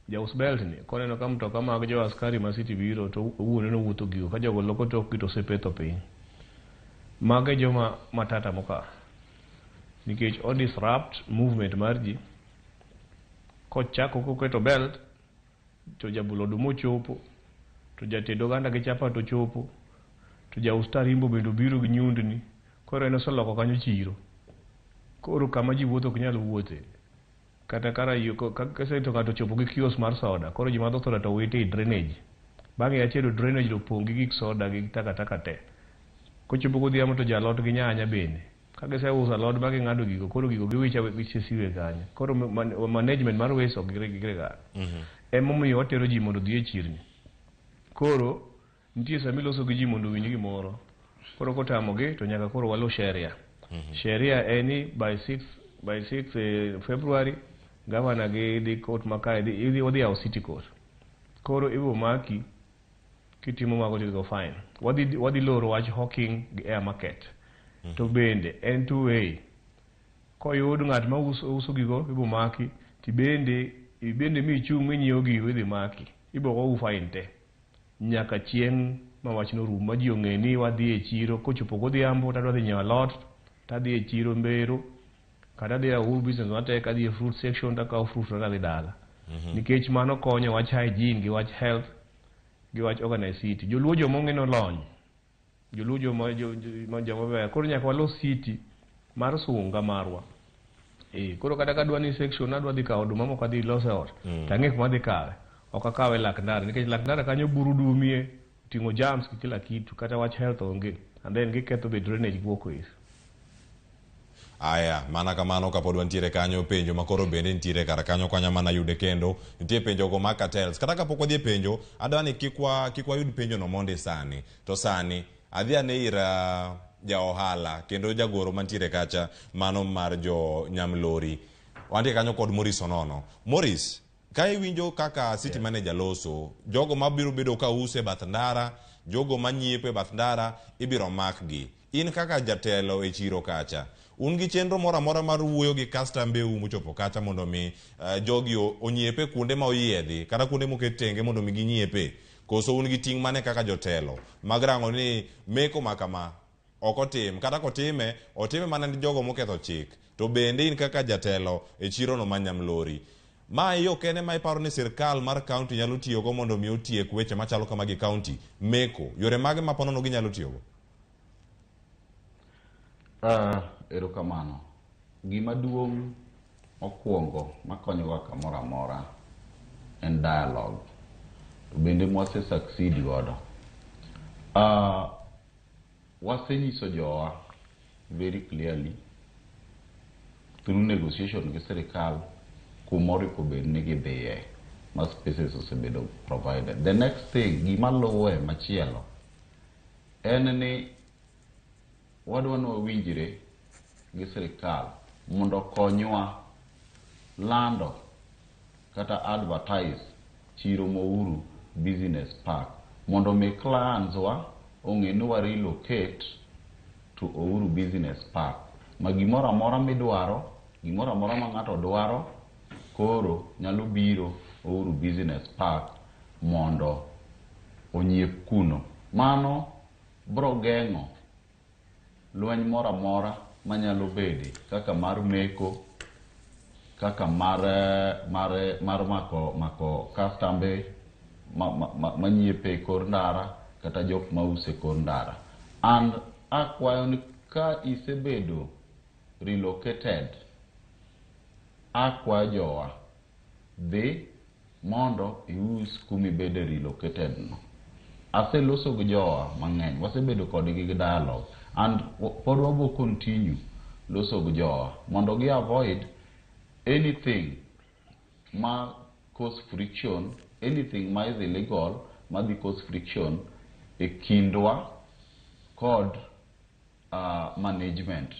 jaus belt ni koneno ka mtoka mag jo askari ma city biro to owuone nowuotho gigo ka jogo loko tokgi to osepetho piny. Mago e joma matata mokawo nikech o disrupt movement mar ji kochako koketo belt to jabulo oduma ochopo to jated oganda gi chapat ochopo to jaus tarimbo bende obiro gi nyundni koro en oseloko kanyo chiro. Koro kama ji wuotho ok nyal wuothe. Kata kara to ng'ato ochopo gi kiosk mar soda koro ji madho soda to wito e drainage. Bang'e achiel drainage opong' gi gik soda gi takataka te. Kochopo godhiambo to jalot gi nyanya bende. Ka giseuso alot ma ging'ado gigo koro gigo giwicho awicha siwe kanyo. Koro management mar waste ok giregare. Emomiyo watero ji mondo odhi e chirni. Koro nitie sama iloso gi ji mondo owinj gimoro. Koro kotamogi to nyaka koro walu sheria. Sheria en ni by 6 February governor gi dhi court ma kae idhi odhi yawo city court. Koro ibiro maki kitimo mago to go fine. Wadhi loro wach hawking gi air market. To bende en two way. Koyud ng'at ma uso gigo ibiro maki tibende ibende michung' minyiewo gigo idhi maki. Ibiro gowu fine te. Nyaka chieng' ma wachno rum ma ji ong'e ni wadhi e chiro kochopo godhiambo tadwa dhi nyiewo alot tadhi e chiro Mbero kata adhi e Uhuru Business Market adhi e fruit section takawo fruit to adhi dala. Nikech mano konyo wach hygiene gi wach health gi wach organize city. Joluo joma ong'e nolony. Joluo joma joma beyo. Koro nyaka walos city mar sunga marwa. Koro kata kadwa ni section adwa dhi kawo oduma moko adhi loso e ot. Tang'e kuma adhi kawe. Ok akawe lak ndara nikech lak ndara kanyo buru dumie oting'o germs gi kila kitu kata wach health onge. And then giketho be drainage gi walkways. Aya, mana kamano kapod wantiere kanyo penjo makoro bende nitiere kar kanyo kanya mana yude kendo nitie penjo go mag cartels. Kata kapok wadhi e penjo, adwa ni kik wayud penjo no mondi sani. To sani adhi ane ir ja ohala kendo jagoro mantiere kacha mano mar jo Nyamlori. Wantie kanyo kod Maurice Onono. Maurice, ka iwinjo kaka city manager loso, jogo mabiro bedo ka uso e bath ndara, jogo manyiepo e bath ndara ibiro makgi. In kaka jatelo e chiro kacha, un gi chenro moro amora mar wuoyo gi kastambeu mochopo kacha mondo mi jogi onyiepe kuonde ma oyiedhi kata kuonde moket tenge mondo mi ginyiepe? Koso un gi ting' mane kaka jotelo mag rango ni meko ma kama ok otim, kata kotime, otime mana ne jogo moketho chik? To bende in kaka jatelo e chirono ma Nyamlori, ma e yo kende ma iparo ni sirkal mar kaunti nyalo tiyogo mondo mi otiek weche machalo kamagi e kaunti? Meko, yore mage ma ponono ginyalo tiyogo? Erokamano. Gima duong' mokwongo makonyowa kamoro amora en dialogue. To bende mwase succeed godo. Wasenyiso jowa very clearly through negotiation gi sirikal kumoripo bed ni gidhiye ma spaces osebedo provided. The next thing, gima luwe machielo en ni wadwa ni wawinjre gi sirikal mondo okonywa lando kata advertise chiro ma Uhuru Business Park mondo mi clients wa ong'e ni wa relocate to Uhuru Business Park ma gimoro amora midwaro, gimoro amora ma ng'ato dwaro koro nyalo biro Uhuru Business Park mondo onyiep kuno. Mano bro geng'o lweny moro amora manyalo bede kaka mar meko, kaka mar mako kastambe manyiepe e kor ndara kata jok mause e kor ndara. And akwayo ni ka isebedo relocated, akwayo jowa dhi mondo ius kumibede relocated no. Aseloso gi jowa mang'eny, wasebedo kodgi gi dialogue and pod wabo continue loso gi jowa mondo gi avoid anything ma cause friction, anything ma is illegal ma dhi cause friction e kindwa kod management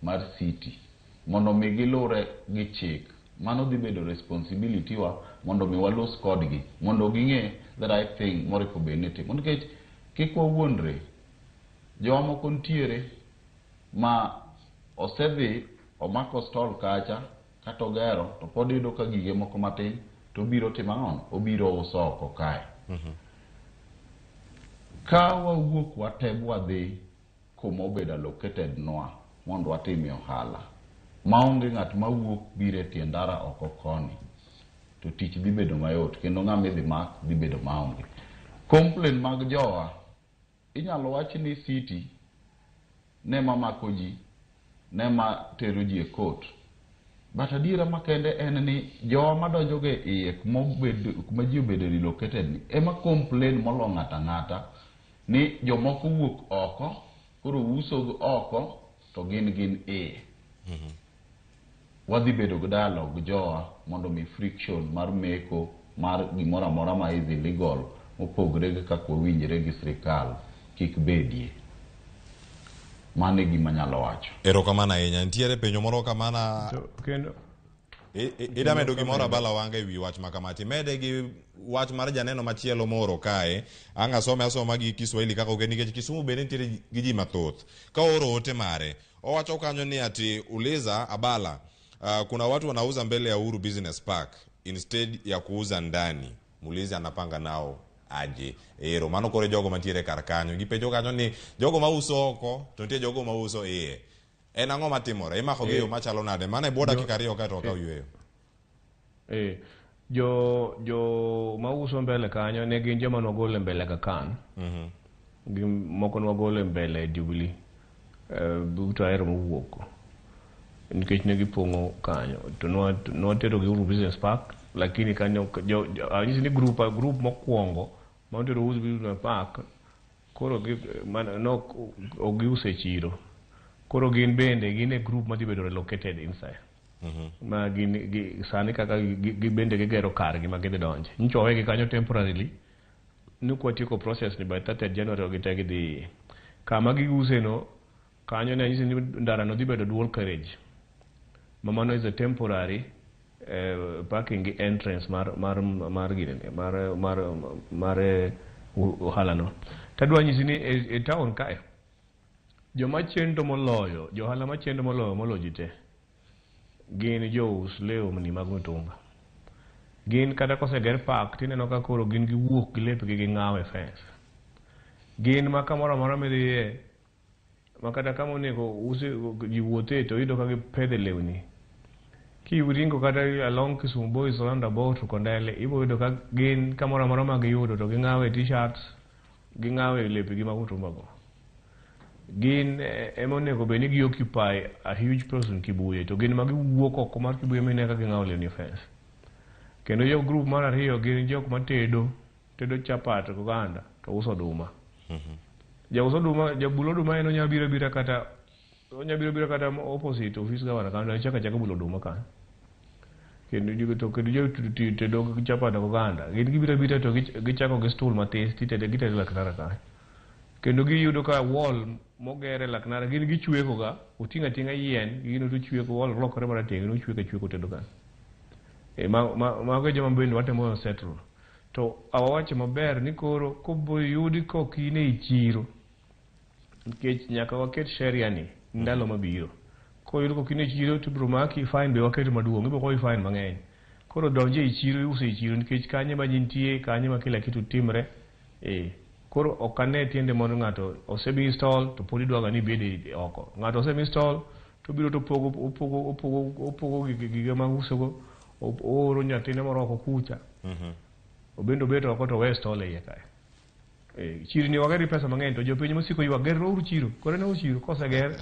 mar city mondo mi gilure gi chik. Mano dhi bedo responsibility wa mondo mi walos kodgi mondo ging'e the right thing morepo bed ni timo, nikech kik wawuondre, jowa moko ntiere ma osedhi omako stall kacha kata ogero to pod iyudo ka gige moko matin to obiro timo ang'o, obiro uso oko kae. Ka wawuok wate bwadhi kuma obedo allocated nwa mondo watimie ohala maonge ng'at mawuok biro e tie ndara oko koni, to tich dhi bedo mayot kendo ng'ama idhi mak dhi bedo maonge. Complain mag jowa inyalo wach ni city ne mamako ji, ne ma tero ji e court, but adiera makende en ni jowa madonjo ga e iye kuma ji obedo relocated ni ema complain molo ng'ato ang'ata ni jomoko wuok oko koro uso oko to gin iye. Wadhi bedo gi dialogue gi jowa mondo mi friction mar meko mar gimoro amora ma is illegal mopogre gi kaka wawinjre gi sirikal kik bedie. Mano e gima anyalo wacho. Erokamano ahinya. Nitiere penjo moro kamana. Kendo Ida medo gimoro Abala Wanga e wi wach ma kama. Timede gi wach mar janeno machielo moro kae. Ang' asome asoma gi Kiswahili kaka oket nikech Kisumu bende nitiere gi ji mathoth. Ka ooro ote mare, owacho kanyo ni ati uliza Abala, kuna watu wanauza mbele ya Uhuru Business Park instead ya kuuza ndani. Muulize anapanga nao aje. Ero mano kore jogo mantiere kar kanyo. Gipenjo kanyo ni jogo mauso oko to nitie jogo mauso iye. En ang'o matimore? Imako gi yo machalo nade? Mano e bwo dakika 2 kae to wakaw yueyo. Jo mauso mbele kanyo ne gin joma nogol e mbele ka kan. Gi moko nwagolo e mbele Jubilee. But ahero mowuok. Nikech ne gipong'o kanyo. To nwatero gi Uhuru Business Park, lakini kanyo anyisi ni group mokwongo manotero Uhuru Business Park koro gi no ok giuso e chiro. Koro gin bende gin e group madhi bedo relocated inside. Ma gin sani kaka gi bende gigero kargi ma gidhi donje. Nyocha wawegi kanyo temporarily. Nukwatieko process ni by 30 January gite gidhi kama giuse no kanyo ne anyisi ni ndara no dhi bedo dual carriage. Ma mano is a temporary parking entrance mar mar mar ginene mar mar mar ohala no. Tadwa nyisi ni e town kae joma chendo moloyo, johala machendo moloyo ji te gin jous lewni mag mitumba. Gin kata koseger park tineno ka koro gin giwuok gi lepgi ging'awo e fence. Gin ma kamoro amora midhiye ma kata kama onego use ji wuothe to iyudo ka gipedhe lewni. Kiringo kata along Kisumu Boys roundabout to Kondele, ibo yudo ka gin kamoro amora ma giyudo to ging'awe t-shirts, ging'awe lepgi mag mitumba go. Gin ema onego bed ni gi occupy a huge person Kibuye to gin ma giwuok oko mar Kibuye mineno ka ging'awo lewni e fence. Kendo jo group mar ariyo gin jok matedo, tedo chapat gi oganda to uso oduma. Jauso oduma, jabul oduma en onya biro bira kata onya biro bira kata opposite office governor kanyo chaka chaka bulo oduma kanyo. Kendo jo to kendo jo tedo chapat gi oganda gin gibiro bira to gichako gi stool matis titede gitedo laknara kanyo. Kendo giyudo ka wall mogere laknara gin gichweko ga oting'o ating'a yien gino to chweko wall lokore marateng' nochweko achweko tedo kanyo. Mago e joma bende watemo settle. To awawacho maber ni koro koboyudi kok in ei chiro nikech nyaka waket sheria ni ndalo mabiro. Koyud kok in e chiro to ibiro maki fine be waketo maduong' ibiro goyi fine mang'eny. Koro donj ei chiro iuso ei chiro nikech kanyo ema ji nitie kanyo ema kila kitu timre. Koro ok ane tiende mondo ng'ato osemi stall to pod idwaga ni ibed oko. Ng'ato osemi stall to obiro to opogo gige mag usogo, ooro nyathine moro oko kucha. Obendo obet oko to owe stall e iye kae. Chirni wager gi pesa mang'eny to jopiny mosiko ywak ger uru chiro. Koro ne chiro koseger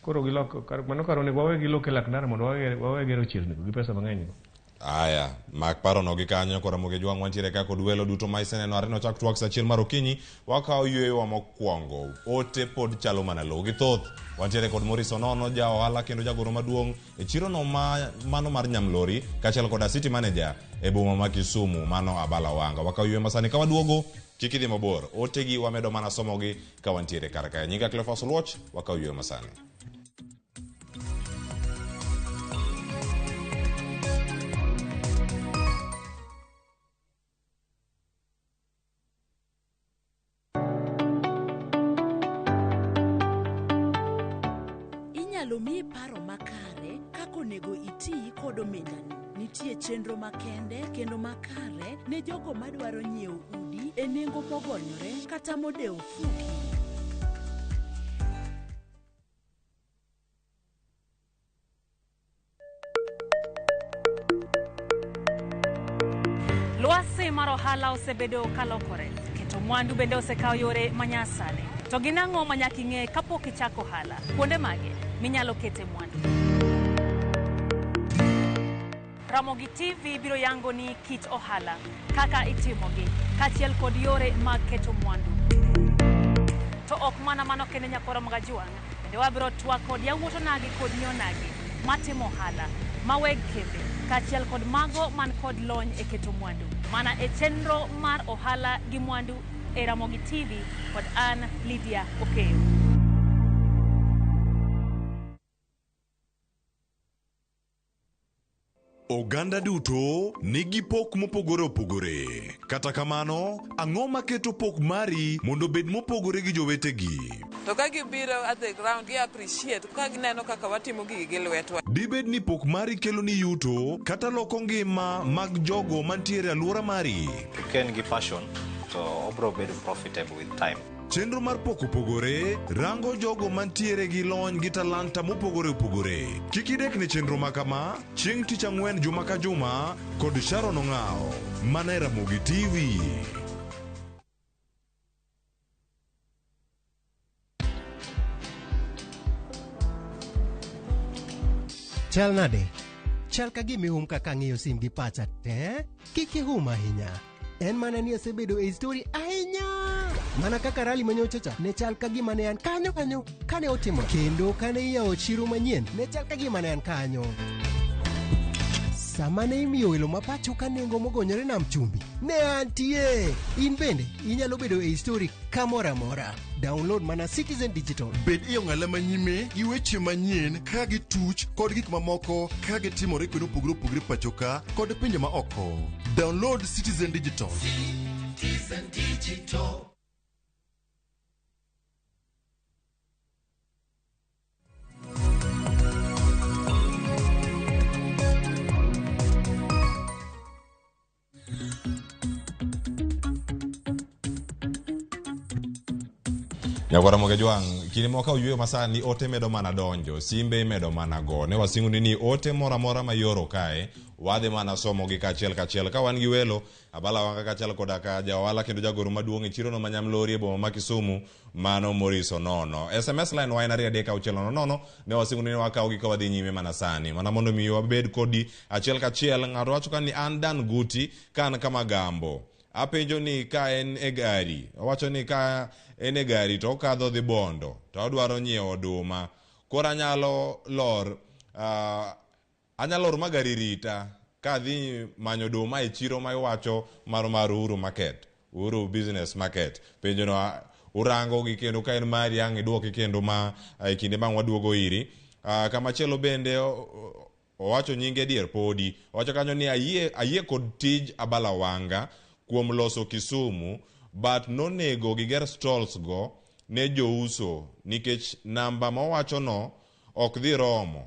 Koro giloko kar mano kar onego wawe gilok e lak ndara mondo wawe wawe gero chirni go gi pesa mang'eny go. Aya, mak parono gi kanyo kod Ramogi Jwang' wantiere ka kod welo duto ma iseneno are nochak twak sa achiel mar okinyi wakawo yueyowa mokwongo. Ote pod chalo mana lowo gi thoth. Wantiere kod Maurice Onono, ja ohala kendo jagoro maduong' e chirono ma mano mar Nyamlori kaachiel koda city manager e boma ma Kisumu mano Abala Wanga. Wakawo yueyo masani ka waduogo kik idhi mabor. Otegi wamedo mana somogi ka wantiere kar kae. Nyinga Cleophas Oluoch, wakawo yueyo masani. Inyalo miyi paro makare kaka onego iti kod omendani. Nitie chenro makende kendo makare ne jogo madwaro nyiewo udi e nengo mogonyore kata modewo ofuki. Lwasi mar ohala osebedo kalokore, keto mwandu bende osekawo yore manyasani. To gin ang'o ma nyaka ing'e kapok ichako ohala? Kuonde mage minyalo kete mwandu? Ramogi TV biro yango ni kit ohala, kaka itimogi, kaachiel kod yore mag keto mwandu. To ok mana mano kende nyakwara Magajuang', bende wabiro twak kod yawuot onagi kod nyi onagi matimo ohala, ma weg kembe, kaachiel kod mago man kod lony e keto mwandu. Mana e chenro mar ohala gi mwandu e Ramogi TV kod an Lydia Okeyo. Oganda duto nigi pok mopogore opogore. Kata kamano, ang'o maketo pok mari mondo obed mopogore gi jowetegi? To ka gibiro at the ground, gi appreciate ka gineno kaka watimo gigi gi lwetwa. Dibed ni pok mari keloni yuto kata loko ngima mag jogo mantiere e alwora mari? Ka en gi passion to obro bedo profitable with time. Chenro mar pok opogore rango jogo mantiere gi lony gi talanta mopogore opogore. Kik idek ne chenro ma kama chieng' tich ang'wen juma ka juma kod Sharon Ong'awo mana e Ramogi TV. Chal nade? Chal ka gima ihum kaka ang'iyo sim gi pacha te. Kik ihum ahinya. En mana ni asebedo e story ahinya. Mana kaka rali manyocha cha ne chal ka gima ne an kanyo kanyo kane otimo kendo kane iyawo chiro manyien ne chal ka gima ne an kanyo. Sama ne imiyo welo ma pacho ka nengo mogonyore nam chumbi ne antie. In bende inyalo bedo e story kamoro amora. Download mana Citizen Digital. Bed e ong'ala manyime gi weche manyien ka gituch kod gik mamoko ka gitimore kuonde mopogore opogore pacho ka kod pinje ma oko. Download Citizen Digital. Citizen Digital. Nyakwara Ramogi Jwang', kinde ma wakawo yueyo masani ote medo mana donjo, simbe imedo mana go. Ne wasingoni ni ote moro amora ma ioro kae, wadhi mana somogi kaachiel kachiel. Ka wan gi welo, Abala Wanga kaachiel koda ka ja ohala kendo jagoro maduong' e chirono ma Nyamlori e boma ma Kisumu, mano Maurice Onono. SMS line wa en 23600, ne wasingoni ni wakawogi ka wadhi nyime mana sani. Mana mondo mi wabed kodi achiel kachiel, ng'ato wacho ka ni an Dan Guti, ka an kama Gambo. Apenjo ni ka en e gari, owacho ni ka en e gari to okadho dhi Bondo, to odwaro nyiewo oduma. Koro anyalo lor, anyalo lor ma gari rita ka adhi manyo oduma e chiro ma iwacho mar mar Uhuru Market, Uhuru Business Market. Penjo no urango gi kendo ka en mari ang' iduoki kendo ma e kinde ma waduogo iri. Kamachielo bende owacho nyinge dier podi. Owacho kanyo ni ayie kod tij Abala Wanga kuom loso Kisumu, but nonego giger stalls go ne jouso nikech namba mowacho no ok dhi romo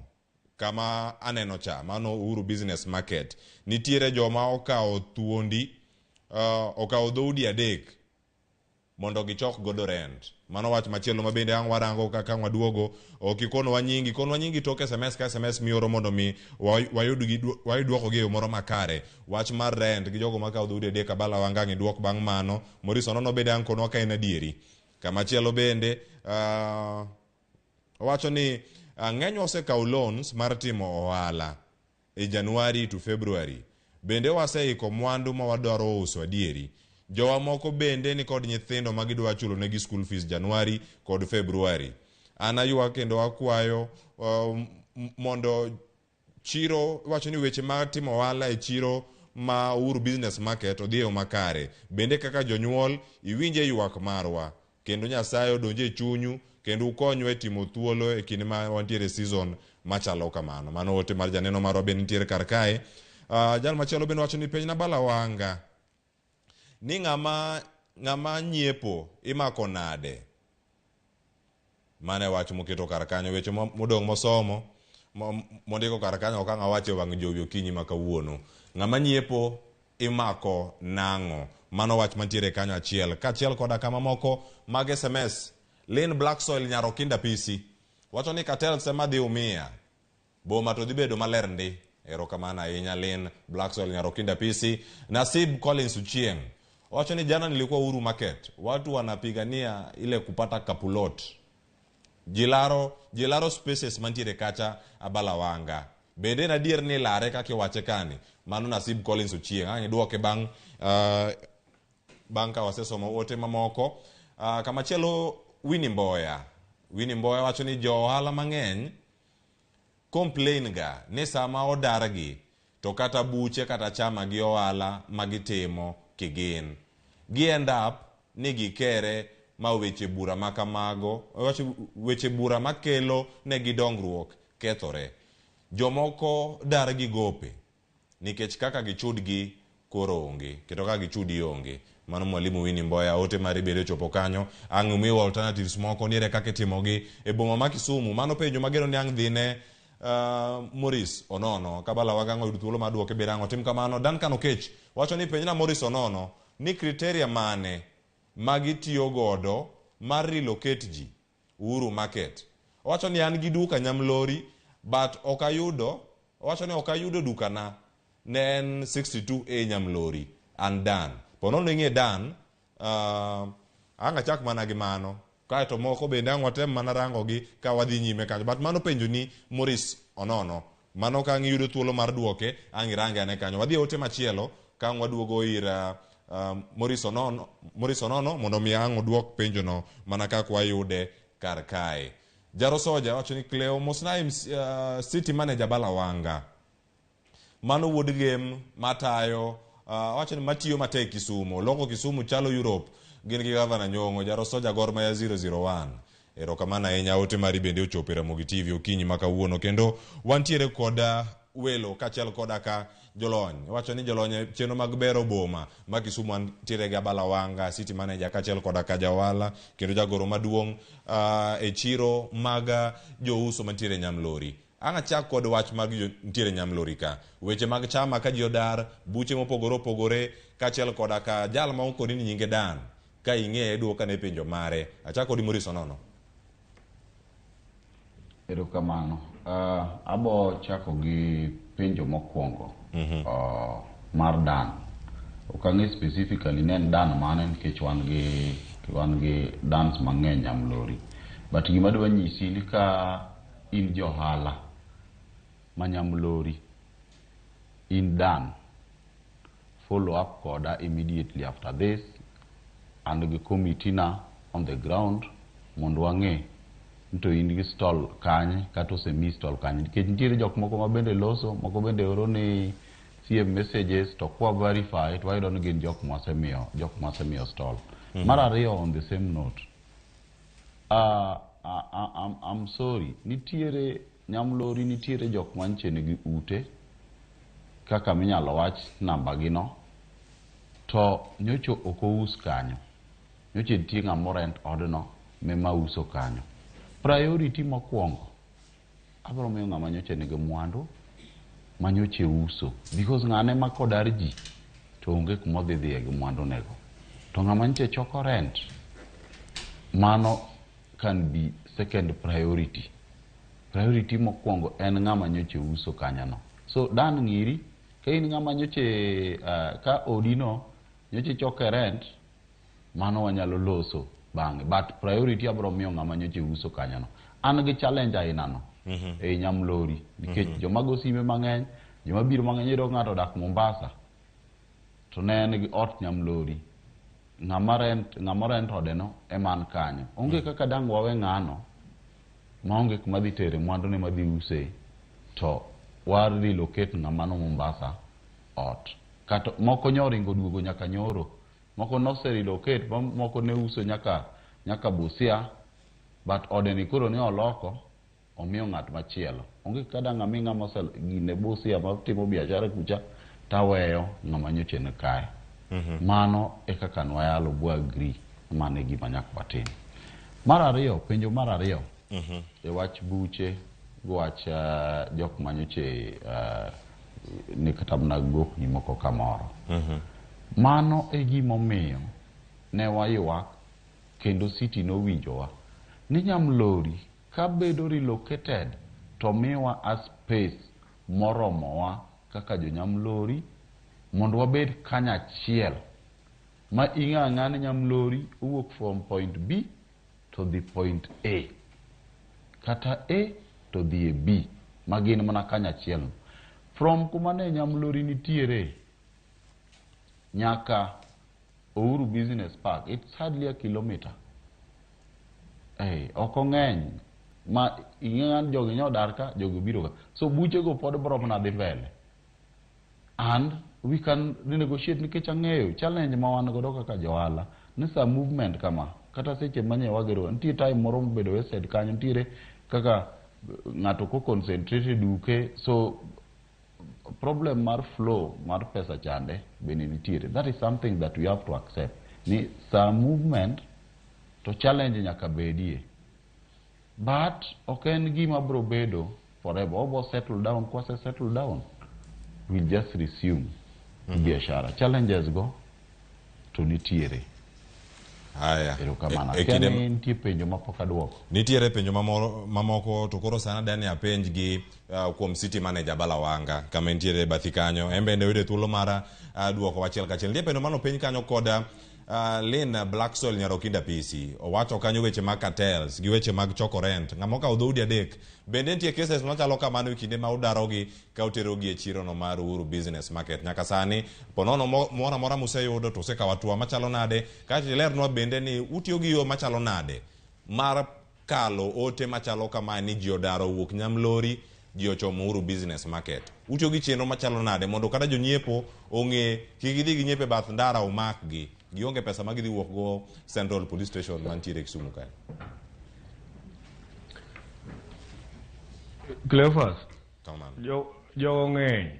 kama aneno cha, mano Uhuru Business Market. Nitiere joma okawo thuondi, okawo dhoudi adek mondo gichok godo rent. Mano wach machielo ma bende ang' warango kaka ang' waduogo. Ok ikonwa nyingi, ikonwa nyingi tok SMS ka SMS mioro mondo mi wayud dwoko gi e yo moro makare. Wach mar rent gi jogo makawo dhoudi adek Abala Wanga ang' iduok bang' mano. Maurice Onono bende ang' konwa ka en adieri. Kamachielo bende, owacho ni Ng'enywa osekawo loans mar timo ohala e January to February. Bende waseiko mwandu ma wadwaro uso adieri. Jowa moko bende nikod nyithindo ma gidwa chulo negi school fees January kod February. An aywak kendo akwayo mondo chiro wacho ni weche mag timo ohala e chiro ma Uhuru Business Market odhi e yo makare. Bende kaka jonyuol iwinje ywak marwa kendo Nyasaye odonje e chunyu kendo ukonywa e timo thuolo e kinde ma wantiere season machalo kamano. Mano ote mar janeno marwa bende nitiere kar kae. Jal machielo bende wacho ni penj na Balawanga ni ng'ama nyiepo imako nade? Mano e wach moketo kar kanyo. Weche modong' mosomo mondiko kar kanyo ok ang' awach e wang' jowi okinyi ma kawuono. Ng'ama nyiepo imako nang'o? Mano wach mantiere kanyo achiel. Kaachiel koda kama moko mag SMS. Lynn Blacksoil Nyarokinda PC wacho ni cartels ema dhi umia. Boma to dhi bedo maler ndi. Erokamano ahinya Lynn Blacksoil Nyarokinda PC. Nasib Collins Uchieng wacho ni jana nilikuwa Uhuru Market, watu wanapigania ile kupata kapulot. Jilaro spaces mantiere kacha Abalawanga. Bende en adier ni lare kaka iwache kani. Mano Nasib Collins Ochieng. Ang' iduoke bang' ka wasesomo ote mamoko. Kamachielo Winnie Mboya. Winnie Mboya wacho ni jo ohala mang'eny complain ga ni sama odargi to kata buche kata chama gi ohala magitimo kigin. Gi end up ni gikere ma weche bura makamago, weche bura makelo negi dongruok kethore. Jomoko dar gi gope nikech kaka gichudgi koro onge, kendo kaka gichudi onge. Mano Mwalimu Winnie Mboya, ote mari bende ochopo kanyo. Ang' umiwa alternatives moko niere kaka itimogi e boma ma Kisumu. Mano penjo mageno ni ang' dhine Maurice Onono. Kabala wagango oyud thuolo mar duoke bende ang' otim kamano. Duncan Okech wacho ni penjna Maurice Onono ni criteria mane magitiyo godo mar relocate ji Uhuru Market. Owacho ni an gi duka Nyamlori but ok ayudo, owacho ni ok ayudo dukana ne en 62A Nyamlori an Dan. Po nono ing'e Dan, ang' achak mana gi mano. Kaeto moko bende ang' watem mana rango gi ka wadhi nyime kanyo. But mano penjo ni Maurice Onono. Mano ka ang' iyudo thuolo mar duoke, ang' irange ane kanyo. Wadhi e ote machielo ka ang' waduogo ir Maurice Onono mondo mi ang' oduok penjo no mana kaka wayude kar kae. Jaro Soja wacho ni Cleo mosna city manager Balawanga. Mano wuod gem matayo, wacho ni matiyo matek Kisumu. Loko Kisumu chalo Europe. Gin gi gavana Nyong'o. Jaro Soja Gor Mahia 001. Erokamano ahinya ote mari bende ochopo e Ramogi TV okinyi ma kawuono. Kendo wantiere koda welo kaachiel koda ka jolony. Wacho ni jolony e chenro mag bero boma ma Kisumu wantiere gi Abalawanga city manager kaachiel koda ka jawala kendo jagoro maduong' e chiro mag jouso mantiere Nyamlori. Ang' achak kod wach mag ntiere Nyamlori ka. Weche mag chama ka ji odar, buche mopogore opogore kaachiel koda ka jal ma okoni ni nyinge Dan. Ka ing'eye duok ane penjo mare. Achak kodi Maurice Onono. Erokamano. Abo chako gi penjo mokwongo mar Dan. Ok ang'e specifically ne en Dan mane nikech wan gi Dans mang'eny Nyamlori. But gima adwa nyisi ni ka in johala ma Nyamlori, in Dan, follow up koda immediately after this and gi committee na on the ground mondo wang'e to in gi stall kanye kata osemi stall kanye nikech nitiere jok moko ma bende loso moko bende oro ni CM messages to kwa verify to wayudo ni gin jok mwasemiyo stall. Mar ariyo, on the same note, I'm sorry, nitiere Nyamlori, nitiere jok mantie nigi ute kaka minyalo wach namba gi no to nyocho ok ous kanyo. Nyocha nitie ng'ama rent odno mema uso kanyo. Priority mokwongo abiro miyo ng'ama nyocha nigi mwandu ma nyocha uso because ng'ane ma kodar ji to onge kuma odhi dhiye gi mwandu nego. To ng'ama nyocha choko rent, mano can be second priority. Priority mokwongo en ng'ama nyocha uso kanyo no. So Dan ng'iri, ka in ng'ama nyocha ka odino nyocha choke rent, mano wanyalo loso bang'e. But priority abiro miyo ng'ama nyocha uso kanyo no. An gi challenge aina no. E Nyamlori nikech joma go sime mang'eny, joma biro mang'eny, iyudo ng'ato odak Mombasa to ne en gi ot Nyamlori, ng'ama rent, ng'ama rent ode no ema an kanyo. Onge kaka dang' wawe ng'ano maonge kuma dhi tere mwandune madhi use to wa relocate ng'ama no Mombasa ot. Kata moko nyoringo duogo nyaka nyoro, moko nose relocate, moko ne uso nyaka Busia, but ode ni koro ne oloko omiyo ng'at machielo. Onge kaka dang' ami ng'ama ose gine Busia matimo biashara kucha taweyo ng'ama nyocha ni kae. Mano e kaka nwayalo bwa agree mano e gima nyaka watim. Mar ariyo, penjo mar ariyo e wach buche gi wach jok manyoche ni kata mana gokni moko kamoro. Mano e gimomiyo ne waywak kendo city nowinjowa ni Nyamlori kabedo relocated to miwa a space moromowa kaka jo Nyamlori mondo wabed kanyachiel ma ing'e ang'eya ni Nyamlori owuok from point B to dhi point A kata A to dhi e B ma gin mana kanyachiel. From kuma ne Nyamlori nitiere nyaka Uhuru Business Park, it's hardly a kilometer. Ok ong'eny ma ing'e ni jogi nyodar ka, jogi obiro ka. So buchego pod bro mana dhi mbele. And we can renegotiate nikech ang'eyo challenge ma wan godo kaka johala ni sa movement kama kata seche manye wagero nitie time moro mobedo wasted kanyo, nitiere kaka ng'ato ko concentrate duke, so problem mar flow mar pesa chande bende nitiere. That is something that we have to accept ni sa movement to challenge nyaka bedie, but ok en gima bro bedo forever. Obo settle down, kwase settle down we'll just resume biashara. Challenges go to nitiere. Haya. Erokamano. E kinde Akia ni nitie penjo mapok aduoko. Nitiere penjo mamoko to koro sana dani apenj gi kuom city manager Balawanga kama entiere bathi kanyo. En bende oyudo thuolo mar duoko achiel kachiel. Nitie penjo manopenj kanyo kod Lynn Blacksoil Nyarokinda PC. Owacho kanyo weche mag cartels gi weche mag choko rent. Ng'ama okawo dhoudi adek. Bende nitie cases machalo kamano e kinde ma udarogi ka uterogi e chiro no mar Uhuru Business Market. Nyaka sani ponono moro amora museyudo to usekawo hatua machalo nade? Kaeto ilernwa bende ni utiyo gi yo machalo nade mar kalo ote machalo kamae ni ji odaro owuok Nyamlori, ji ochomo Uhuru Business Market. Utiyo gi chenro machalo nade mondo kata jonyiepo ong'e kik gidhi ginyiepe bath ndara omakgi. Gionge pesa ma gidhi wuok go Central Police Station mantiere Kisumu kae. Cleophas, Kamano. Jogo ng'eny,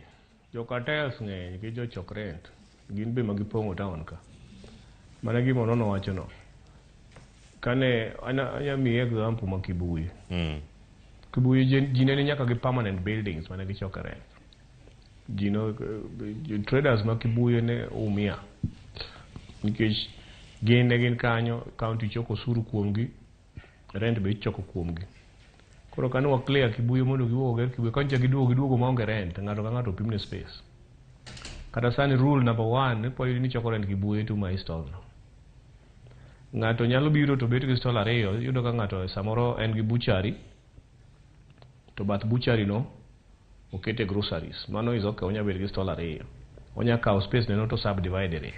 jo cartels ng'eny gi jo chok rent, gin be ma gipong'o town ka. Mana gima Onono wacho no. Kane anya miyi example ma Kibuye. Kibuye ji ne ni nyaka gi permanent buildings mane gichoke rent. Ji no, traders ma Kibuye ne umia. Nikech gin ne gin kanyo, county choko osuru kuomgi, rent be ichoko kuomgi. Koro kane wa clear Kibuye mondo giwuog oger Kibuye, kanyo giduogo giduogo maonge rent, ng'ato ka ng'ato opimne space. Kata sani rule number 1 ni pod ni choko rent Kibuye to my stall no. Ng'ato nyalo biro to bet gi stall ariyo, iyudo ka ng'ato samoro en gi butchery, to bath butchery no okete groceries. Mano is okay, onya bet gi stall ariyo. Onya kawo space ne no to subdivide re.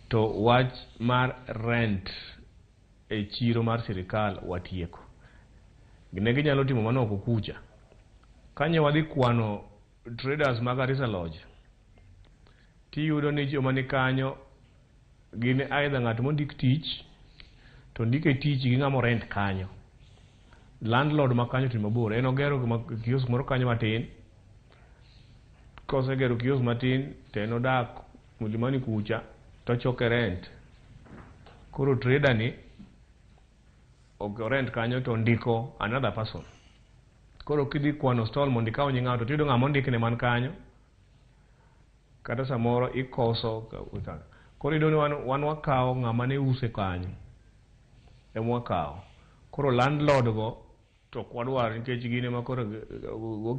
To wach mar rent e chiro mar sirikal watieko. Ne ginyalo timo mano oko kucha. Kanyo wadhi kwano traders mag Garissa Lodge, tiyudo ni joma ni kanyo gin either ng'at mondik tich to ndike tich gi ng'ama rent kanyo. Landlord ma kanyo to ni mabor, en ogero kiosk moro kanyo matin. Kosegero kiosk matin to en odak Mlimani kucha to choke rent. Koro trader ni ok rent kanyo to ndiko another person. Koro kidhi kwano stall mondo ikaw nying ng'ato tiyudo ng'ama ondikne man kanyo. Kata samoro ikoso Koro iyudo ni wan wakawo ng'ama ne use kanyo. Ema wakawo. Koro landlord go to ok wadwar nikech gin ema koro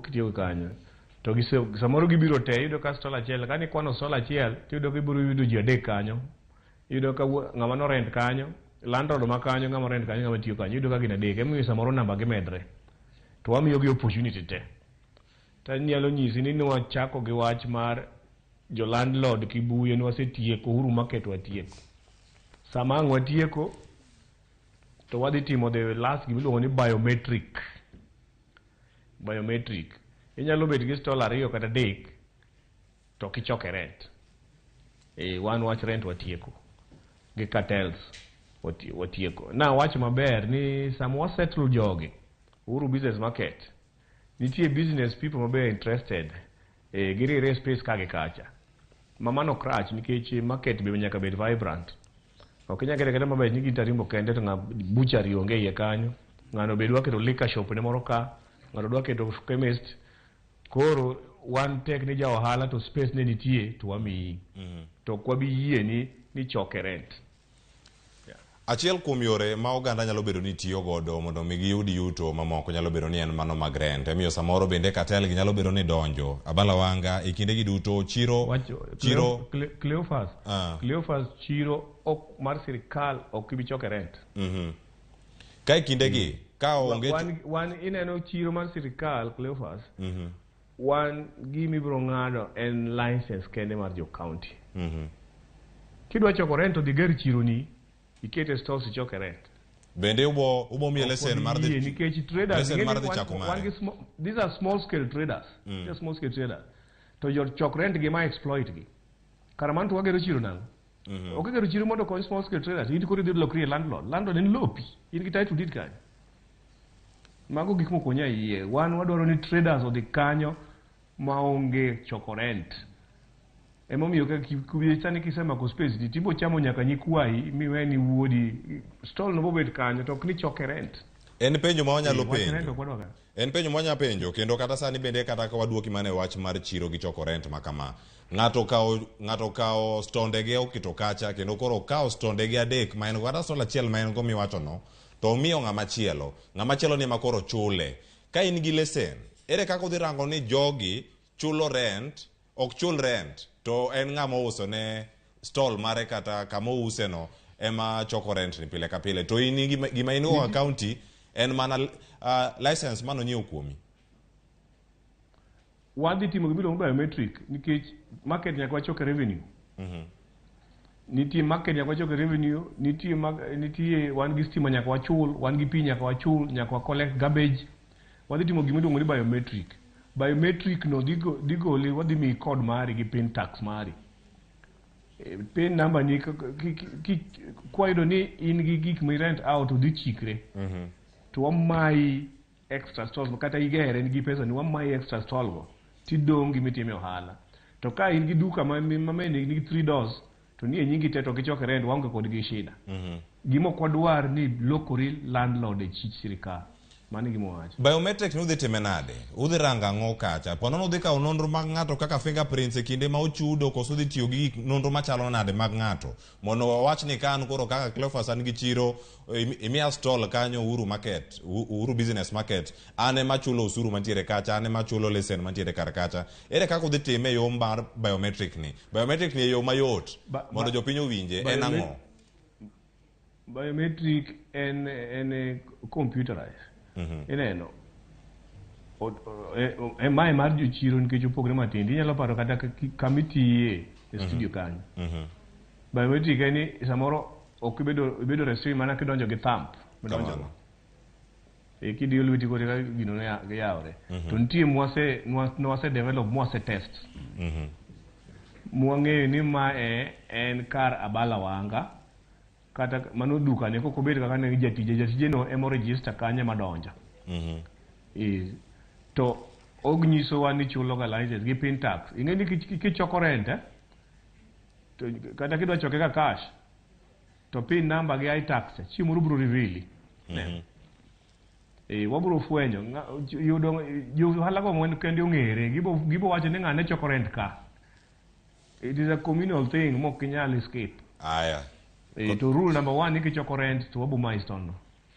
gitiyo kanyo. To samoro gibiro te, iyudo ka stall achiel, ka nikwano stall achiel, tiyudo ka ibiro yudo ji adek kanyo. Iyudo ka ng'ama no rent kanyo, landlord ma kanyo, ng'ama rent kanyo, ng'ama tiyo kanyo, iyudo ka gin adek. Emomiyo samoro namba gi medre. To wamiyogi opportunity te. Tanyalo nyisi ni nwachako gi wach mar jo landlord Kibuye nwasetieko, Uhuru Market watieko. Sama ang' watieko to wadhi timo the last gimiluongo ni biometric. Biometric. Inyalo bet gi stall 2 kata 3 to ok ichoke rent. Wan wach rent watieko. Gi cartels watieko. Na wach maber ni sama wasettle jogi, Uhuru Business Market, nitie business people mabe interested. Girire space ka gi kacha. Ma mano ok rach nikech market be nyaka bed vibrant. Ok inyal kete kata maber ni gin tarimbo kende to ng'a butchery onge iye kanyo. Ng'ano be dwa keto liquor shop ne moro ka, ng'ato dwa keto chemist. Koro wan tek ni ja ohala to space ne nitie to wamiyi. To ok wabi yie ni choke rent. Achiel kuom yore ma oganda nyalo bedo ni tiyo godo mondo mi giyud yuto mamoko nyalo bedo ni en mano mag rent. Emiyo samoro bende cartel gi nyalo bedo ni donjo. Abala Wanga e kinde gi duto chiro chiro Cleophas. Cleophas chiro ok mar sirikal ok ibi choke rent. Ka e kinde gi ka onge wan ineno chiro mar sirikal Cleophas. Wan gima ibiro ng'ado en license kende mar jo county. Kidwa choko rent to dhi ger chiro ni ikete stores ichoke rent. Bende ubo miye lesen mar dhi nikech traders lesen mar dhi chako mare. These are small scale traders. These are small scale traders. To jo chok rent gi ma exploit gi. Kar mano to wagero chiro nang'o? Ok igero chiro mondo okony small scale traders. In koro idhi lokri e landlord. Landlord en lopi. In gi title deed kanyo. Mago gik moko nya yie. Wan wadwaro ni traders odhi kanyo maonge choko rent. Emomiyo ka sani kisemako space ni tibo chamo nyaka nyikwayi miweni wuodi stall no bobet kanyo to ok ni choke rent. En penjo ma wanyalo penjo. En penjo ma wanyalo penjo kendo kata sani bende kata ka waduoki mana e wach mar chiro gi choko rent ma kama. Ng'ato okawo stondege oketo kacha kendo koro okawo stondege 3 ma en go kata stall achiel ma en go miwacho no to omiyo ng'ama chielo. Ng'ama chielo ni ema koro chule. Ka in gi lesen, ere kaka udhi rango ni jogi chulo rent, ok chul rent to en ng'ama ouso ne stall mare kata kama ouse no ema choko rent ni pile ka pile to in gima in go county en mana license mano nyiewo kuomi. Wadhi timo gima iluongo biometric nikech market nyaka wachoke revenue. Nitie market nyaka wachoke revenue, nitie wan gi stima nyaka wachul, wan gi pi nyaka wachul, nyaka wa collect garbage. Wadhi timo gima iluongo ni biometric. Biometric no dhi goli wadhi miyi code mari gi pin tax mari. Pin number ni kwayudo ni in gi gik mi rent out to dhi chikre. To wamayi extra stalls kata igere gi pesa ni wamayi extra stall go tidong' gi mitime ohala. To ka in gi duka ma nigi 3 doors to nie nyingi te to gichoke rent waonge kod gi shida. Gima ok wadwar ni lokori landlord e chich sirikal. Mano gima wacho. Biometric ni udhi time nade? Udhi rango ang'o kacha? Po nono udhi kawo nonro mag ng'ato kaka fingerprints e kinde ma ochudo koso udhi tiyo gi nonro machalo nade mag ng'ato? Mondo wawach ni ka an koro kaka Cleophas an gi chiro imiya stall kanyo Uhuru Market, Uhuru Business Market, an ema achulo osuru mantiere kacha, an ema achulo lesen mantiere kar kacha. Ere kaka udhi time e yo mar biometric ni? Biometric ni e yo mayot mondo jopiny owinje en ang'o? Biometric en computerized. Ineno mae mar jochiro nikech opogre matin. Inyalo paro kata kama itiye e studio kanyo. Biometric en ni samoro ok ibedo restrict mana kidonjo gi thumb midonjo go. Kidiyo lweti koro eka gino ne yawre. To nitie mwase develop, mwase test. Mwang'eyo ni mae en kar Abala Wanga. Kata mano duka ne kok obed kaka ne jatije, jatije no ema register kanyo madonjo. To og nyisowa ni chulo ga license gi pin tax. Ing'e ni kichoko rent to kata kidwa choke ka cash to pin number gi iTax chieng' moro biro reveal. Wabiro fwenyo yudo jo ohala go mon kende ong'ere gibo wacho ni ng'ane choko rent ka. It is a communal thing mok inyal escape. Aya. To rule number 1 ni kichoko rent to wabo milestone no.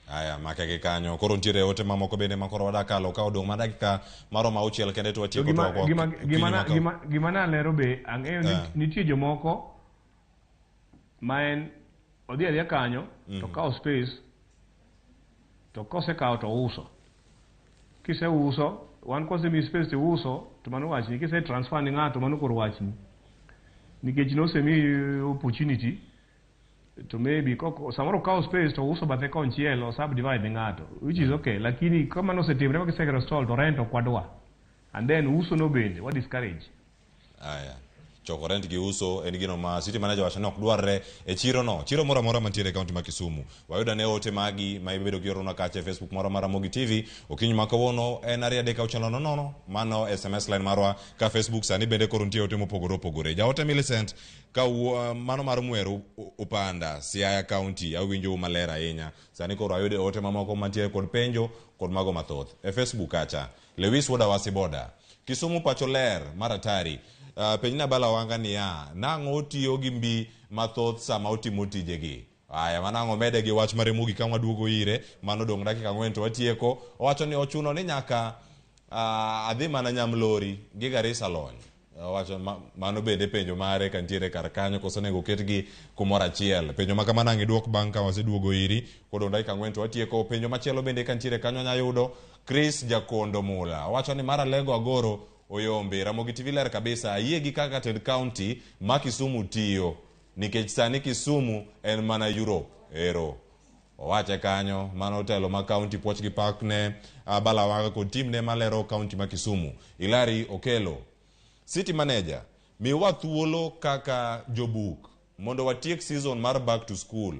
Aya, make gi kanyo. Koro nitiere ote mamoko bende ma koro wadakalo ka odong' mana dakika maromo 6 kende to watieko twakwa. Gima nalero be ang'eyo ni nitie jomoko ma en odhi adhiya kanyo to kawo space to kosekawo to uso. Kiseuso, wan kwasemiyi space tiuso, to mano wachni. Kise transfer ne ng'ato, mano koro wachni. Nikech nosemiyi opportunity, to maybe kok, samoro okawo space to uso bathe konchiel o subdivide ne ng'ato, which is okay. Lakini ka mano osetimre ma kisegero stall to rent ok wadwa. And then uso no bende, wa discourage. Aya. Choko rent gi uso en gino ma city manager wacho ni ok dwarre e chiro no. Chiro moro amora mantiere e kaunti ma Kisumu. Wayudo ane ote magi ma ibedo kioronwa kacha e Facebook marwa mar Ramogi TV. Okinyi ma kawuono en 2 3 6 0 0. Mano SMS line marwa ka Facebook sani bende koro nitie ote mopogore opogore. Jaote Millicent ka wuo, mano mar Mweru Upanda, Siaya County, awinjou maler ahinya. Sani koro ayudo ote mamoko mantiere kod penjo kod mago mathoth. E Facebook kacha, Lewis Wuod Awasi Boda. Kisumu pacho ler mar atari. Penjna Bala Wanga niya, nang'o otiyo gi mbi mathoth sama otimo tijegi? Aya, mano ang' omede gi wach mare mogik ka waduogo ire, mano dong' dakika ang'wen to watieko. Owacho ni ochuno ni nyaka adhi mana Nyamlori gi Garissa lony. Owacho mano bende penjo mare ka nitiere kar kanyo koso onego oketgi kumoro achiel. Penjo ma kamano ang' iduok bang' ka waseduogo iri. Kodong' dakika ang'wen to watieko. Penjo machielo bende ka nitiere kanyo anya yudo. Chris Jakondo Mula. Owacho ni mar Alego Agoro Oyombe. Ramogi TV ler kabisa. Ayie gi kaka tend county ma Kisumu tiyo. Nikech sani Kisumu en mana Europe. Ero. Owache kanyo, mano telo ma county puoch gi pak ne Bala Wanga kod team ne malero county ma Kisumu. Hilary Okelo. City manager, miwa thuolo kaka jobuk mondo watiek season mar back to school.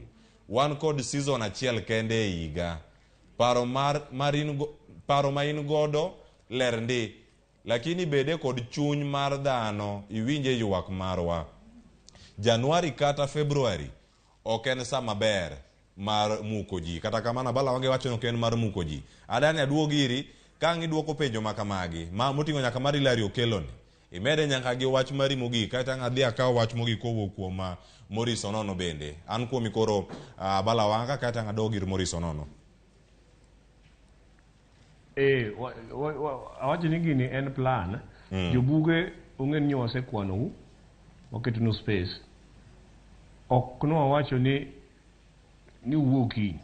Wan kod season achiel kende e higa. Paro mar, mar in go, paro ma in godo ler ndi, lakini bede kod chuny mar dhano iwinje ywak marwa. Januari kata February ok en saa maber mar muko ji. Kata kamano Abala Wange wacho ni ok en mar muko ji. Adani aduog iri ka ang' iduoko penjo ma kamagi, ma moting'o nyaka mar Hilary Okello ni. Imede nyaka gi wach mari mogik, kaeto ang' adhi akaw wach mogik kowuok kuom Maurice Onono bende. An kuomi koro Abala Wanga, kaeto ang' adog ir Maurice Onono. Awacho ni gini en plan. Jobuge ong'e ni wasekwanou, waketonu space. Ok nwawacho ni uwuo kiny.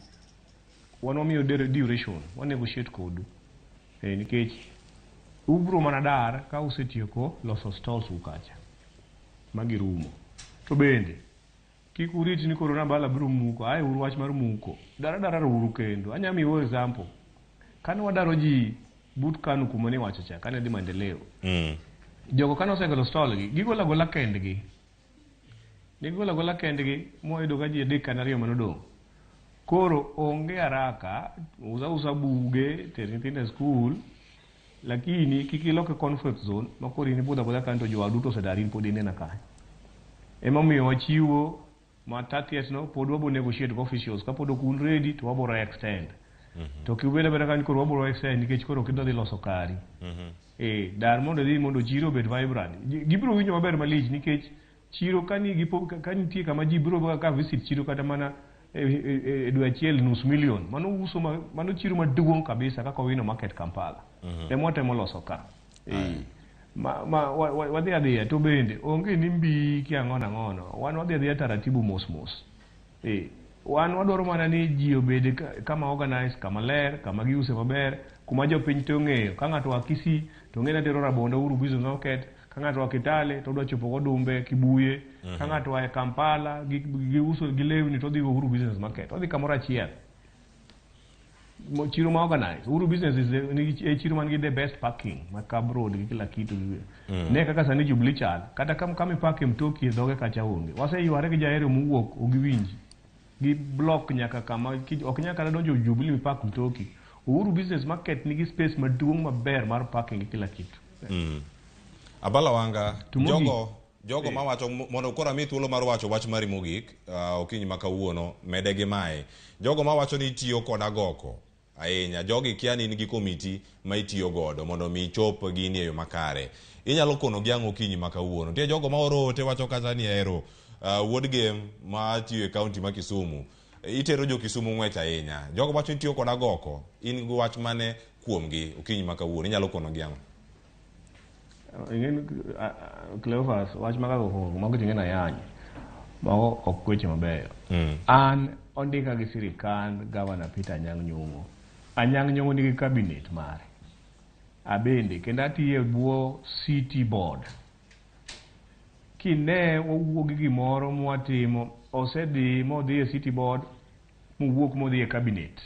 Wan wamiyo duration, wa negotiate kodu. Nikech ubro mana dar ka usetieko loso stalls u kacha. Magirumo. To bende, kik urit ni koro Nabala biro muko, ae uru wach mar muko. Dara dara uru kendo. Anya miyo example. Kane wadaro ji but Kanu kuma ne wacho cha, kane dhi maendeleo. Jogo kane osegolo stall gi, gigola gola kendgi. Gigola gola kendgi, mwayudo ka ji adek kata ariyo manodong'. Koro onge haraka, usa usa buge, ter nyithindo e skul, lakini kik iloke comfort zone, ma koro in ibudho abudha kanyo to jowa duto osedar, in pod inena kanyo. Emomiyo wachiwo ma 30th no, pod wabo negotiate gi officials, kapod ok un ready to waboro extend. To kibedo abeda kanyo koro waboro extend nikech koro ok idwa dhi loso kari. Dar mondo idhi mondo chiro obed vibrant. Gibiro winjo maber malich nikech chiro ka nigi po-, ka nitie kama ji biro ka visit chiro kata mana e dwe achiel nus million. Mano uso ma, mano chiro maduong' kabisa kaka Owino Market Kampala. Ema watemo loso ka. Wadhi adhiya to bende onge ni mbi ki ang'ono ang'ono. Wan wadhi adhiya taratibu mos mos. Wan wadwaro mana ni ji obed kama organized, kama ler, kama giuse maber, kuma jopiny to ong'eyo. Ka ng'ato oa Kisii to ong'e ni atero rabondo Uhuru Business Market, ka ng'ato oa Kitale to odwa chopo Godumbe, Kibuye, ka ng'ato oa e Kampala giuso gi lewni to odhi Uhuru Business Market. Odhi kamoro achiel. Chiro ma organized. Uhuru Business is the, nigi e chiro man gi the best parking, ma cab road gi kila kitu. Ne kaka sani Jubilee chal, kata kama ipake mtoki e dhoge kacha onge. Waseyware gi jahero mowuok ok giwinji. Gi block nyaka kama ok nyal kata donjo Jubilee mipak mtoki. Uhuru Business Market nigi space maduong' maber mar parking gi kila kitu. Abala Wanga, To mogik jogo mawacho mondo koro ami thuolo mar wacho wach mari mogik, okinyi ma kawuono, mede gi mae. Jogo mawacho ni itiyo kod agoko ahinya, jogi kia ni in gi komiti ma itiyo godo mondo mi ichop gini e yo makare. Inyalo kono gi ang'o okinyi ma kawuono? Nitie jogo ma oro ote wacho kata ni ero, wuod Gem ma tiyo e kaunti ma Kisumu, itero jo Kisumu ng'wech ahinya. Jogo wacho ni itiyo kod agoko, in gi wach mane kuomgi okinyi ma kawuono? Inyalo kono gi ang'o? Ing'e, Cleophas, wach mag agoko mago ting'e na yany. Mago ok weche mabeyo. An ondika gi sirikand Governor Peter Anyang' Nyong'o. Anyang' Nyong'o nigi cabinet mare. Abende kendo atiyo e bwo city board. Kine wawuok gi gimoro mwatimo, osedhi modhi e city board, mowuok modhi e cabinet.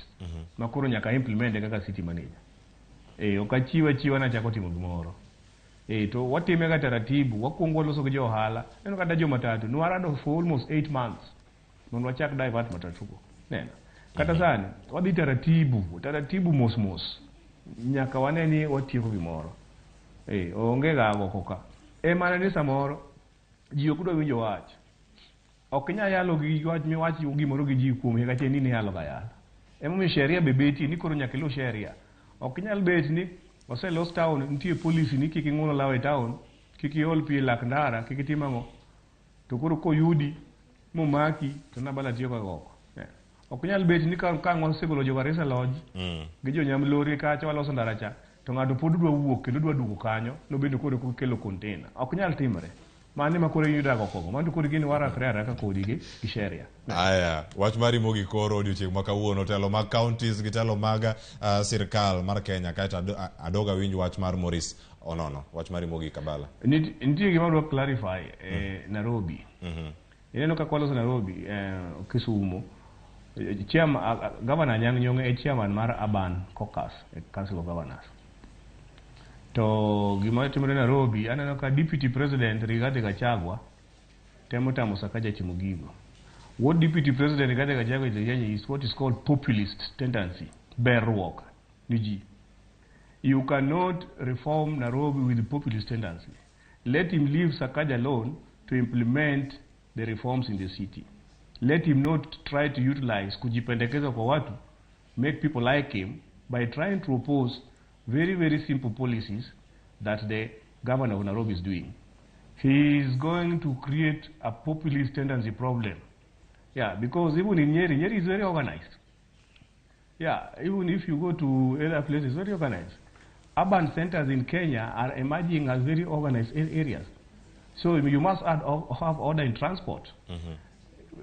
Ma koro nyaka implement kaka city manager. Ok achiw achiwa nachako timo gimoro. To watime ga taratibu, wakwongo waloso gi jo ohala. Neno kata jo matatu, nwarado for almost 8 months mondo wachak divert matatu go. Neno. Kata sani, wadhi taratibu, taratibu mos mos. Nyaka wane ni watieko gimoro. Onge gago koka. Mana ni samoro, ji ok dwa winjo wach. Ok inyal yalo gi wach miwach gimoro gi ji kuom higa achiel ni niyalo ga yalo. Emomiyo sheria be betie ni koro nyaka iluw sheria. Ok inyal bet ni oselos town, nitie policy ni kik ing'un olaw e town, kik iol pi e lak ndara, kik itim ang'o. To koro koyudi momaki to Nabala tiyo ga oko. Ok nyal bet ni ka ang' wasegolo jo Garissa Lodge gi jo Nyamlori kacha waloso ndara cha, to ng'ato pod dwa wuok kendo dwa duogo kanyo, nobedo koro kelo container. Ok nyal timre. Mano ema koro iyudo go kogo. Mano koro gini warakre araka kodi gi sheria. Aya, wach mari mogik koro odiochieng' ma kawuono, telo mag counties gi telo mag sirkal mar Kenya, kaeto adog awinj wach mar Maurice Onono. Wach mari mogik Abala. Nitie gima adwa clarify Nairobi. Ineno kaka waloso Nairobi, Kisumu. Governor Anyang' Nyong'o e chairman mar Urban Caucus e Council of Governors. To gima timore Nairobi, aneno ka Deputy President Rigathi Gachagua temo tamo Sakaja timo gigo. What Deputy President Rigathi Gachagua is doing is what is called populist tendency, berruok ni ji. You cannot reform Nairobi with populist tendency. Let him leave Sakaja alone to implement the reforms in the city. Let him not try to utilize kujipendekeza kwa watu, make people like him by trying to oppose very, very simple policies that the governor of Nairobi is doing. He is going to create a populist tendency problem. Yeah, because even in Nyeri, Nyeri is very organized. Yeah, even if you go to other places, very organized. Urban centers in Kenya are emerging as very organized areas. So you must have order in transport.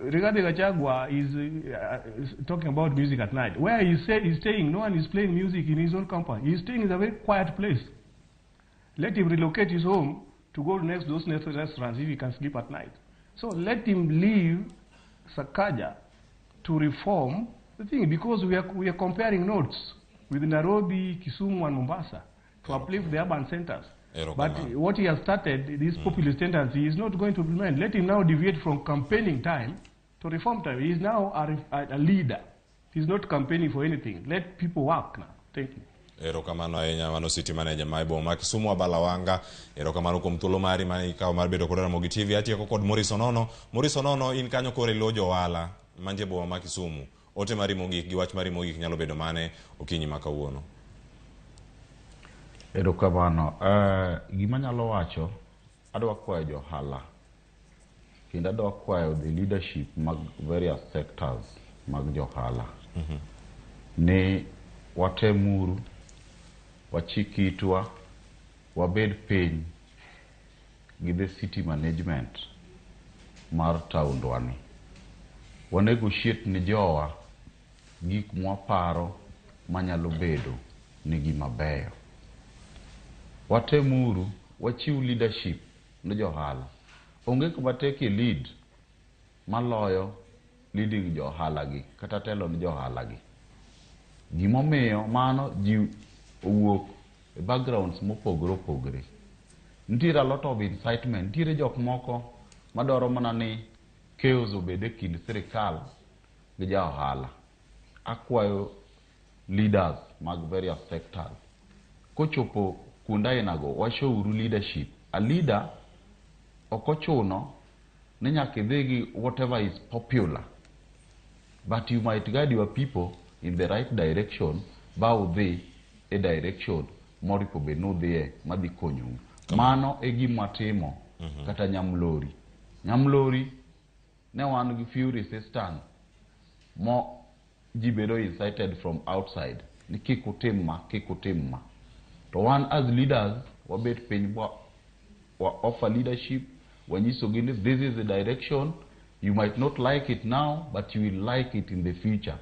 Rigathi Gachagua is talking about music at night. Where he he's staying, no one is playing music in his own compound. He's staying in a very quiet place. Let him relocate his home to go next to those next restaurants if he can sleep at night. So let him leave Sakaja to reform the thing, because we are comparing notes with Nairobi, Kisumu, and Mombasa to uplift the urban centers. But what he has started, this populist tendency, is not going to implement. Let him now deviate from campaigning time to reform time. He is now a leader. He's not campaigning for anything. Let people work now. Thank you. Erokamano ahinya mano city manager ma e boma ma Kisumu Abala Wanga. Erokamano kuom thuolo mari mane ikawo mar bedo kod Ramogi TV. Atieko kod Maurice Onono. Maurice Onono, in kanyo koro ilo jo ohala mantie e boma ma Kisumu. Ote mari mogik gi wach mari mogik nyalo bedo mane okinyi ma kawuono? Erokamano. Gima anyalo wacho, adwa kwayo jo ohala kendo adwa kwayo the leadership mag various sectors mag jo ohala ni watemuru, wachik itwa, wabed piny gi the city management mar taondwa ni. Wa negotiate ni jowa gik mwaparo manyalo bedo ni gima beyo. Watemuru, wachiw leadership ne jo ohala. Onge kuma tek e lead maloyo leading jo ohala gi kata telo ni jo ohala gi. Gimomiyo mano ji owuok e backgrounds mopogore opogore. Nitiere a lot of incitement. Nitiere jok moko madwaro mana ni chaos obed e kind sirikal gi ja ohala. Akwayo leaders mag various sectors kochopo kuonde ainago, washowuru leadership. A leader ok ochuno ni nyaka idhi gi whatever is popular, but you might guide your people in the right direction ba udhi e direction moripo bed ni udhiye madhi konyou. Mano e gima watimo. Kata Nyamlori. Nyamlori ne wan gi few resistance mo ji bedo incited from outside ni kik utim ma, kik utim ma. To wan as leaders wabet piny wa offer leadership, wanyisogi ni this is the direction. You might not like it now, but you will like it in the future.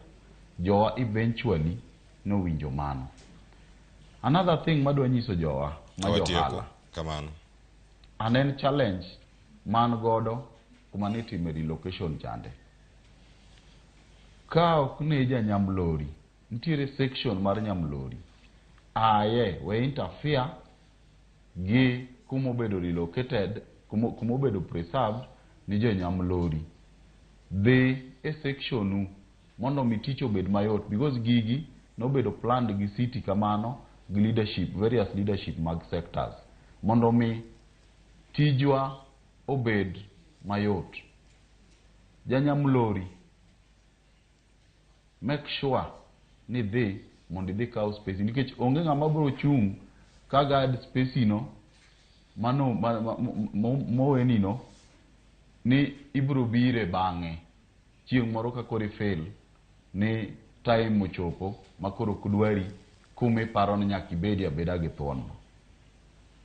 Jowa eventually nowinjo mano. Another thing madwa nyiso jowa ma Watieko. johala. Kamano. An en challenge man godo kuma nitime relocation chande. Ka ok ne ja nyamlori, nitiere section mar nyamlori. Aye, we interfere gi kumobedo relocated, kumobedo preserved ni jo nyamlori. Dhi e section u mondo mi tich obed mayot because gigi nobedo planned gi city kamano gi leadership, various leadership mag sectors mondo mi tijwa obed mayot. Janyamlori, make sure ni dhi mondo idhi kaw space nikech onge ng'ama biro chung' ka guard space no mano moweni no ni ibiro bire bang'e chieng' moro ka koro i-fail ni time ochopo ma koro ok dwari kuma iparo ni nyaka ibedi abeda gi thuon no.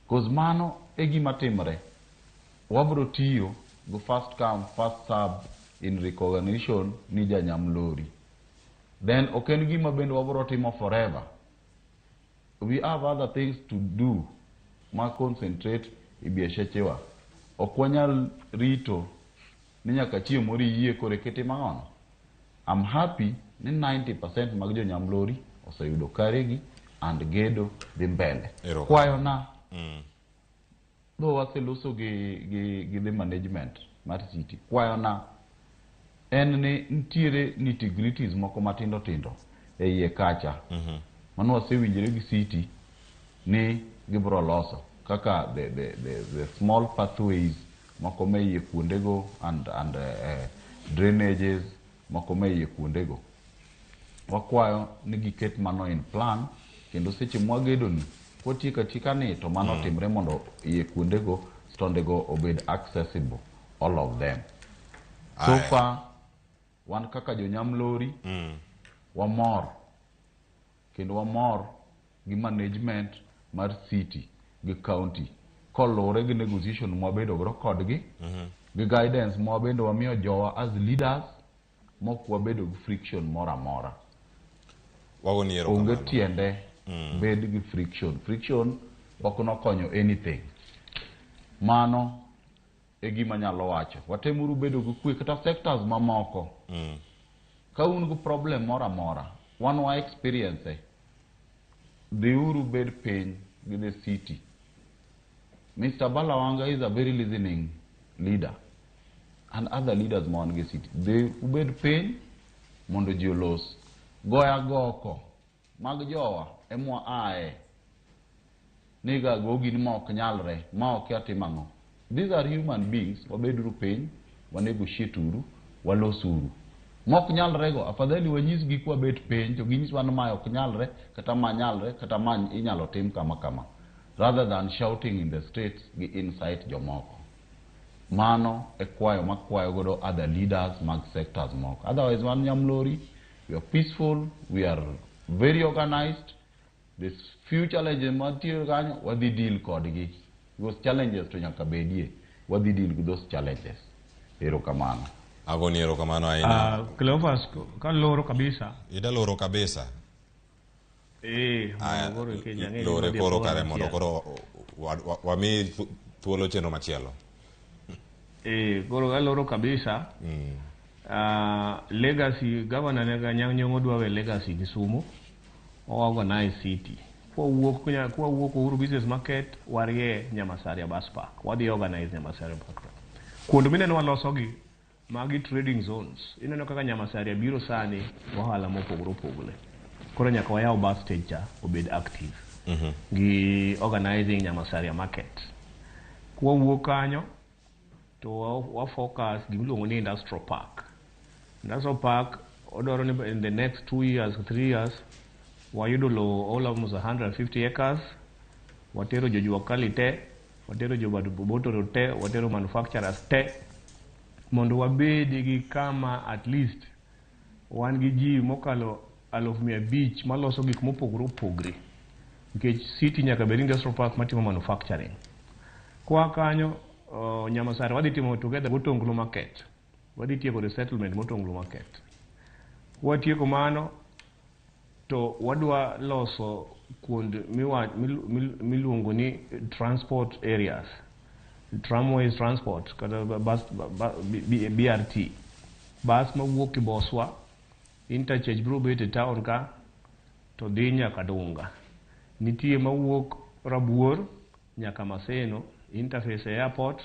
Cause mano e gima timre. Wabro tiyo go first come first serve in recognition ni janyamlori. Then ok en gima bende wabro timo forever. We have other things to do ma concentrate e biashachewa. Ok wanyal rito ni nyaka chieng' moro iyie koro eka itimo ang'ono. I'm happy ni 90% mag jonyamlori oseyudo karegi and gedo dhi mbele. Erokamano. Kwayona though waseloso gi the management mar city, kwayona en ni nitiere nitty-gritties moko matindo tindo e iye kacha. Mano wasewinjore gi city ni gibiro loso kaka the small pathways moko ma iye kuondego and drainages moko ma iye kuondego. Wakwayo ni giket mano in plan kendo seche mwagedo ni kwatieko atieka ni to mano timre mondo iye kuondego stondego obed accessible all of them. So Aya. far wan kaka jonyamlori wamor kendo wamor gi management mar city gi county koluwore gi negotiation mwabedo godo kodgi gi guidance mwabende wamiyo jowa as leaders mok wabedo gi friction moro amora. Wagoni erokamano. Onge tiende bed gi friction. Friction ok nokonyo anything. Mano e gima nyalo wacho. Watemuru bedo gi kwe kata sectors mamoko. Ka un gi problem moro amora, wan wa experience dhiuru bed piny gi the city. Mr. Balawanga is a very listening leader and other leaders ma wan gi city. Dhi ubed piny mondo ji olos. Goya goko mag jowa emwa ae niga gogi ni ma ok nyalre ma ok atim ang'o. These are human beings. Wabeduru piny, wa negotiate uru, walosuru. Mok nyalre go, afadhali wanyisgi kwabet piny to ginyiswa ni mae ok nyalre kata ma nyalre kata ma inyalo tim kama kama rather than shouting in the streets gi incite jomoko. Mano e kwayo makwayo godo other leaders mag sectors moko. Otherwise wan Nyamlori, we are peaceful, we are very organized. The few challenges mantie kanyo wadhi deal kodgi. Because challenges to nyaka bedie, wadhi deal with those challenges. Erokamano. Agoni erokamano ahinya. Cleophas, kaloro kabisa. Ida loro kabisa. Aya, mondo koro nikech ang'eyo ni lore wadhi e koro program kare mondo machielo. Koro wami thuolo chenro machielo. Koro kaloro kabisa. Legacy governor nega Anyang' Nyong'o dwa we legacy Kisumu. O organize city. Kwawuok Uhuru Business Market warie Nyamasaria Bus Park. Wadhi organize Nyamasaria Bus Park. Kuonde mineno walosogi magi trading zones. Ineno kaka Nyamasaria biro sani ohala mopogore opogore. Koro nyaka wayaw bus stage cha obed active. Gi organizing Nyamasaria Market. Kwawuok kanyo to wa focus gimiluongo ni industrial park. Industrial park odwaro ni in the next 2 years, 3 years wayudo lowo almost 150 acres, watero jojua kali te, watero jobotoro te, watero manufacturers te, mondo wabed gi kama at least wan gi ji mokalo 500,000 maloso gik mopogore opogore. Nikech city nyaka bed industrial park matimo manufacturing. Kwa kanyo Nyamasare wadhi timo together Motonglo Market. Wadhi tieko resettlement Motonglo Market. Watieko mano To wadwa loso kuond miluongo ni transport areas, tramways transport kata bus, BRT bus mawuok Kiboswa interchange biro bet e town ka to dhi nyaka Dunga. Nitie mawuok Rabuor nyaka Maseno interface e airport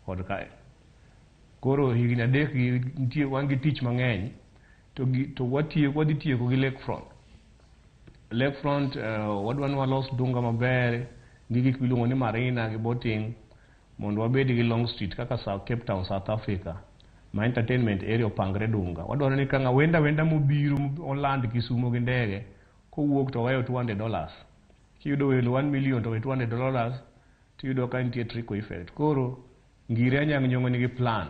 kod kae. Koro higni 3 gi nitie wan gi tich mang'eny to wadhi tieko gi Lakefront. Lakefront wadwa ni walos Dunga maber gi gik miluongo ni marina gi boating mondo wabed gi Long Street kaka South Cape Town, South Africa, ma entertainment area opangre Dunga. Wadwaro ni ka ng'a wenda mobiro oland Kisumo gi ndege kowuok to weyo $200. Kiyudo welo 1 million to we $200 tiyudo ka nitie trickle effect. Koro Ngire Anyang' Nyong'o nigi plan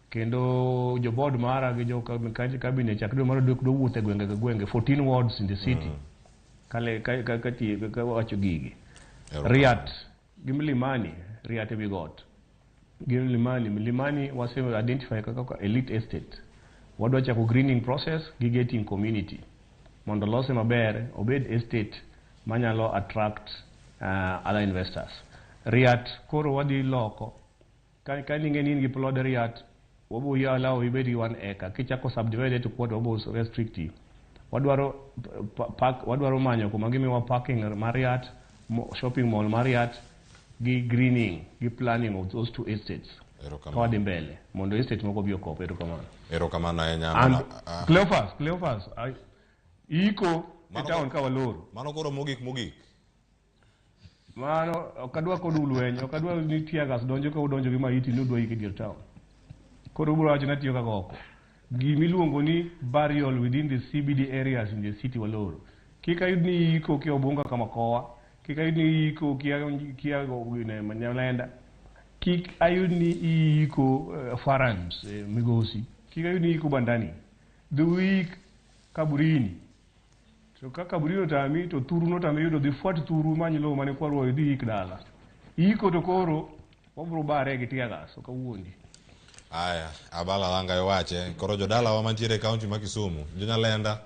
kendo jo board mara gi jo cabinet chak dwe mar adek dwa wuotho e gwenge ka gwenge 14 wards in the city. Kale ka wacho gigi. Riat gi Mlimani, Riat e wi got. Gi Mlimani, Mlimani wase identify kaka elite estate. Wadwa chako greening process gi getting community mondo lose maber obed estate manyalo attract other investors. Riat koro wadhi loko ka ning'e ni in gi plod Riat wabo allow ibed gi 1 acre kichako subdivide to quarter wabo restrict you. Wadwaro park, wadwaro manyo kuma gimiwa parking mar Riat, shopping mall mar Riat gi greening gi planning of those two estates. Ka wadhi mbele mondo estate moko obi okop. Erokamano. Erokamano ahinya. And Cleophas, iko e town ka waloro. Mano koro mogik. Mano ok adwa kodu lweny, ok adwa ni tear gas donjo ka udonjo gi maiti ni udwa iko e dier town. Koro ubiro wacho ni atiyo kaka oko. Gimiluongo ni burial within the CBD areas in the city waloro. Kik ayud ni iko kia Obunga kama kowa, kik ayud ni iko kia Nyalenda, kik ayud ni iko Farans Migosi, kik ayud ni iko Bandani. Dhi uik Kaburini. To ka Kaburini otami to thuru notami yudo dhi fuat thuru many lowo mane kwarwa idhi ik dala. Iko to koro wabiro bare gi tear gas ok awuondi. Aya, Abala Wanga iwache. Koro jodalawa mantiere e kaunti ma Kisumu, jo Nyalenda,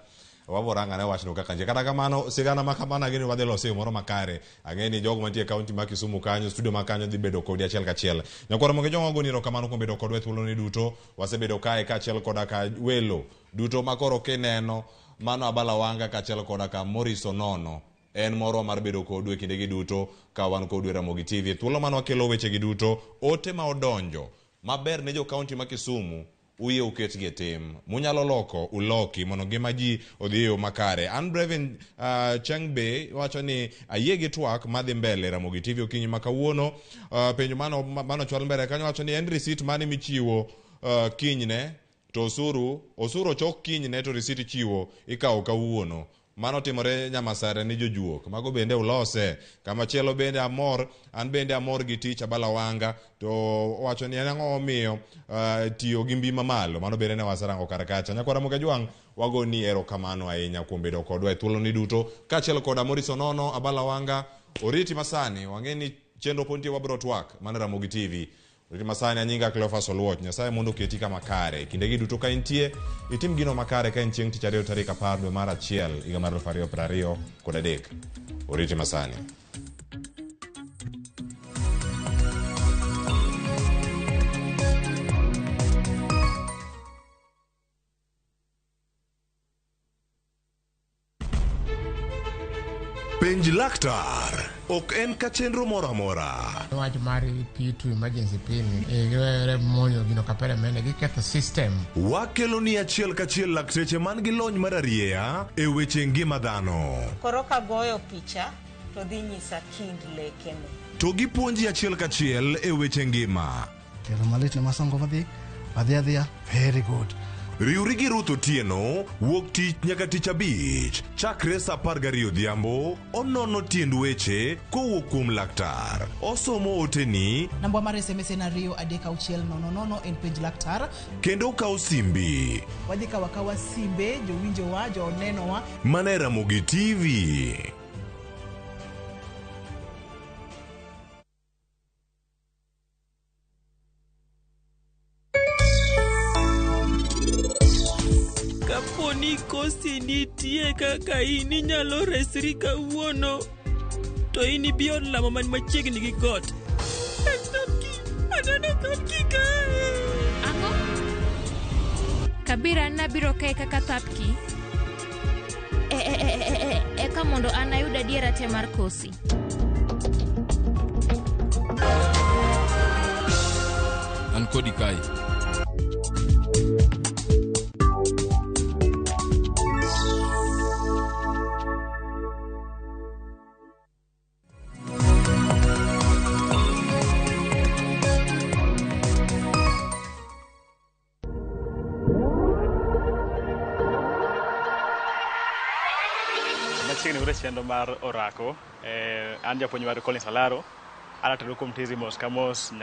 wabo rangane wachno kaka nitie. Kata kamano, sigana ma kamano ang'e ni wadhi lose e yo moro makare. Ang'e ni jogo mantie e kaunti ma Kisumu kanyo, studio ma kanyo dhi bedo kodi achiel kachiel. Nyakwar Ramogi Jong'o agoni erokamano kuom bedo kodwa e thuoloni duto. Wasebedo kae kaachiel koda ka welo duto ma koro kineno mano Abala Wanga kaachiel koda ka Maurice Onono. En morwa mar bedo kodu e kindegi duto ka wan kodu e Ramogi TV. Thuolo mane wakelo wechegi duto, ote ma odonjo maber ne jo kaunti ma Kisumu uyie uketgi e tim. Munyalo loko uloki mondo ngima ji odhi e yo makare. An Brevin Chengbe wacho ni ayie gi twak madhi mbele Ramogi TV okinyi ma kawuono. Penjo mano chwal mbele kanyo wacho ni en receipt mane michiwo kinyne to osuru ochok kinyne to receipt ichiwo ikawo kawuono. Mano timore Nyamasare ni jojuok. Mago bende ulose. Kamachielo bende amor, an bende amor gi tich Abala Wanga to wacho ni en ang'o momiyo tiyo gi mbi mamalo. Mano bende ne waserango kar kacha. Nyakwar Ramogi Ajwang' wagoni erokamano ahinya kuom bedo kodwa e thuoloni duto. Kaachiel koda Maurice Onono, Abala Wanga, Oriti Masani, wang'e ni chenro pod nitie wabiro twak mana Ramogi TV. Oriti Masani anyinga Cleophas Oluoch. Nyasaye mondo oketi kama kare. Kindegi duto ka intie, itim gino makare ka en chieng' tich ariyo tarik 10 dwe mar 1 higa mar 2023. Oriti Masani. Penj laktar ok en ka chenro moro amora. Wach mar P2 emergency pin giwere monjo gino kapere mene giketho system. Wakelo ni achiel kachiel lakteche man gi lony mar arieya e weche ngima dhano. Koro kagoyo picha to dhi nyisa kind lekene. To gipuonji achiel kachiel e weche ngima. Tielo malit ne masongo madhi adhi adhiya very good. Riwri gi Ruth Otieno wuok tich nyaka tich abich chakre saa 12 odhiambo onono tiend weche kowuok kuom laktar. Osomo oteni Namba mar SMS en 23600 en penj laktar. kendo okawo simbi. Wadhi kawo akawa simbe jowinjowa, jonenowa. Mana e Ramogi TV. Kapo ni kosi nitie kaka in inyalo resri kawuono, to in ibi od lamo man machiegni gi got. Thapki, aneno thapki kae. Ang'o? Kabira an nabiro kae kaka thapki. E, e, e, e, e, eka mondo an ayud adiera te mar kosi. An kodi kae. Machiegni kod e chenro mar orako, an japuonj mar Collins Alaro, anatero kuom tizi mos ka mos.